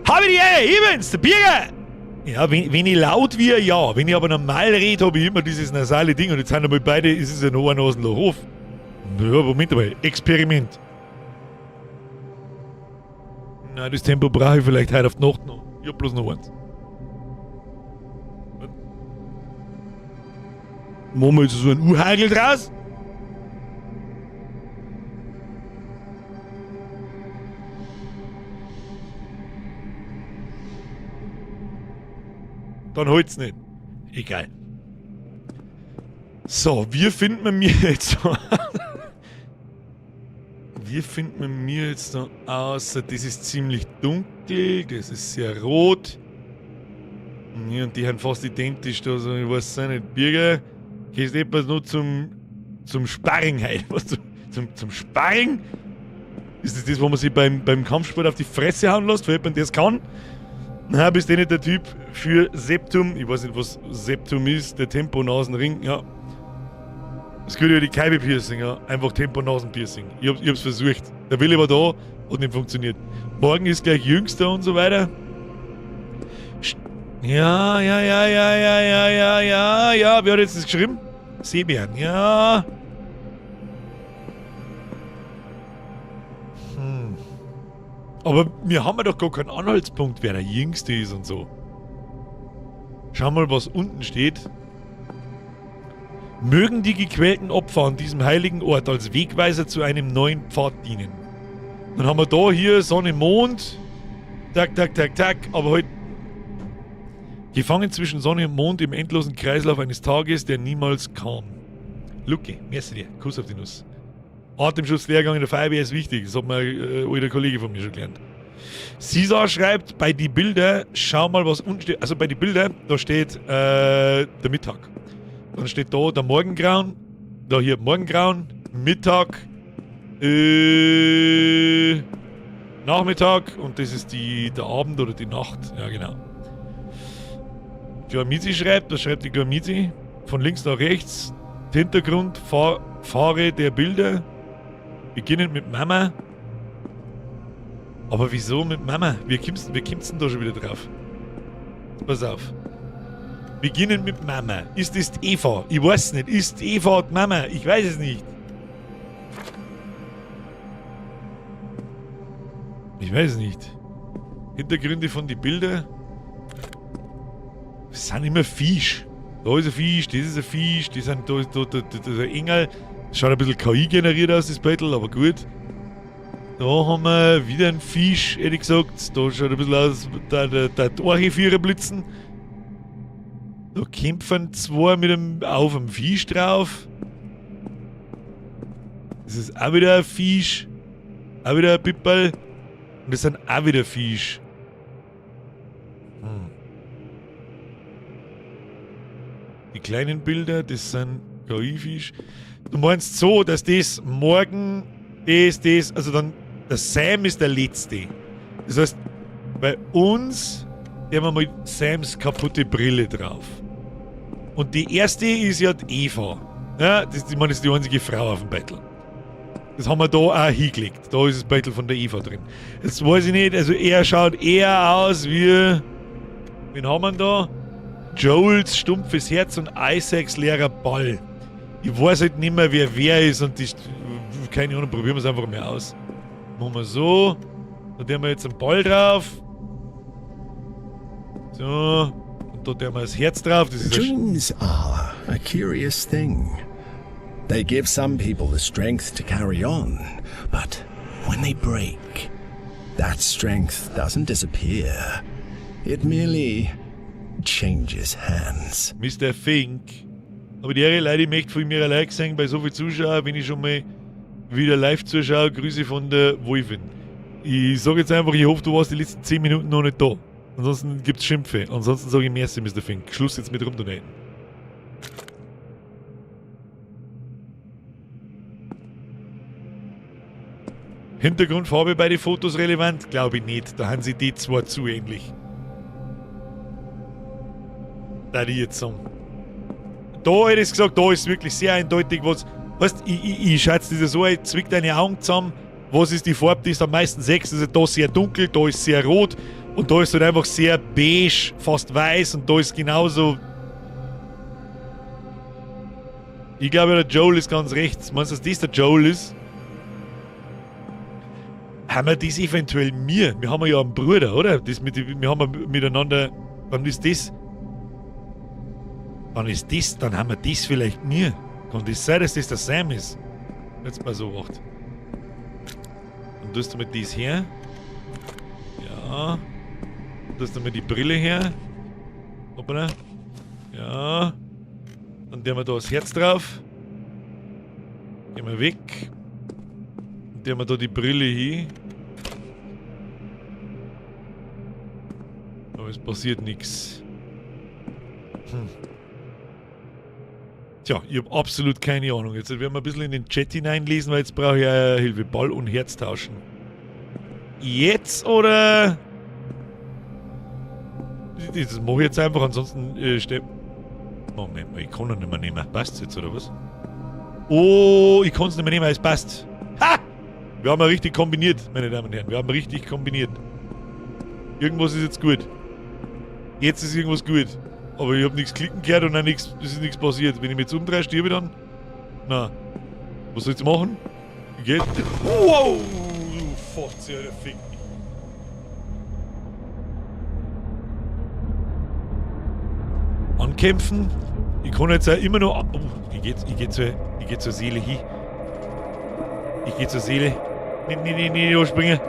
Habe die Ehre, ich bin's, der Birger! Ja, wenn ich laut wir, ja. Wenn ich aber normal rede, habe ich immer dieses nasale Ding. Und jetzt sind einmal beide, es ist ja noch ein Nasenloch auf. Ja, Moment mal, Experiment. Nein, das Tempo brauche ich vielleicht heute auf die Nacht noch. Ich hab bloß noch eins. Machen wir jetzt so einen U-Hagel draus? Dann holt's nicht. Egal. So, wie findet man mir jetzt da? Wie findet man mir jetzt da aus? Das ist ziemlich dunkel, das ist sehr rot. Ja, und die sind fast identisch da, also ich weiß es nicht. Birger, gehst etwas nur zum Sparring heute. Was, zum Sparring? Ist das das, wo man sich beim Kampfsport auf die Fresse hauen lässt, weil jemand das kann? Na, bist du nicht der Typ für Septum? Ich weiß nicht, was Septum ist, der Temponasenring, ja. Das gehört ja die Kaibe-Piercing, ja. Einfach Temponasen-Piercing. Ich hab's versucht. Der Wille war da, hat nicht funktioniert. Morgen ist gleich Jüngster und so weiter. Ja. Wer hat jetzt das geschrieben? Seebären, ja. Aber wir haben ja doch gar keinen Anhaltspunkt, wer der Jüngste ist und so. Schau mal, was unten steht. Mögen die gequälten Opfer an diesem heiligen Ort als Wegweiser zu einem neuen Pfad dienen. Dann haben wir da hier Sonne, Mond. Tak, tak, tak, tak. Aber heute gefangen zwischen Sonne und Mond im endlosen Kreislauf eines Tages, der niemals kam. Lucky, merci dir. Kuss auf die Nuss. Atemschutzlehrgang in der Feuerwehr ist wichtig. Das hat mir ein alter Kollege von mir schon gelernt. Cesar schreibt, bei die Bilder, schau mal, was unten steht. Also bei die Bilder, da steht der Mittag. Dann steht da der Morgengrauen. Da hier Morgengrauen, Mittag, Nachmittag und das ist der Abend oder die Nacht. Ja, genau. Glamizi schreibt, das schreibt die Glamizi, von links nach rechts, Hintergrund, Fahre der Bilder, beginnend mit Mama. Aber wieso mit Mama? Wie kommst denn da schon wieder drauf? Pass auf. Beginnend mit Mama. Ist es Eva? Ich weiß nicht. Ist Eva die Mama? Ich weiß es nicht. Ich weiß es nicht. Hintergründe von den Bildern. Das sind immer Fisch. Da ist ein Fisch, das ist ein Fisch, die sind da, da, da, da, da ist ein Engel. Das schaut ein bisschen KI generiert aus, das Battle, aber gut. Da haben wir wieder einen Fisch, ehrlich gesagt. Da schaut ein bisschen aus, da die Arche blitzen. Da kämpfen zwei mit einem, auf einem Fisch drauf. Das ist auch wieder ein Fisch. Auch wieder ein Pipperl. Und das sind auch wieder Fisch. Hm. Die kleinen Bilder, das sind KI-Fisch. Du meinst so, dass das morgen, das, also dann, der Sam ist der Letzte. Das heißt, bei uns haben wir mal Sams kaputte Brille drauf. Und die erste ist ja die Eva. Ja, das, ich meine, das ist die einzige Frau auf dem Battle. Das haben wir da auch hingelegt. Da ist das Battle von der Eva drin. Jetzt weiß ich nicht, also er schaut eher aus wie... Wen haben wir denn da? Joels stumpfes Herz und Isaacs leerer Ball. Ich weiß halt nicht mehr, wer ist und die... Keine Ahnung, probieren wir es einfach mal aus. Machen wir so. Da tun wir jetzt einen Ball drauf. So. Und da tun wir das Herz drauf. Das ist Dreams are a curious thing. They give some people the strength to carry on, but when they break, that strength doesn't disappear. It merely changes hands. Mr. Fink. Aber die Leute, ich möchte von mir allein gesehen, bei so vielen Zuschauern, wenn ich schon mal wieder live zuschaue, Grüße von der Wolfin. Ich sage jetzt einfach, ich hoffe, du warst die letzten 10 Minuten noch nicht da. Ansonsten gibt's Schimpfe. Ansonsten sage ich merci, Mr. Fink. Schluss jetzt mit rumdonaten. Hintergrundfarbe bei den Fotos relevant? Glaube ich nicht. Da haben sie die zwei zu ähnlich. Da die jetzt sagen. Da hätte ich gesagt, da ist wirklich sehr eindeutig, was. Weißt, ich schätze das so, ich zwick deine Augen zusammen. Was ist die Farbe, die ist am meisten sechs? Also da ist sehr dunkel, da ist sehr rot und da ist halt einfach sehr beige, fast weiß und da ist genauso. Ich glaube, der Joel ist ganz rechts. Meinst du, dass das der Joel ist? Haben wir das eventuell mir? Wir haben ja einen Bruder, oder? Das mit, wir haben ja miteinander. Wann ist das? Wann ist das? Dann haben wir das vielleicht mir. Kann das sein, dass das der Sam ist? Jetzt mal so wacht. Dann tust du mit das her. Ja. Dann tust du mir die Brille her. Hoppala. Ja. Dann tun wir da das Herz drauf. Gehen wir weg. Dann tun wir da die Brille hin. Aber es passiert nichts. Hm. Tja, ich hab absolut keine Ahnung. Jetzt werden wir ein bisschen in den Chat hineinlesen, weil jetzt brauche ich Hilfe. Ball und Herz tauschen. Jetzt oder? Das mache ich jetzt einfach, ansonsten Moment mal, ich kann ihn nicht mehr nehmen. Passt's jetzt, oder was? Oh, ich kann's nicht mehr nehmen, es passt. Ha! Wir haben ja richtig kombiniert, meine Damen und Herren. Wir haben richtig kombiniert. Irgendwas ist jetzt gut. Jetzt ist irgendwas gut. Aber ich hab nichts klicken gehört und auch nichts, es ist nichts passiert. Wenn ich mich jetzt umdrehe, sterbe ich dann? Na. Was soll ich jetzt machen? Geht. Wow! Du Fotze, Alter, fick mich. Kämpfen. Ich kann jetzt auch immer noch. Oh, ich geh zur Seele hin. Ich geh zur Seele. Nee, nee, nee, nee, springen.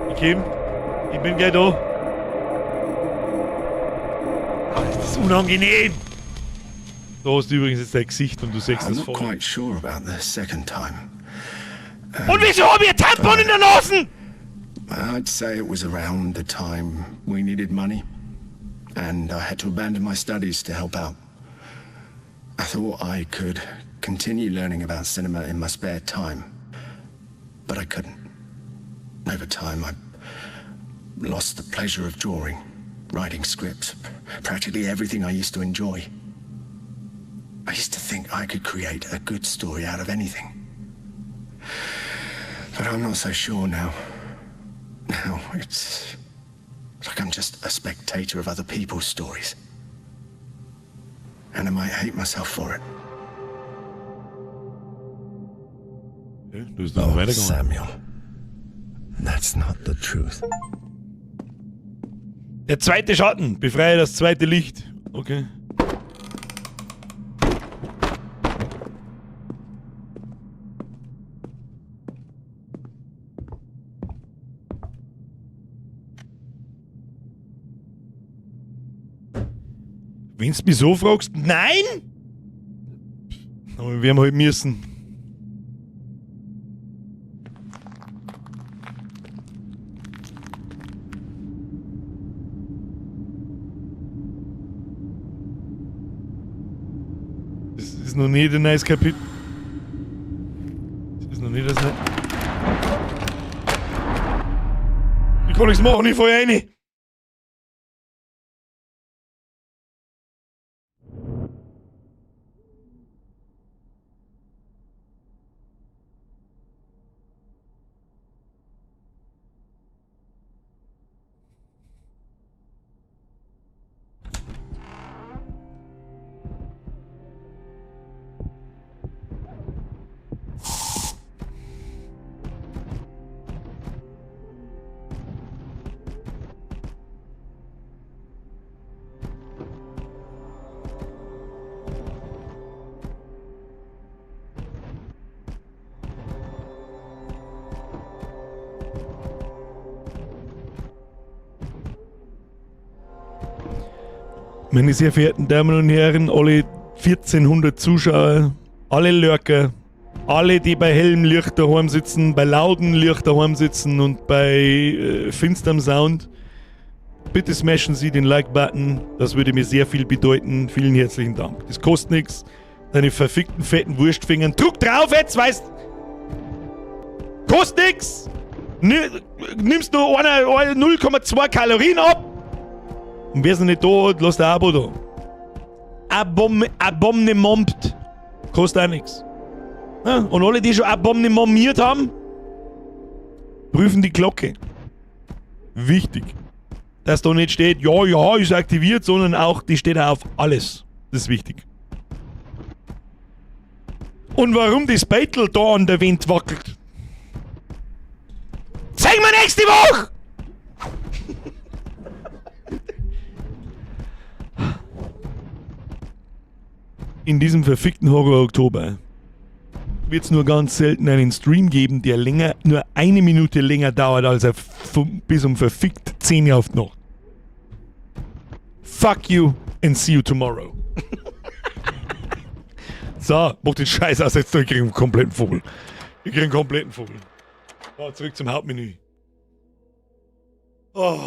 Ich komm. Ich bin gleich da. Ach, ist das unangenehm. Da hast du übrigens jetzt dein Gesicht und du siehst I'm das not voll. quite sure about the second time. Und wieso hab ich ein Tampon in der Nase? I'd say it was around the time we needed money, and I had to abandon my studies to help out. I thought I could continue learning about cinema in my spare time, but I couldn't. Over time, I lost the pleasure of drawing, writing scripts, practically everything I used to enjoy. I used to think I could create a good story out of anything. But I'm not so sure now. Now it's like I'm just a spectator of other people's stories. And I might hate myself for it. Ja, du bist noch Oh, weitergegangen. Samuel. That's not the truth. Der zweite Schatten. Befreie das zweite Licht. Okay. Wenn du mich so fragst, nein! Aber wir werden halt müssen. Das ist noch nicht ein neues Kapitel. Das ist noch nicht das neue. Ich kann nichts machen, ich fall rein. Meine sehr verehrten Damen und Herren, alle 1400 Zuschauer, alle Lurker, alle, die bei hellem Licht daheim sitzen, bei laudem Licht daheim sitzen und bei finsterem Sound, bitte smashen Sie den Like-Button, das würde mir sehr viel bedeuten. Vielen herzlichen Dank. Das kostet nichts. Deine verfickten fetten Wurstfingern. Druck drauf jetzt, weißt. Kostet nix! Nimmst du 0,2 Kalorien ab? Und wer es noch nicht da hat, lasst ein Abo da. Abonnement. Kostet auch nix. Ja, und alle, die schon abonnementiert haben, prüfen die Glocke. Wichtig. Dass da nicht steht, ja, ist aktiviert, sondern auch, die steht auch auf alles. Das ist wichtig. Und warum das Beitel da an der Wind wackelt? Zeigen wir nächste Woche! In diesem verfickten Horror-Oktober wird's nur ganz selten einen Stream geben, der nur eine Minute länger dauert, als er bis um verfickt 10 Uhr auf die Nacht. Fuck you and see you tomorrow. So, mach den Scheiß aus, jetzt ich krieg einen kompletten Vogel. Ich krieg einen kompletten Vogel. So, zurück zum Hauptmenü. Oh.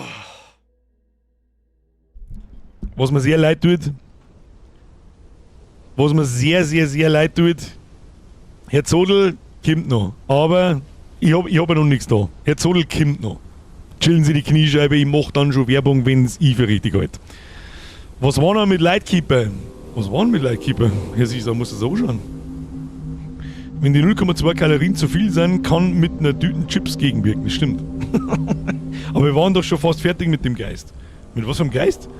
Was mir sehr leid tut, was mir sehr, sehr, sehr leid tut, Herr Zodl kommt noch, aber ich hab ja noch nichts da. Herr Zodl kommt noch. Chillen Sie die Kniescheibe, ich mach dann schon Werbung, wenn's ich für richtig halte. Was war noch mit Lightkeeper? Was war denn mit Lightkeeper? Herr Sieser, muss das anschauen. Wenn die 0,2 Kalorien zu viel sind, kann mit einer Tüten Chips gegenwirken. Das stimmt. Aber wir waren doch schon fast fertig mit dem Geist. Mit was vom Geist?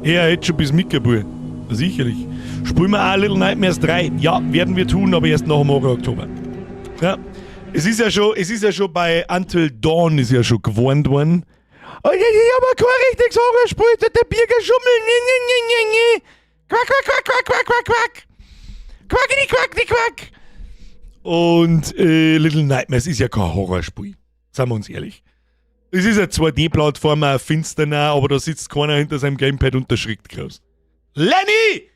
Er hätte schon bis mitgebracht. Sicherlich. Spielen wir auch Little Nightmares 3? Ja, werden wir tun, aber erst nach dem Horror Oktober. Ja. Es ist ja schon bei Until Dawn ist ja schon gewarnt worden. Alter, ich hab aber kein richtiges Horrorspiel, der Birger Schummel, ne, ne, ne, ne, ne. Quack, quack, quack, quack, quack, quack, quack. Quackity, quack, quack. Und Little Nightmares ist ja kein Horrorspiel. Seien wir uns ehrlich. Es ist ein 2D-Plattformer, finster, aber da sitzt keiner hinter seinem Gamepad und erschrickt groß. Lenny!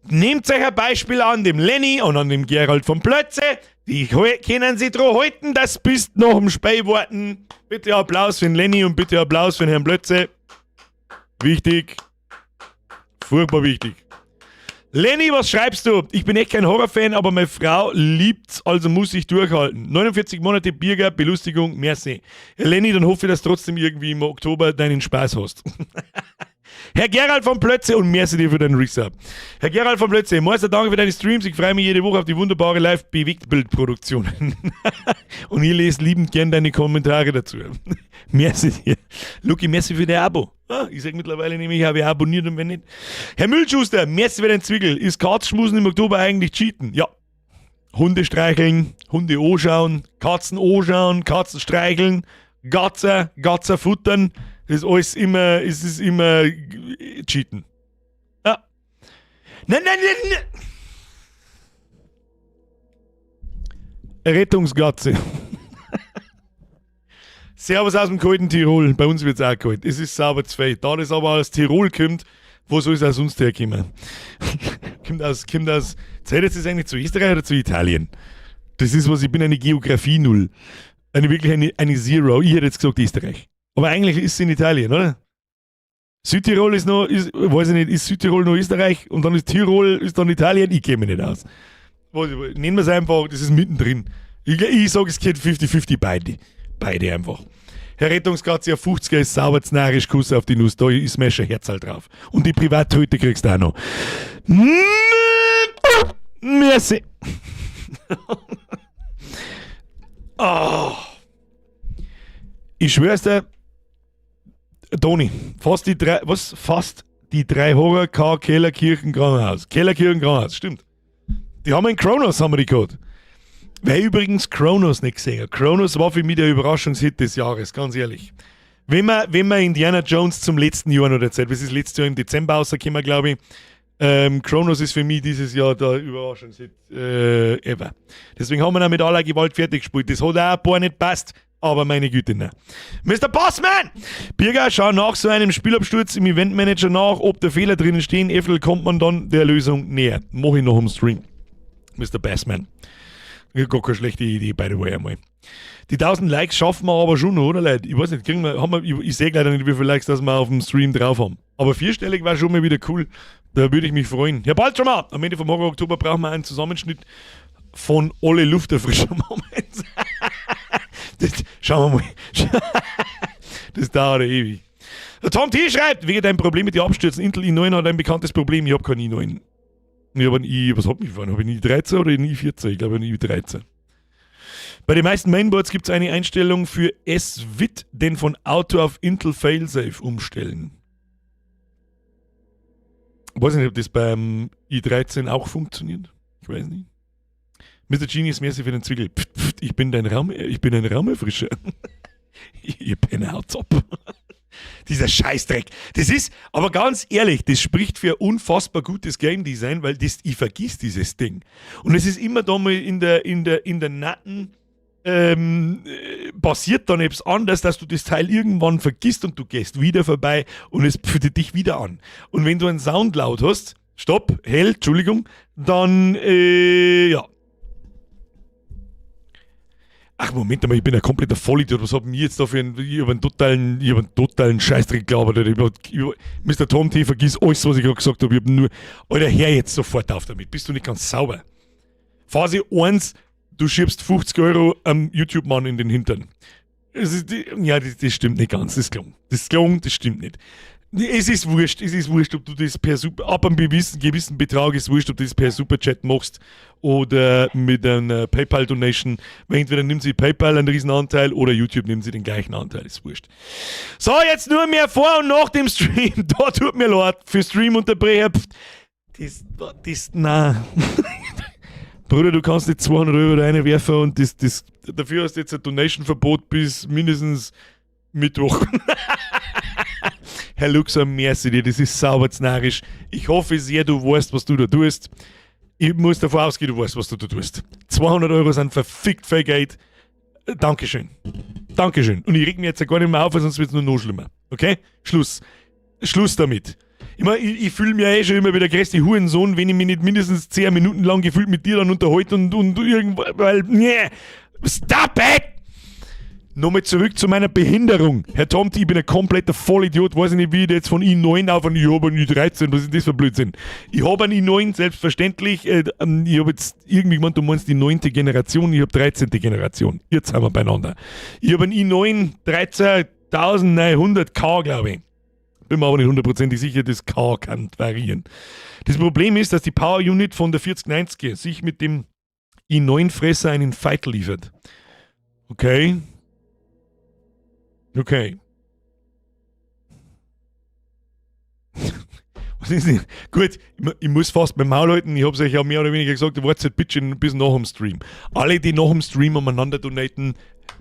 Nehmt euch ein Beispiel an dem Lenny und an dem Gerald von Plötze. Die können sich dran halten, dass bis nach dem Spiel warten. Bitte Applaus für den Lenny und bitte Applaus für den Herrn Plötze. Wichtig. Furchtbar wichtig. Lenny, was schreibst du? Ich bin echt kein Horrorfan, aber meine Frau liebt's, also muss ich durchhalten. 49 Monate Birger, Belustigung, merci. Lenny, dann hoffe ich, dass du trotzdem irgendwie im Oktober deinen Spaß hast. Herr Gerald von Plötze und merci dir für deinen Resub. Herr Gerald von Plötze, Meister, danke für deine Streams. Ich freue mich jede Woche auf die wunderbare Live-Bewegtbildproduktion. Und ich lese liebend gern deine Kommentare dazu. Merci dir. Luki, merci für dein Abo. Ah, ich sag mittlerweile nämlich, ich habe abonniert und wenn nicht. Herr Müllschuster, merci für deinen Zwickel. Ist Katzschmusen im Oktober eigentlich Cheaten? Ja. Hunde streicheln, Hunde anschauen, Katzen anschauen, Katzen streicheln, Gatzer, Gatzer futtern. Das ist alles immer, es ist immer Cheaten. Ja. Nein, nein, nein, nein. Rettungsgatze. Servus aus dem kalten Tirol. Bei uns wird's auch kalt. Es ist sauber zu viel. Da das aber aus Tirol kommt, wo soll es auch sonst herkommen? Kommt aus, zählt jetzt das eigentlich zu Österreich oder zu Italien? Das ist was, ich bin eine Geografie Null. Eine wirklich eine Zero. Ich hätte jetzt gesagt Österreich. Aber eigentlich ist es in Italien, oder? Südtirol ist noch, ist, weiß ich nicht, ist Südtirol noch Österreich und dann ist Tirol, ist dann Italien? Ich kenne mich nicht aus. Nennen wir es einfach, das ist mittendrin. Ich sage, es geht 50-50 beide. Beide einfach. Herr Rettungskatze, ja 50er ist sauber znarisch, Kuss auf die Nuss, da ist mir schon Herzl drauf. Und die Privattröte kriegst du auch noch. Merci. Oh. Ich schwör's dir, Toni, fast die drei, was? Fast die drei Horror K Kellerkirchen Krankenhaus. Kellerkirchen Krankenhaus, stimmt. Die haben in Kronos, haben wir die gehabt. Wer übrigens Kronos nicht gesehen hat. Kronos war für mich der Überraschungshit des Jahres, ganz ehrlich. Wenn man Indiana Jones zum letzten Jahr noch erzählt, das ist letztes Jahr im Dezember rausgekommen, glaube ich. Kronos ist für mich dieses Jahr der Überraschungshit ever. Deswegen haben wir ihn mit aller Gewalt fertig gespielt. Das hat auch ein paar nicht passt, aber meine Güte, ne. Mr. Bossman! Birger, schau nach so einem Spielabsturz im Eventmanager nach, ob da Fehler drinnen stehen. Eventuell kommt man dann der Lösung näher. Mach ich noch im Stream. Mr. Bassman. Gar keine schlechte Idee, by the way, einmal. Die 1000 Likes schaffen wir aber schon noch, oder Leute? Ich weiß nicht, kriegen wir, haben wir, ich sehe leider nicht, wie viele Likes das wir auf dem Stream drauf haben. Aber vierstellig war schon mal wieder cool. Da würde ich mich freuen. Ja, bald schon mal. Am Ende vom Horror Oktober brauchen wir einen Zusammenschnitt von alle Lufterfrischer-Moments. Das, schauen wir mal. Das dauert ja ewig. Der Tom T. schreibt, wegen deinem Problem mit den Abstürzen. Intel i9 hat ein bekanntes Problem. Ich hab keinen i9. Ich hab einen i, was hab ich vorhin? Hab ich einen i13 oder einen i14? Ich glaube einen i13. Bei den meisten Mainboards gibt's eine Einstellung für S-Wit, den von Auto auf Intel Failsafe umstellen. Ich weiß nicht, ob das beim i13 auch funktioniert. Ich weiß nicht. Mr. Genius, merci für den Zwickel. Pft, pft, ich bin dein Raum, ich bin ein Raumerfrischer. Ihr Penner, haut's ab. Dieser Scheißdreck. Das ist, aber ganz ehrlich, das spricht für unfassbar gutes Game Design, weil das, ich vergiss dieses Ding. Und es ist immer da mal in der Natten, passiert dann etwas anders, dass du das Teil irgendwann vergisst und du gehst wieder vorbei und es pfüttet dich wieder an. Und wenn du einen Sound laut hast, stopp, hell, Entschuldigung, dann, ja. Ach, Moment einmal, ich bin ein kompletter Vollidiot. Was hab ich jetzt da für einen, ich hab einen totalen, ich hab einen totalen Scheißdreck gelabert. Alter. Mister Tom T, vergiss alles, was ich gerade gesagt hab. Ich hab nur, Alter, hör jetzt sofort auf damit. Bist du nicht ganz sauber? Phase 1, du schiebst 50 Euro am YouTube-Mann in den Hintern. Es ist, die, ja, das, das stimmt nicht ganz. Das ist gelungen. Das ist gelungen, das stimmt nicht. Es ist wurscht, es ist wurscht, ob du das per Super, ab einem gewissen Betrag ist wurscht, ob du das per Superchat machst oder mit einer PayPal-Donation. Weil entweder nimmt sie PayPal einen riesen Anteil oder YouTube nimmt sie den gleichen Anteil, ist wurscht. So, jetzt nur mehr vor und nach dem Stream. Da tut mir leid, für Streamunterbrecher. Pft, das, das, na. Bruder, du kannst nicht 200 Euro reinwerfen und dafür hast du jetzt ein Donation-Verbot bis mindestens Mittwoch. Herr Luxor, merci dir, das ist sauber narrisch. Ich hoffe sehr, du weißt, was du da tust. Ich muss davon ausgehen, du weißt, was du da tust. 200 Euro sind verfickt viel Geld. Dankeschön. Dankeschön. Und ich reg mich jetzt ja gar nicht mehr auf, weil sonst wird es nur noch schlimmer. Okay? Schluss. Schluss damit. Ich, mein, ich fühle mich ja eh schon immer wie der größte Hurensohn, wenn ich mich nicht mindestens 10 Minuten lang gefühlt mit dir dann unterhalte und irgendwo, weil, nee, stop it! Nochmal zurück zu meiner Behinderung. Herr Tomti, ich bin ein kompletter Vollidiot. Weiß ich nicht, wie ich jetzt von i9 auf einen, ich habe einen i13. Was ist das für ein Blödsinn? Ich habe einen i9, selbstverständlich. Ich habe jetzt irgendwie gemeint, du meinst die neunte Generation. Ich habe 13. Generation. Jetzt sind wir beieinander. Ich habe einen i9 13900K, glaube ich. Bin mir aber nicht hundertprozentig sicher, das K kann variieren. Das Problem ist, dass die Power Unit von der 4090 sich mit dem i9-Fresser einen Fight liefert. Okay. Okay. Was ist denn? Gut, ich muss fast beim Maul halten. Ich hab's euch ja mehr oder weniger gesagt, wartet bitte bis nach dem Stream. Alle, die nach dem Stream umeinander donaten,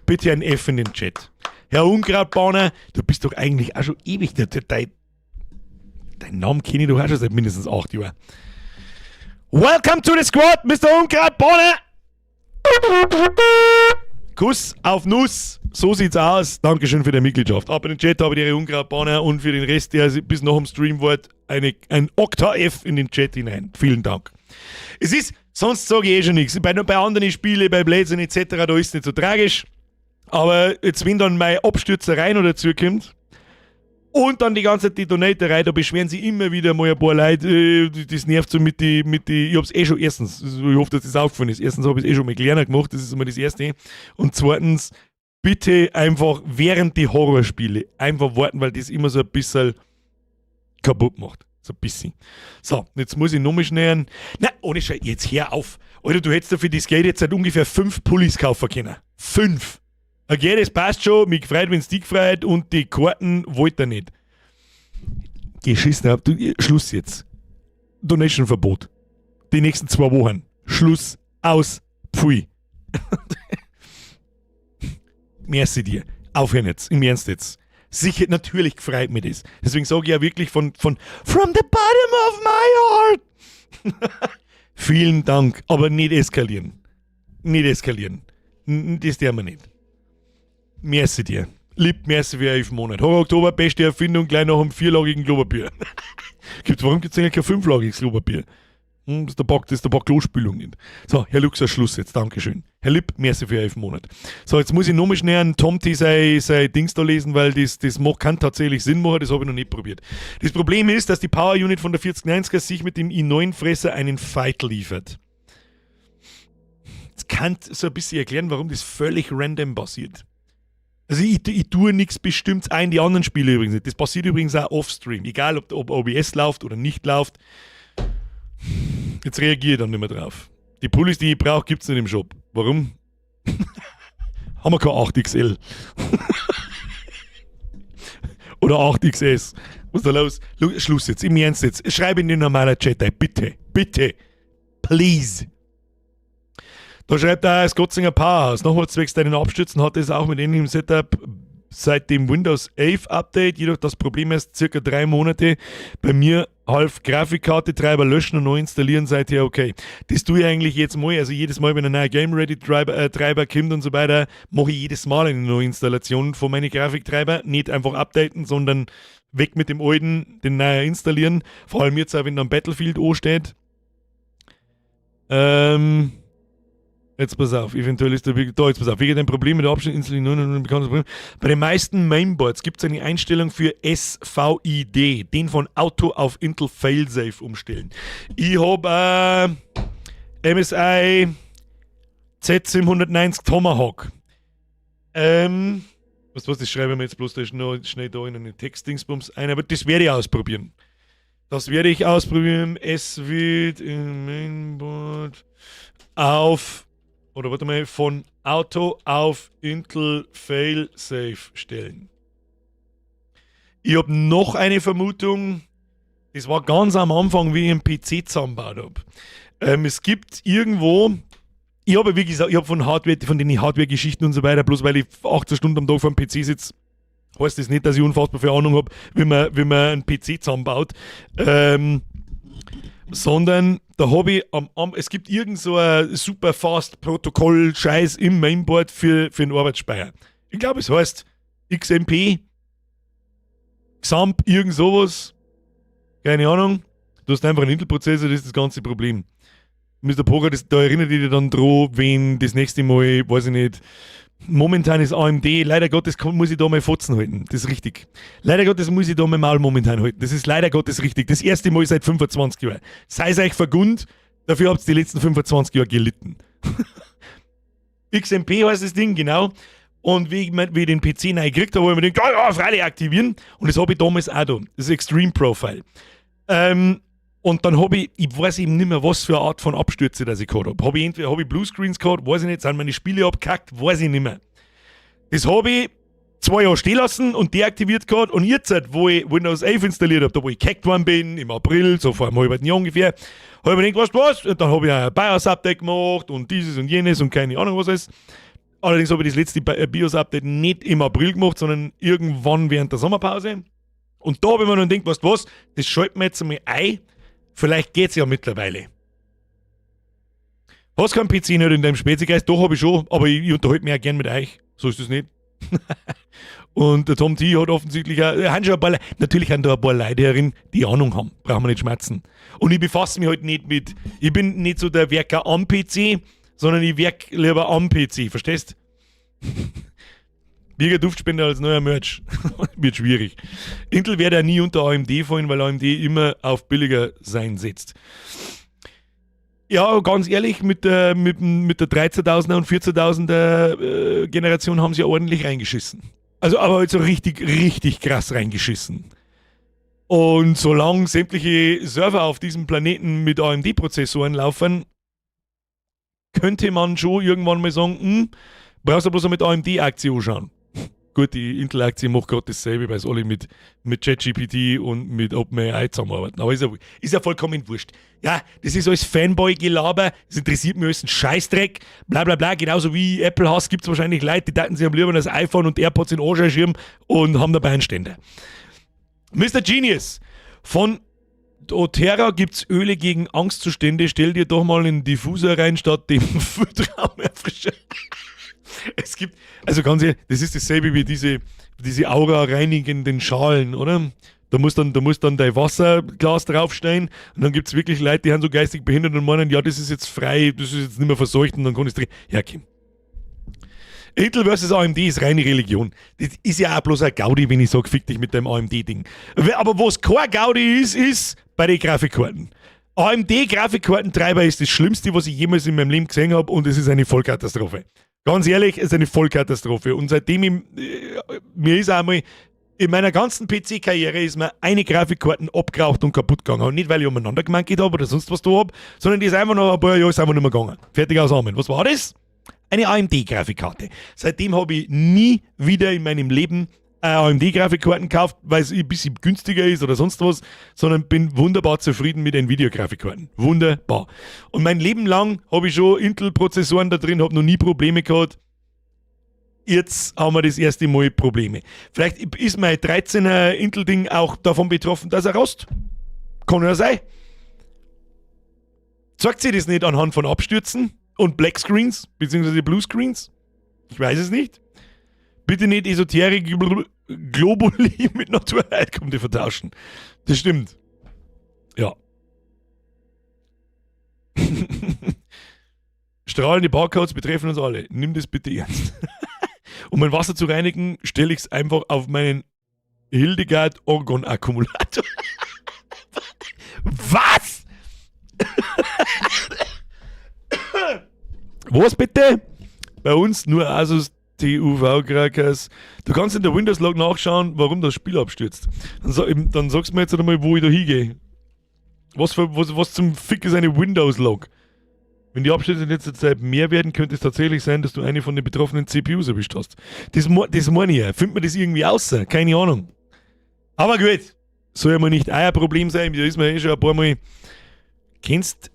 bitte ein F in den Chat. Herr Unkrautbahner, du bist doch eigentlich auch schon ewig. Dein Namen kenne ich doch auch schon seit mindestens 8 Jahren. Welcome to the squad, Mr. Unkrautbahner! Kuss auf Nuss. So sieht's aus. Dankeschön für die Mitgliedschaft. Ab in den Chat habe ich die Unkrautbahner und für den Rest, der bis nach dem Stream wart, ein Okta F in den Chat hinein. Vielen Dank. Es ist, sonst sage ich eh schon nichts. Bei anderen Spielen, bei Blödsinn etc., da ist es nicht so tragisch. Aber jetzt, wenn dann meine Abstürzerei noch dazu kommt und dann die ganze Zeit die Donaterei, da beschweren sich immer wieder mal ein paar Leute, das nervt so mit die, ich hab's eh schon erstens, ich hoffe, dass das aufgefallen ist, erstens habe ich es eh schon mal kleiner gemacht, das ist immer das Erste. Und zweitens, bitte einfach während die Horrorspiele einfach warten, weil das immer so ein bisschen kaputt macht. So ein bisschen. So, jetzt muss ich nochmal schnell. Na, ohne Scheiß, jetzt hör auf. Alter, du hättest dafür das Geld jetzt seit ungefähr 5 Pullis kaufen können. 5. Okay, das passt schon. Mich gefreut, wenn's dich gefreut und die Karten wollt ihr nicht. Geschissen hab. Du, Schluss jetzt. Donation-Verbot. Die nächsten 2 Wochen. Schluss. Aus. Pfui. Merci dir. Aufhören jetzt. Im Ernst jetzt. Sicher, natürlich gefreut mich das. Deswegen sage ich ja wirklich von from the bottom of my heart. Vielen Dank, aber nicht eskalieren. Nicht eskalieren. Das tun wir nicht. Merci dir. Lieb, merci für 11 Monate. Horror Oktober, beste Erfindung, gleich nach einem 4-lagigen Klopapier. Warum gibt's eigentlich kein 5-lagiges Klopapier? Das ist der Pack Klospülung nicht. So, Herr Luxer, Schluss jetzt, Dankeschön. Herr Lipp, merci für 11 Monate. So, jetzt muss ich nochmal schnell einen Tomti sein Dings da lesen, weil das kann tatsächlich Sinn machen, das habe ich noch nicht probiert. Das Problem ist, dass die Power Unit von der 4090er sich mit dem i9-Fresser einen Fight liefert. Das kann so ein bisschen erklären, warum das völlig random passiert. Also ich tue nichts Bestimmtes ein, die anderen Spiele übrigens nicht. Das passiert übrigens auch off-stream. Egal, ob OBS läuft oder nicht läuft. Jetzt reagiere ich dann nicht mehr drauf. Die Pullis, die ich brauche, gibt's nicht im Shop. Warum? Haben wir kein 8XL. Oder 8XS. Was ist da los? Schluss jetzt, im Ernst jetzt. Schreib in den normalen Chat ein. Bitte, bitte. Please. Da schreibt er, das Gotzinger Powerhouse. Nochmal zwecks deinen Abstürzen hat es auch mit ähnlichem Setup seit dem Windows 11 Update, jedoch das Problem erst circa 3 Monate. Bei mir half Grafikkarte, Treiber löschen und neu installieren, seither okay. Das tue ich eigentlich jetzt mal, also jedes Mal, wenn ein neuer Game Ready Treiber kommt und so weiter, mache ich jedes Mal eine neue Installation von meinen Grafiktreiber. Nicht einfach updaten, sondern weg mit dem alten, den neuen installieren. Vor allem jetzt auch, wenn dann Battlefield ansteht. Jetzt pass auf, eventuell ist der wirklich, da, jetzt pass auf, wegen dem Problem mit der Abstand installieren, nur ein bekanntes Problem. Bei den meisten Mainboards gibt es eine Einstellung für SVID, den von Auto auf Intel Failsafe umstellen. Ich hab MSI Z790 Tomahawk. Weißt du was, das schreibe ich mir jetzt bloß da schnell da in einen Textdingsbums ein, aber das werde ich ausprobieren. Das werde ich ausprobieren. Es wird im Mainboard auf, oder warte mal, von Auto auf Intel Failsafe stellen. Ich hab noch eine Vermutung. Das war ganz am Anfang, wie ich einen PC zusammengebaut hab. Es gibt irgendwo, ich habe, wie gesagt, ich hab von Hardware, von den Hardware-Geschichten und so weiter, bloß weil ich 18 Stunden am Tag vor dem PC sitze, Heißt das nicht, dass ich unfassbar viel Ahnung habe, wie man einen PC zusammenbaut. Sondern da habe ich es gibt irgend so ein super fast Protokoll-Scheiß im Mainboard für den Arbeitsspeicher. Ich glaube, es heißt XMP, XAMPP, irgend sowas. Keine Ahnung. Du hast einfach einen Intel-Prozessor, das ist das ganze Problem. Mr. Poker, da erinnert dich dann dran, wenn das nächste Mal, weiß ich nicht, momentan ist AMD, leider Gottes muss ich da mal Fotzen halten. Das ist richtig. Leider Gottes muss ich da mal Maul momentan halten. Das ist leider Gottes richtig. Das erste Mal seit 25 Jahren. Sei es euch vergönnt, dafür habt ihr die letzten 25 Jahre gelitten. XMP heißt das Ding, genau. Und wie ich den PC neu gekriegt habe, habe ich mir gedacht, ja, freilich aktivieren. Und das habe ich damals auch da. Das ist Extreme Profile. Und dann habe ich, ich weiß eben nicht mehr, was für eine Art von Abstürze das ich gehabt habe. Habe ich entweder hab ich Bluescreens gehabt, weiß ich nicht, sind meine Spiele abgekackt, weiß ich nicht mehr. Das habe ich 2 Jahre stehen lassen und deaktiviert gehabt. Und jetzt, wo ich Windows 11 installiert habe, da, wo ich gehackt worden bin, im April, so vor einem halben Jahr ungefähr, habe ich mir gedacht, weißt du was? Und dann habe ich ein BIOS-Update gemacht und dieses und jenes und keine Ahnung was alles. Allerdings habe ich das letzte BIOS-Update nicht im April gemacht, sondern irgendwann während der Sommerpause. Und da habe ich mir dann gedacht, weißt du was, das schalten wir jetzt einmal ein. Vielleicht geht's ja mittlerweile. Hast keinen PC nicht in deinem Spezigeist? Doch, habe ich schon, aber ich unterhalte mich auch gern mit euch. So ist es nicht. Und der Tom T. hat offensichtlich auch, haben schon ein paar, natürlich haben da ein paar Leute herin, die Ahnung haben. Brauchen wir nicht schmatzen. Und ich befasse mich halt nicht mit, ich bin nicht so der Werker am PC, sondern ich werk lieber am PC, verstehst? Birger Duftspender als neuer Merch. Wird schwierig. Intel wird ja nie unter AMD fallen, weil AMD immer auf billiger sein setzt. Ja, ganz ehrlich, mit der 13.000er und 14.000er Generation haben sie ja ordentlich reingeschissen. Also, aber halt so richtig, richtig krass reingeschissen. Und solange sämtliche Server auf diesem Planeten mit AMD-Prozessoren laufen, könnte man schon irgendwann mal sagen, brauchst du bloß mit AMD-Aktie anschauen. Gut, die Intel-Aktie macht gerade dasselbe, weil es alle mit ChatGPT und mit OpenAI zusammenarbeiten. Aber ist ja vollkommen wurscht. Ja, das ist alles Fanboy-Gelaber, das interessiert mich alles ein Scheißdreck, bla bla bla. Genauso wie Apple hass, gibt es wahrscheinlich Leute, die täten sich am lieber das iPhone und AirPods in den Arsch schieben und haben dabei einen Ständer. Mr. Genius, von doTERRA gibt es Öle gegen Angstzustände. Stell dir doch mal einen Diffuser rein statt dem Raumerfrischer. Es gibt, also ganz ehrlich, das ist dasselbe wie diese Aura-reinigenden Schalen, oder? Da muss dann dein Wasserglas draufstehen und dann gibt es wirklich Leute, die haben so geistig behindert und meinen, ja, das ist jetzt frei, das ist jetzt nicht mehr verseucht und dann kann ich es trinken. Ja, okay. Intel versus AMD ist reine Religion. Das ist ja auch bloß ein Gaudi, wenn ich sage, fick dich mit dem AMD-Ding. Aber was kein Gaudi ist, ist bei den Grafikkarten. AMD-Grafikkartentreiber ist das Schlimmste, was ich jemals in meinem Leben gesehen habe, und es ist eine Vollkatastrophe. Ganz ehrlich, es ist eine Vollkatastrophe. Und seitdem ich, mir ist einmal, in meiner ganzen PC-Karriere ist mir eine Grafikkarte abgeraucht und kaputt gegangen. Und nicht, weil ich umeinander gemankelt habe oder sonst was da hab, sondern die ist einfach noch ein paar Jahre ist einfach nicht mehr gegangen. Fertig, aus, Amen. Was war das? Eine AMD-Grafikkarte. Seitdem habe ich nie wieder in meinem Leben AMD-Grafikkarten gekauft, weil es ein bisschen günstiger ist oder sonst was, sondern bin wunderbar zufrieden mit Nvidia-Grafikkarten. Wunderbar. Und mein Leben lang habe ich schon Intel-Prozessoren da drin, habe noch nie Probleme gehabt. Jetzt haben wir das erste Mal Probleme. Vielleicht ist mein 13er Intel-Ding auch davon betroffen, dass er rost. Kann ja sein. Zeigt sich das nicht anhand von Abstürzen und Black Screens, beziehungsweise Blue Screens? Ich weiß es nicht. Bitte nicht Esoterik Globuli mit Naturheilkunde vertauschen. Das stimmt. Ja. Strahlende Barcodes betreffen uns alle. Nimm das bitte ernst. Um mein Wasser zu reinigen, stelle ich es einfach auf meinen Hildegard Orgon Akkumulator. Was? Was bitte? Bei uns nur Asus TUV Crackers. Du kannst in der Windows Log nachschauen, warum das Spiel abstürzt. Dann sagst du mir jetzt einmal, wo ich da hingehe. Was zum Fick ist eine Windows Log? Wenn die Abstürze in letzter Zeit mehr werden, könnte es tatsächlich sein, dass du eine von den betroffenen CPUs erwischt hast. Das meine ich ja. Findet man das irgendwie außer? Keine Ahnung. Aber gut. Soll ja mal nicht euer Problem sein. Da ist mir eh schon ein paar Mal. Kennst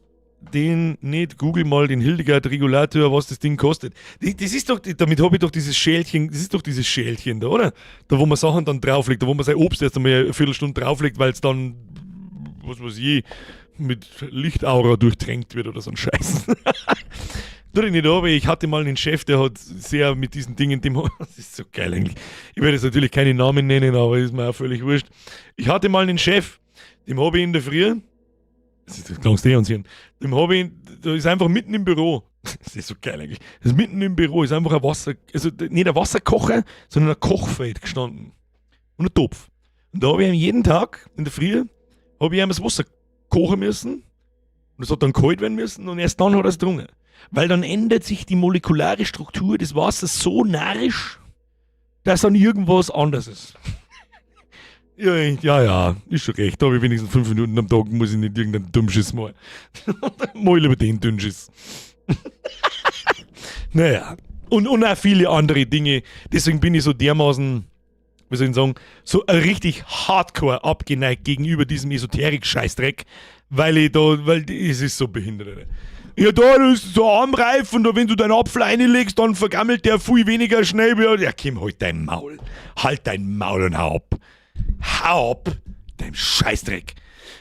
den nicht. Google mal den Hildegard Regulator, was das Ding kostet. Das ist doch, damit habe ich doch dieses Schälchen, das ist doch dieses Schälchen da, oder? Da, wo man Sachen dann drauflegt, da wo man sein Obst erst einmal eine Viertelstunde drauflegt, weil es dann, was weiß ich, mit Lichtaura durchtränkt wird oder so ein Scheiß. Tu dich nicht an, aber ich hatte mal einen Chef, der hat sehr mit diesen Dingen, dem, das ist so geil eigentlich. Ich werde jetzt natürlich keine Namen nennen, aber ist mir auch völlig wurscht. Ich hatte mal einen Chef, dem habe ich in der Früh, das ist das klangste uns hier, dem habe ich, da ist einfach mitten im Büro, das ist so geil eigentlich, das ist mitten im Büro, ist einfach ein Wasser, also nicht ein Wasserkocher, sondern ein Kochfeld gestanden. Und ein Topf. Und da habe ich ihm jeden Tag in der Früh, habe ich ihm das Wasser kochen müssen. Und es hat dann kalt werden müssen und erst dann hat er es getrunken. Weil dann ändert sich die molekulare Struktur des Wassers so narrisch, dass dann irgendwas anders ist. Ja, ja, ja, ist schon recht. Da habe ich wenigstens 5 Minuten am Tag, muss ich nicht irgendeinen Dummschiss machen. Mal lieber den Dünnschiss. Naja, und auch viele andere Dinge. Deswegen bin ich so dermaßen, wie soll ich sagen, so richtig hardcore abgeneigt gegenüber diesem Esoterik-Scheißdreck, weil ich da, weil es ist so behindert. Alter. Ja, da ist so armreif und da, wenn du deinen Apfel reinlegst, dann vergammelt der viel weniger schnell. Ja, komm, halt dein Maul. Halt dein Maul und hau ab. Hau ab, dein Scheißdreck.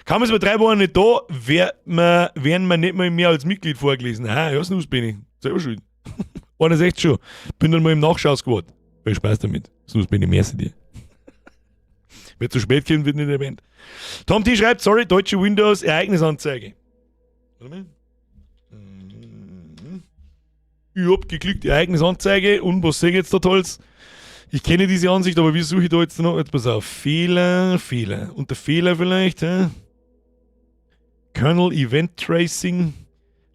Kaum ist mir 3 Wochen nicht da, werden wir nicht mal mehr als Mitglied vorgelesen. Ha, ja, Snus bin ich. Selber schuld. 61 schon. Bin dann mal im Nachschau-Squad. Viel Spaß damit. Snus bin ich, merci dir. Wer zu spät kommt, wird nicht erwähnt. Tom T. schreibt, sorry, deutsche Windows, Ereignisanzeige. Warte mal. Ich hab geklickt, Ereignisanzeige und was sehe ich jetzt da Tolles? Ich kenne diese Ansicht, aber wie suche ich da jetzt noch? Jetzt pass auf. Fehler, Fehler. Unter Fehler vielleicht, hä? Kernel Event Tracing.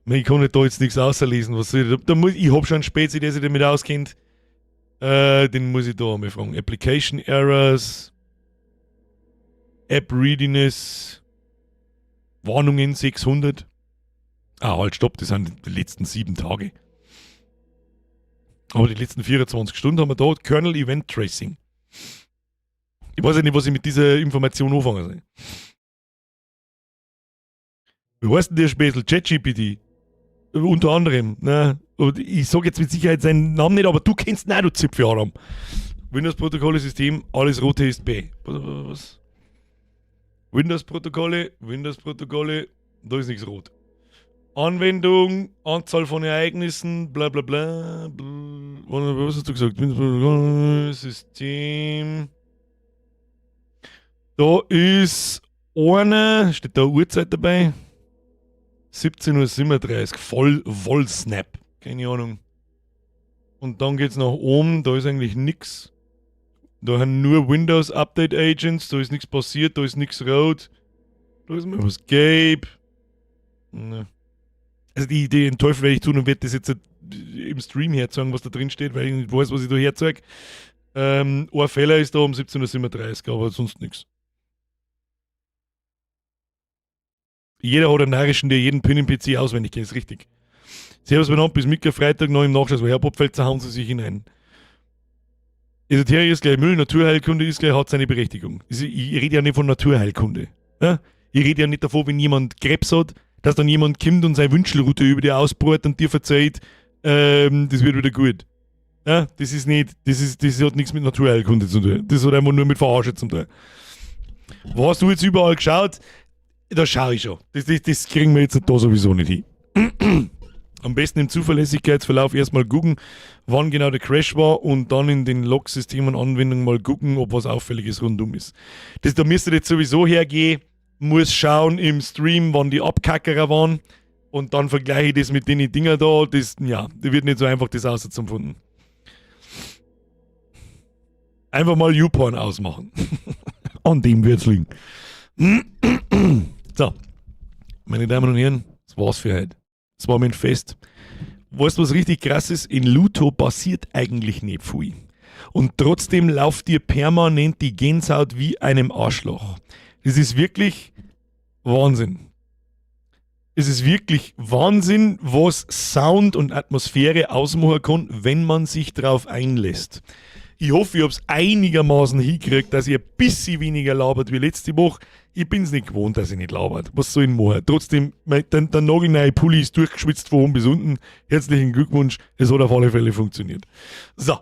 Ich kann nicht da jetzt nichts auslesen. Was soll ich da? Da muss, ich hab schon einen Spezi, der sich damit auskennt. Den muss ich da einmal fragen. Application Errors. App Readiness. Warnungen 600. Ah, halt, stopp, das sind die letzten 7 Tage. Aber die letzten 24 Stunden haben wir da Kernel Event Tracing. Ich weiß ja nicht, was ich mit dieser Information anfangen soll. Wie heißt denn der Späßel? ChatGPT. Unter anderem. Ne? Und ich sag jetzt mit Sicherheit seinen Namen nicht, aber du kennst ihn auch, du Zipfelharam. Windows-Protokolle, System, alles rote ist B. Was? Windows-Protokolle, Windows-Protokolle, da ist nichts rot. Anwendung, Anzahl von Ereignissen, bla bla bla, bla. Was hast du gesagt? Windows-Protokolle, System. Da ist eine, steht da Uhrzeit dabei? 17:37 Uhr, voll Vollsnap, keine Ahnung. Und dann geht's nach oben, da ist eigentlich nix. Da haben nur Windows Update Agents, da ist nix passiert, da ist nix rot. Da ist mal was gelb. Ne. Also die den Teufel werde ich tun und werde das jetzt im Stream herzeigen, was da drin steht, weil ich nicht weiß, was ich da herzeig. Ein Fehler ist da um 17:37 Uhr, aber sonst nix. Jeder hat einen Narischen, der jeden Pin im PC auswendig kennt, ist richtig. Servus benannt, bis Mittag, Freitag noch im Nachschuss, wo Herr Popfelzer hauen sie sich hinein. Esoterik ist gleich Müll, Naturheilkunde ist gleich, hat seine Berechtigung. Also ich rede ja nicht von Naturheilkunde. Ja? Ich rede ja nicht davon, wenn jemand Krebs hat, dass dann jemand kommt und seine Wünschelrute über dir ausbohrt und dir verzeiht, das wird wieder gut. Ja? Das ist nicht, das ist, das hat nichts mit Naturheilkunde zu tun. Das hat einfach nur mit Verarsche zu tun. Wo hast du jetzt überall geschaut? Da schau ich schon. Das kriegen wir jetzt da sowieso nicht hin. Am besten im Zuverlässigkeitsverlauf erstmal gucken, wann genau der Crash war und dann in den Log-Systemen und Anwendungen mal gucken, ob was Auffälliges rundum ist. Da müsst ihr jetzt sowieso hergehen, muss schauen im Stream, wann die Abkackerer waren und dann vergleiche ich das mit den Dinger da. Das, ja, das wird nicht so einfach, das auszufinden. Einfach mal YouPorn ausmachen. An dem wird's liegen. So, meine Damen und Herren, das war's für heute. Das war mein Fest. Weißt du, was richtig krass ist? In Luto passiert eigentlich nicht viel. Und trotzdem lauft dir permanent die Gänsehaut wie einem Arschloch. Das ist wirklich Wahnsinn. Es ist wirklich Wahnsinn, was Sound und Atmosphäre ausmachen kann, wenn man sich drauf einlässt. Ich hoffe, ich hab's einigermaßen hingekriegt, dass ihr ein bisschen weniger labert wie letzte Woche. Ich bin's nicht gewohnt, dass ich nicht labert. Was soll ich denn machen? Trotzdem, der nagelneue Pulli ist durchgeschwitzt von oben bis unten. Herzlichen Glückwunsch, es hat auf alle Fälle funktioniert. So,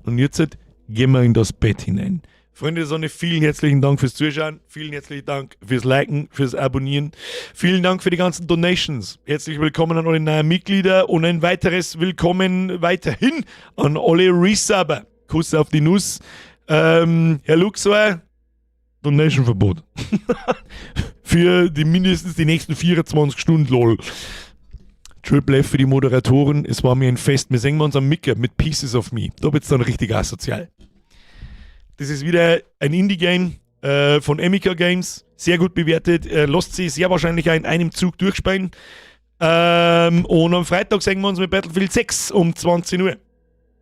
und jetzt gehen wir in das Bett hinein. Freunde der Sonne, vielen herzlichen Dank fürs Zuschauen, vielen herzlichen Dank fürs Liken, fürs Abonnieren, vielen Dank für die ganzen Donations. Herzlich willkommen an alle neuen Mitglieder und ein weiteres Willkommen weiterhin an alle Resubber. Kuss auf die Nuss. Herr Luxor, Donation-Verbot. Für die mindestens die nächsten 24 Stunden, lol. Triple F für die Moderatoren, es war mir ein Fest. Wir sehen uns am Micker mit Pieces of Me. Da wird's dann richtig asozial. Das ist wieder ein Indie-Game von Emika Games. Sehr gut bewertet. Lasst sich sehr wahrscheinlich auch in einem Zug durchspielen. Und am Freitag sehen wir uns mit Battlefield 6 um 20 Uhr.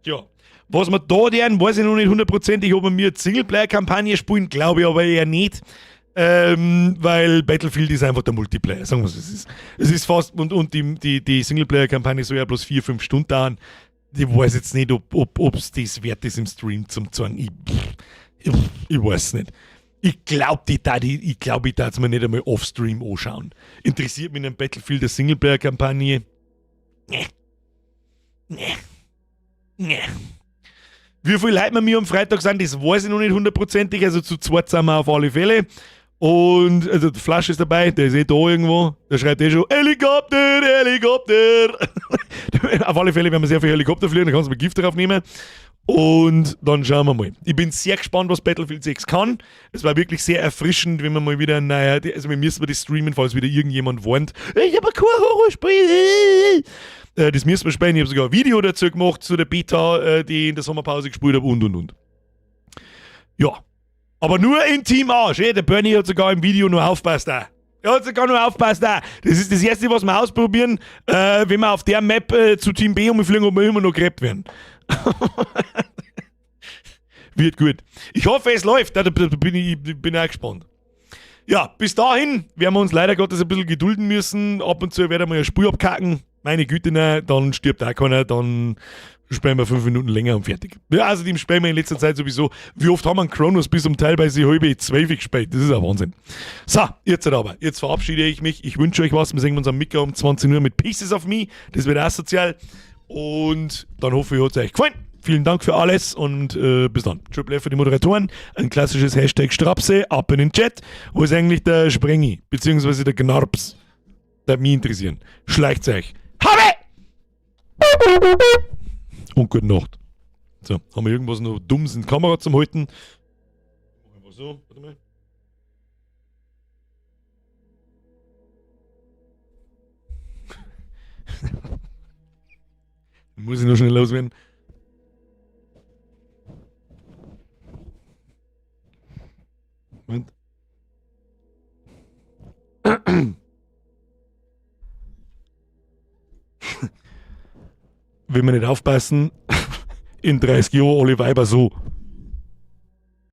Tja. Was wir da deren, weiß ich noch nicht hundertprozentig, ob wir mir eine Singleplayer-Kampagne spielen, glaube ich aber eher nicht. Weil Battlefield ist einfach der Multiplayer, sagen wir es ist. Es ist fast, und die Singleplayer-Kampagne soll ja bloß 4, 5 Stunden dauern. Ich weiß jetzt nicht, ob's das wert ist im Stream zum zeigen. Ich weiß nicht. Ich glaub, die tat ich, ich glaub, ich tat's mir nicht einmal off-Stream anschauen. Interessiert mich in einem Battlefield eine Singleplayer-Kampagne? Nee. Nee. Nee. Wie viele Leute wir mir am Freitag sind, das weiß ich noch nicht hundertprozentig. Also zu zweit sind wir auf alle Fälle. Und also die Flasche ist dabei, der ist eh da irgendwo. Der schreit eh schon, Helikopter, Helikopter. Auf alle Fälle werden wir sehr viel Helikopter fliegen, da kannst du mal Gift drauf nehmen. Und dann schauen wir mal. Ich bin sehr gespannt, was Battlefield 6 kann. Es war wirklich sehr erfrischend, wenn man mal wieder, naja, also wir müssen das streamen, falls wieder irgendjemand warnt. Ich hab ein kein Horrorspiel. Das müssen wir spielen. Ich hab sogar ein Video dazu gemacht, zu der Beta, die ich in der Sommerpause gespielt hab und, und, und. Ja. Aber nur in Team A. Schön, der Bernie hat sogar im Video nur aufpasst da. Er hat sogar nur aufpasst da. Das ist das Erste, was wir ausprobieren, wenn wir auf der Map zu Team B umfliegen, ob wir immer noch gegrabt werden. Wird gut. Ich hoffe, es läuft. Da bin ich, ich bin auch gespannt. Ja, bis dahin werden wir uns leider Gottes ein bisschen gedulden müssen. Ab und zu werden wir ein Spiel abkacken. Meine Güte, nein, dann stirbt auch keiner, dann spielen wir 5 Minuten länger und fertig. Ja, außerdem spielen wir in letzter Zeit sowieso, wie oft haben wir einen Kronos bis um teilweise halb zwölf gespielt? Das ist ein Wahnsinn. So, jetzt aber, jetzt verabschiede ich mich. Ich wünsche euch was. Wir sehen uns am Mittag um 20 Uhr mit Pieces of Me. Das wird asozial. Und dann hoffe ich, hat es euch gefallen. Vielen Dank für alles und bis dann. Triple F für die Moderatoren. Ein klassisches Hashtag Strapse, ab in den Chat. Wo ist eigentlich der Sprengi, beziehungsweise der Gnarps? Der mich interessieren. Schleicht euch. Habe! Und gute Nacht. So, haben wir irgendwas noch Dummes in die Kamera zum Halten? Machen wir so, warte mal. Muss ich noch schnell loswerden. Moment. Wenn wir nicht aufpassen, in 30 Jahren alle Weiber so.